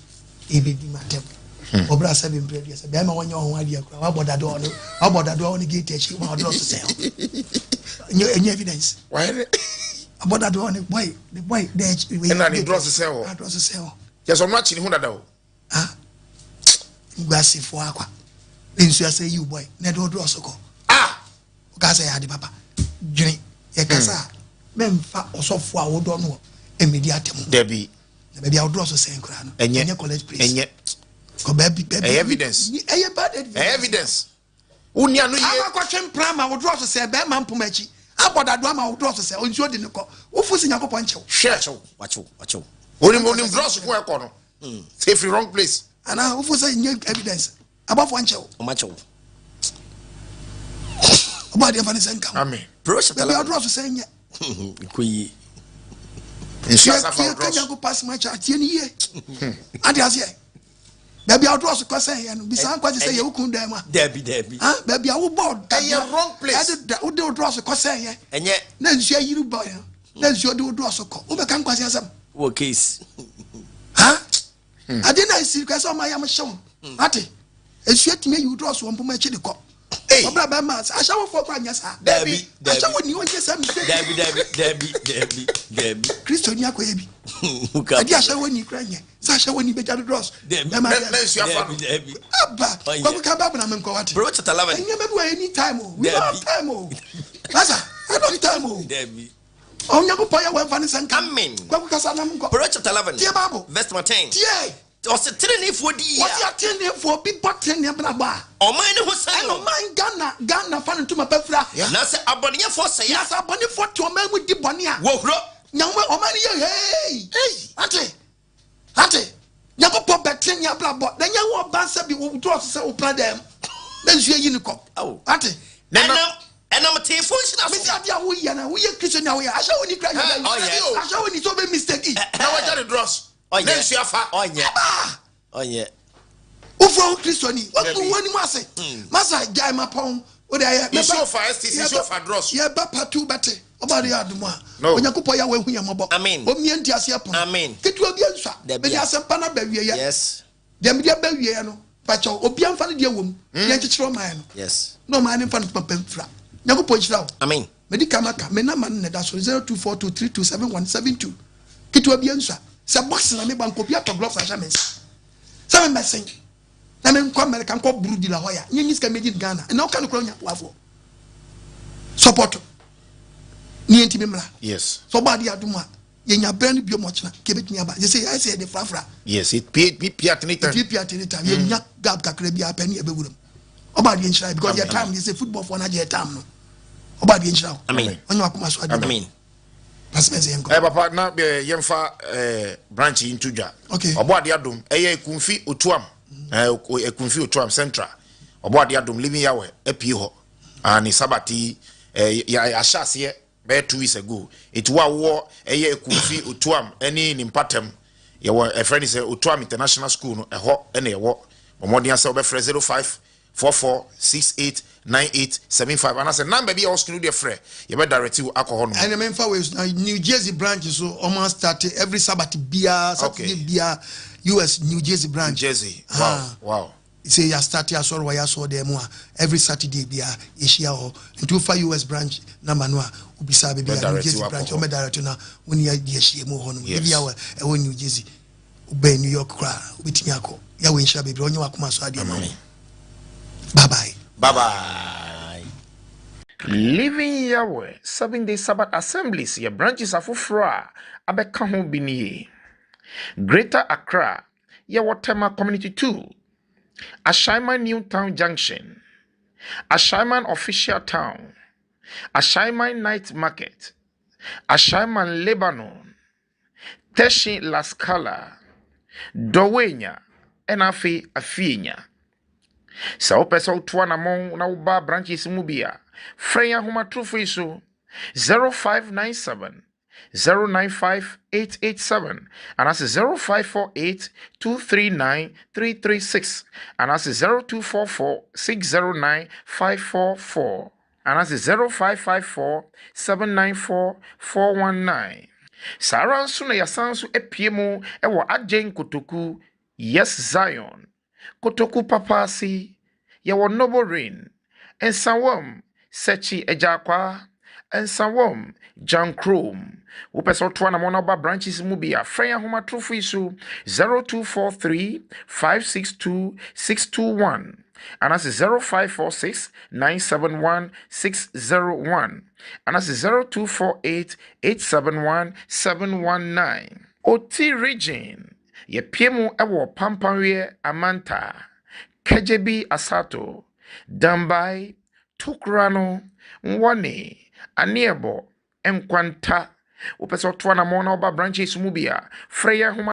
ɛbɛdi m'atɛm. Hmm. Ɔbra sɛ bemprɛ deɛ sɛ bɛrima wɔnyɛ ɔho adeɛ kora wabɔ dadoɔ ɔne wabɔ dadoɔ ɔne gate akyi ma ɔdorɔ so sɛ hɔ. Ɛnyɛ evidence. Abɔ dadoɔ ɔne boy the boy the akyi. Ɛna ne drɔ sesɛ hɔ. Adrɔ sesɛ hɔ. Kyɛ sɛ ɔno akyi ne ho dada o. Ah, nguasefoɔ akwa. Ne nsu asɛ yiw boy na ɛde ɔdorɔ so kɔ. Ah! Woka sɛ yɛ ade papa. Dwene yɛkasa a mɛmfa ɔsɔfoɔ a wodɔ no mmɛdi atɛm. Dabi. Na baabi a wodorɔ so sɛn koraa no. Ɛnyɛ. Ɛnyɛ college place. Ɛnyɛ. Kɔ baabi baabi. Ɛyɛ evidence. Ɛyɛ bad evidence. Ɛyɛ evidence. Wo nua no ye. Ama kɔtwe mpena ama wo drɔso sɛ bɛɛma mpoma akyi abɔ dado ama wo drɔso sɛ nsuo de no kɔ wo fo si Nyankopɔn nkyew. Hwɛ. Wakyew wakyew. Onim onim drɔso ko ɛkɔ no. Sɛ efiri wrong place. Ana wo fo sɛ nyɛ evidence abɔfoɔ nkyew. Ɔmo akyew. Ɔbɔ adeɛ fa ne sɛ nka ho. Amen. Baabi a drɔso sɛ nyɛ. Nkɔ yie. Nsuo asafa Yɛ drɔso. Nyankopɔn asɛm akyɛ atie ne yie. Ade aseɛ. Baabi a wodɔɔso kɔ sɛ yɛ no, bisa nkwa te sɛ yɛ wo kun dan mu a. Dabi, dabi. Ah, baabi a wobɔ Ɛyɛ wrong place. Ɛde da wode wodɔɔso kɔ sɛ yɛ. Ɛnyɛ. Na nsuo ayiri bɔ yɛ. Na nsuo de wodɔɔso kɔ. Wobɛka nkwasi asɛm. Wɔ case. Ha? Hmm. Ade na esi kɔ sɛ ɔma yam hyew. Ate? Nsuo tumi ayi wodɔɔso wɔ mpoma akyi de kɔ. Ɔbra bɛma ahyɛwofoɔ kɔ anyɛ saa. Dabi, dabi. Ahyɛwo ni ɔnyɛ saa mistake. Dabi, dabi, dabi, dabi, dabi. Kristo ni akɔyɛ bi. Ade ahyɛwo ni kura nyɛ. Sɛ ahyɛ wɔ ni bɛgya no drɔs. Na nsu afa no. Aba kwaku ka Bible na menkɔ wate. Proverbs chapter 11. Nneɛma bi wɔ any time o. We don't have time o. Masa, I don't have time o. Dabi. Onyankopɔn yɛ wɔmfa ne sɛ nka. Amen. Kwaku kasa na menkɔ. Proverbs chapter 11. Tie Bible. Verse number 10. Tie. Ɔsɛ teneneefoɔ di yie a. Wɔsi ateneneefoɔ bi bɔ tenenee abrabɔ a. Ɔman no ho sane Ɛna wɔn. ɔman Ghana Ghana fa ne ntoma pa fira. Na sɛ abɔneyɛfoɔ sɛe a. Na sɛ abɔnefoɔ te ɔman mu di bɔne a. Wɔhuro. Nyankopɔn ɔman no yɛ hei. Ate. Ate. Nyankopɔn bɛte ne abrabɔ. Na nyɛ wo ɔba sɛ bi wo drɔs sɛ wo pra dɛm. Na nsuo yi ne kɔ. Ate. Ɛnam ɛnam teefo nhyira so. Mesi ade a woyɛ na woyɛ Kristo ni a woyɛ. Ahyɛ wo ni kura nyɛ bɛyi. Ahyɛ wo ni sɛ wobɛ mistake. Na wagya ne drɔs. Na nsuo afa. Ɔnyɛ. Ɔnyɛ. Wofura wo Kristoni, wagu wo anim ase. Masa gyae ma pɔn. Wode ayɛ. Nsuo fa STC, nsuo fa drɔs. Yɛba patu bɛte. Ɔba de yɛ adom a. Onyankopɔn yɛ wahu yɛn mmɔbɔ. Ɔmmie nteaseɛ pono. Ketewa bi nsua. Mede asɛmpa no aba awieɛ. Deɛ mede aba awieɛ no, pakyɛw, obiara mfa ne deɛ wɔ mu. Yɛnkyekyere ɔman no. Na ɔman no mfa ne papa mfira. Nyankopɔn nhyira wo. Madi kan maka, me number no na ɛda so, 0242327172. Ketewa bi nsua. Sɛ boxing na mebɔ a, nka obi atɔ gloves ahyɛ me nsa. Sɛ memmɛsen na menkɔ America nkɔ buru di la hɔ ya, nyɛ nyi sika mmɛgye Ghana. Ɛnna woka no kora wonya boafoɔ. Support. Ne yɛn ntumi mmra. Yes. Sɛ ɔbɔ adeɛ adom a, yɛnya berɛ no biom ɔkyena, ka ɛbɛtumi aba. Yɛ sɛ yɛayɛ sɛ yɛde frafra. Yes, it pie, it pie at any time. It pie at any time. Yɛnya gap kakra bi apɛ ne yɛbɛwura mu. Ɔbɔ adeɛ nhyira because yɛ time, yɛ sɛ football foɔ no agye yɛ time no. Ɔbɔ adeɛ nhyira wo. Amen. Ɔnyɛ wakoma so adeɛ. Amen. Eh, papa na eh, yɛmfa eh, branch yi nto dwa. Okay. Ɔbɔ adeɛ adom ɛyɛ Ekumfi Otuam. Eh, Ekumfi Otuam Central. Ɔbɔ adeɛ adom Living Yahweh apue hɔ. Ah, ne Sabbath yi eh, yɛahyɛ aseɛ bɛyɛ 2 weeks ago. Eti wo a wowɔ ɛyɛ Ekumfi Otuam ɛne ne mpatam yɛwɔ ɛfrɛ ne sɛ Otuam International School no ɛhɔ ɛna ɛwɔ. Bɔ mmɔden asɛ wobɛfrɛ 05 44 68 98 75 anaasɛ number bi a ɛwɔ screen deɛ frɛ yɛbɛ direct wo akɔ hɔ nom. Ɛna memfa wei so na New Jersey branch so ɔmo start every Sabbath biara Saturday biara US New Jersey branch. New Jersey wow. Sɛ yɛ start asɔre wɔ yɛ asɔre dɛm mu a every Saturday biara yɛhyia hɔ nti wofa US branch number no a wobisa baabi a New Jersey branch ɔmɛ direct na wo ne yɛ ahyia mu wɔ hɔ nom ebi a ɛwɔ New Jersey. Wobɛn New York koraa a, wobɛtumi akɔ. Yahweh nhyira bebree. Ɔnyɛ w'akoma so adeɛ ma wo. Bye bye. Bye bye. Living Yahweh Seventh Day Sabbath Assemblies yɛ branches afoforɔ a abɛka ho bi nie, Greater Accra, yɛwɔ Tema Community 2, Ashaiman New Town Junction, Ashaiman Official Town, Ashaiman Night Market, Ashaiman Lebanon, Teshie La Scala, Dɔwenya, ɛna afei Afienya. Sɛ wopɛ sɛ woto anammɔn na woba branches mu bi a, frɛ yɛn ahomatorofo yi so 0597 095 887 anaasɛ 0548 239 336 anaasɛ 0244 609 544. Anaasɛ 0554 794 419. Saa ara nso na yɛasan nso apue mu wɔ Adjen Kotoku, Yes Zion, Kotoku Papaase, yɛwɔ Noble Rain, Nsawam, Sɛkyi Agyakwaa, Nsawam, Gyankrom. Wopɛ sɛ woto anamɔn na woba branches mu bi a, frɛ yɛn ahomatorofo yi so 0243 562 621 anaasɛ 0546 971 601 anaasɛ 0248 871 719. Oti Region, Yɛpue mu wɔ Pampaweɛ Amanta, Kadjebi Asato, Dambai, Tokurano, Nwɔne, Aneɛbɔ, Nkwanta. Wopɛ sɛ ɔto anammɔn na woba branches mu bi a, frɛ yɛn ahoma.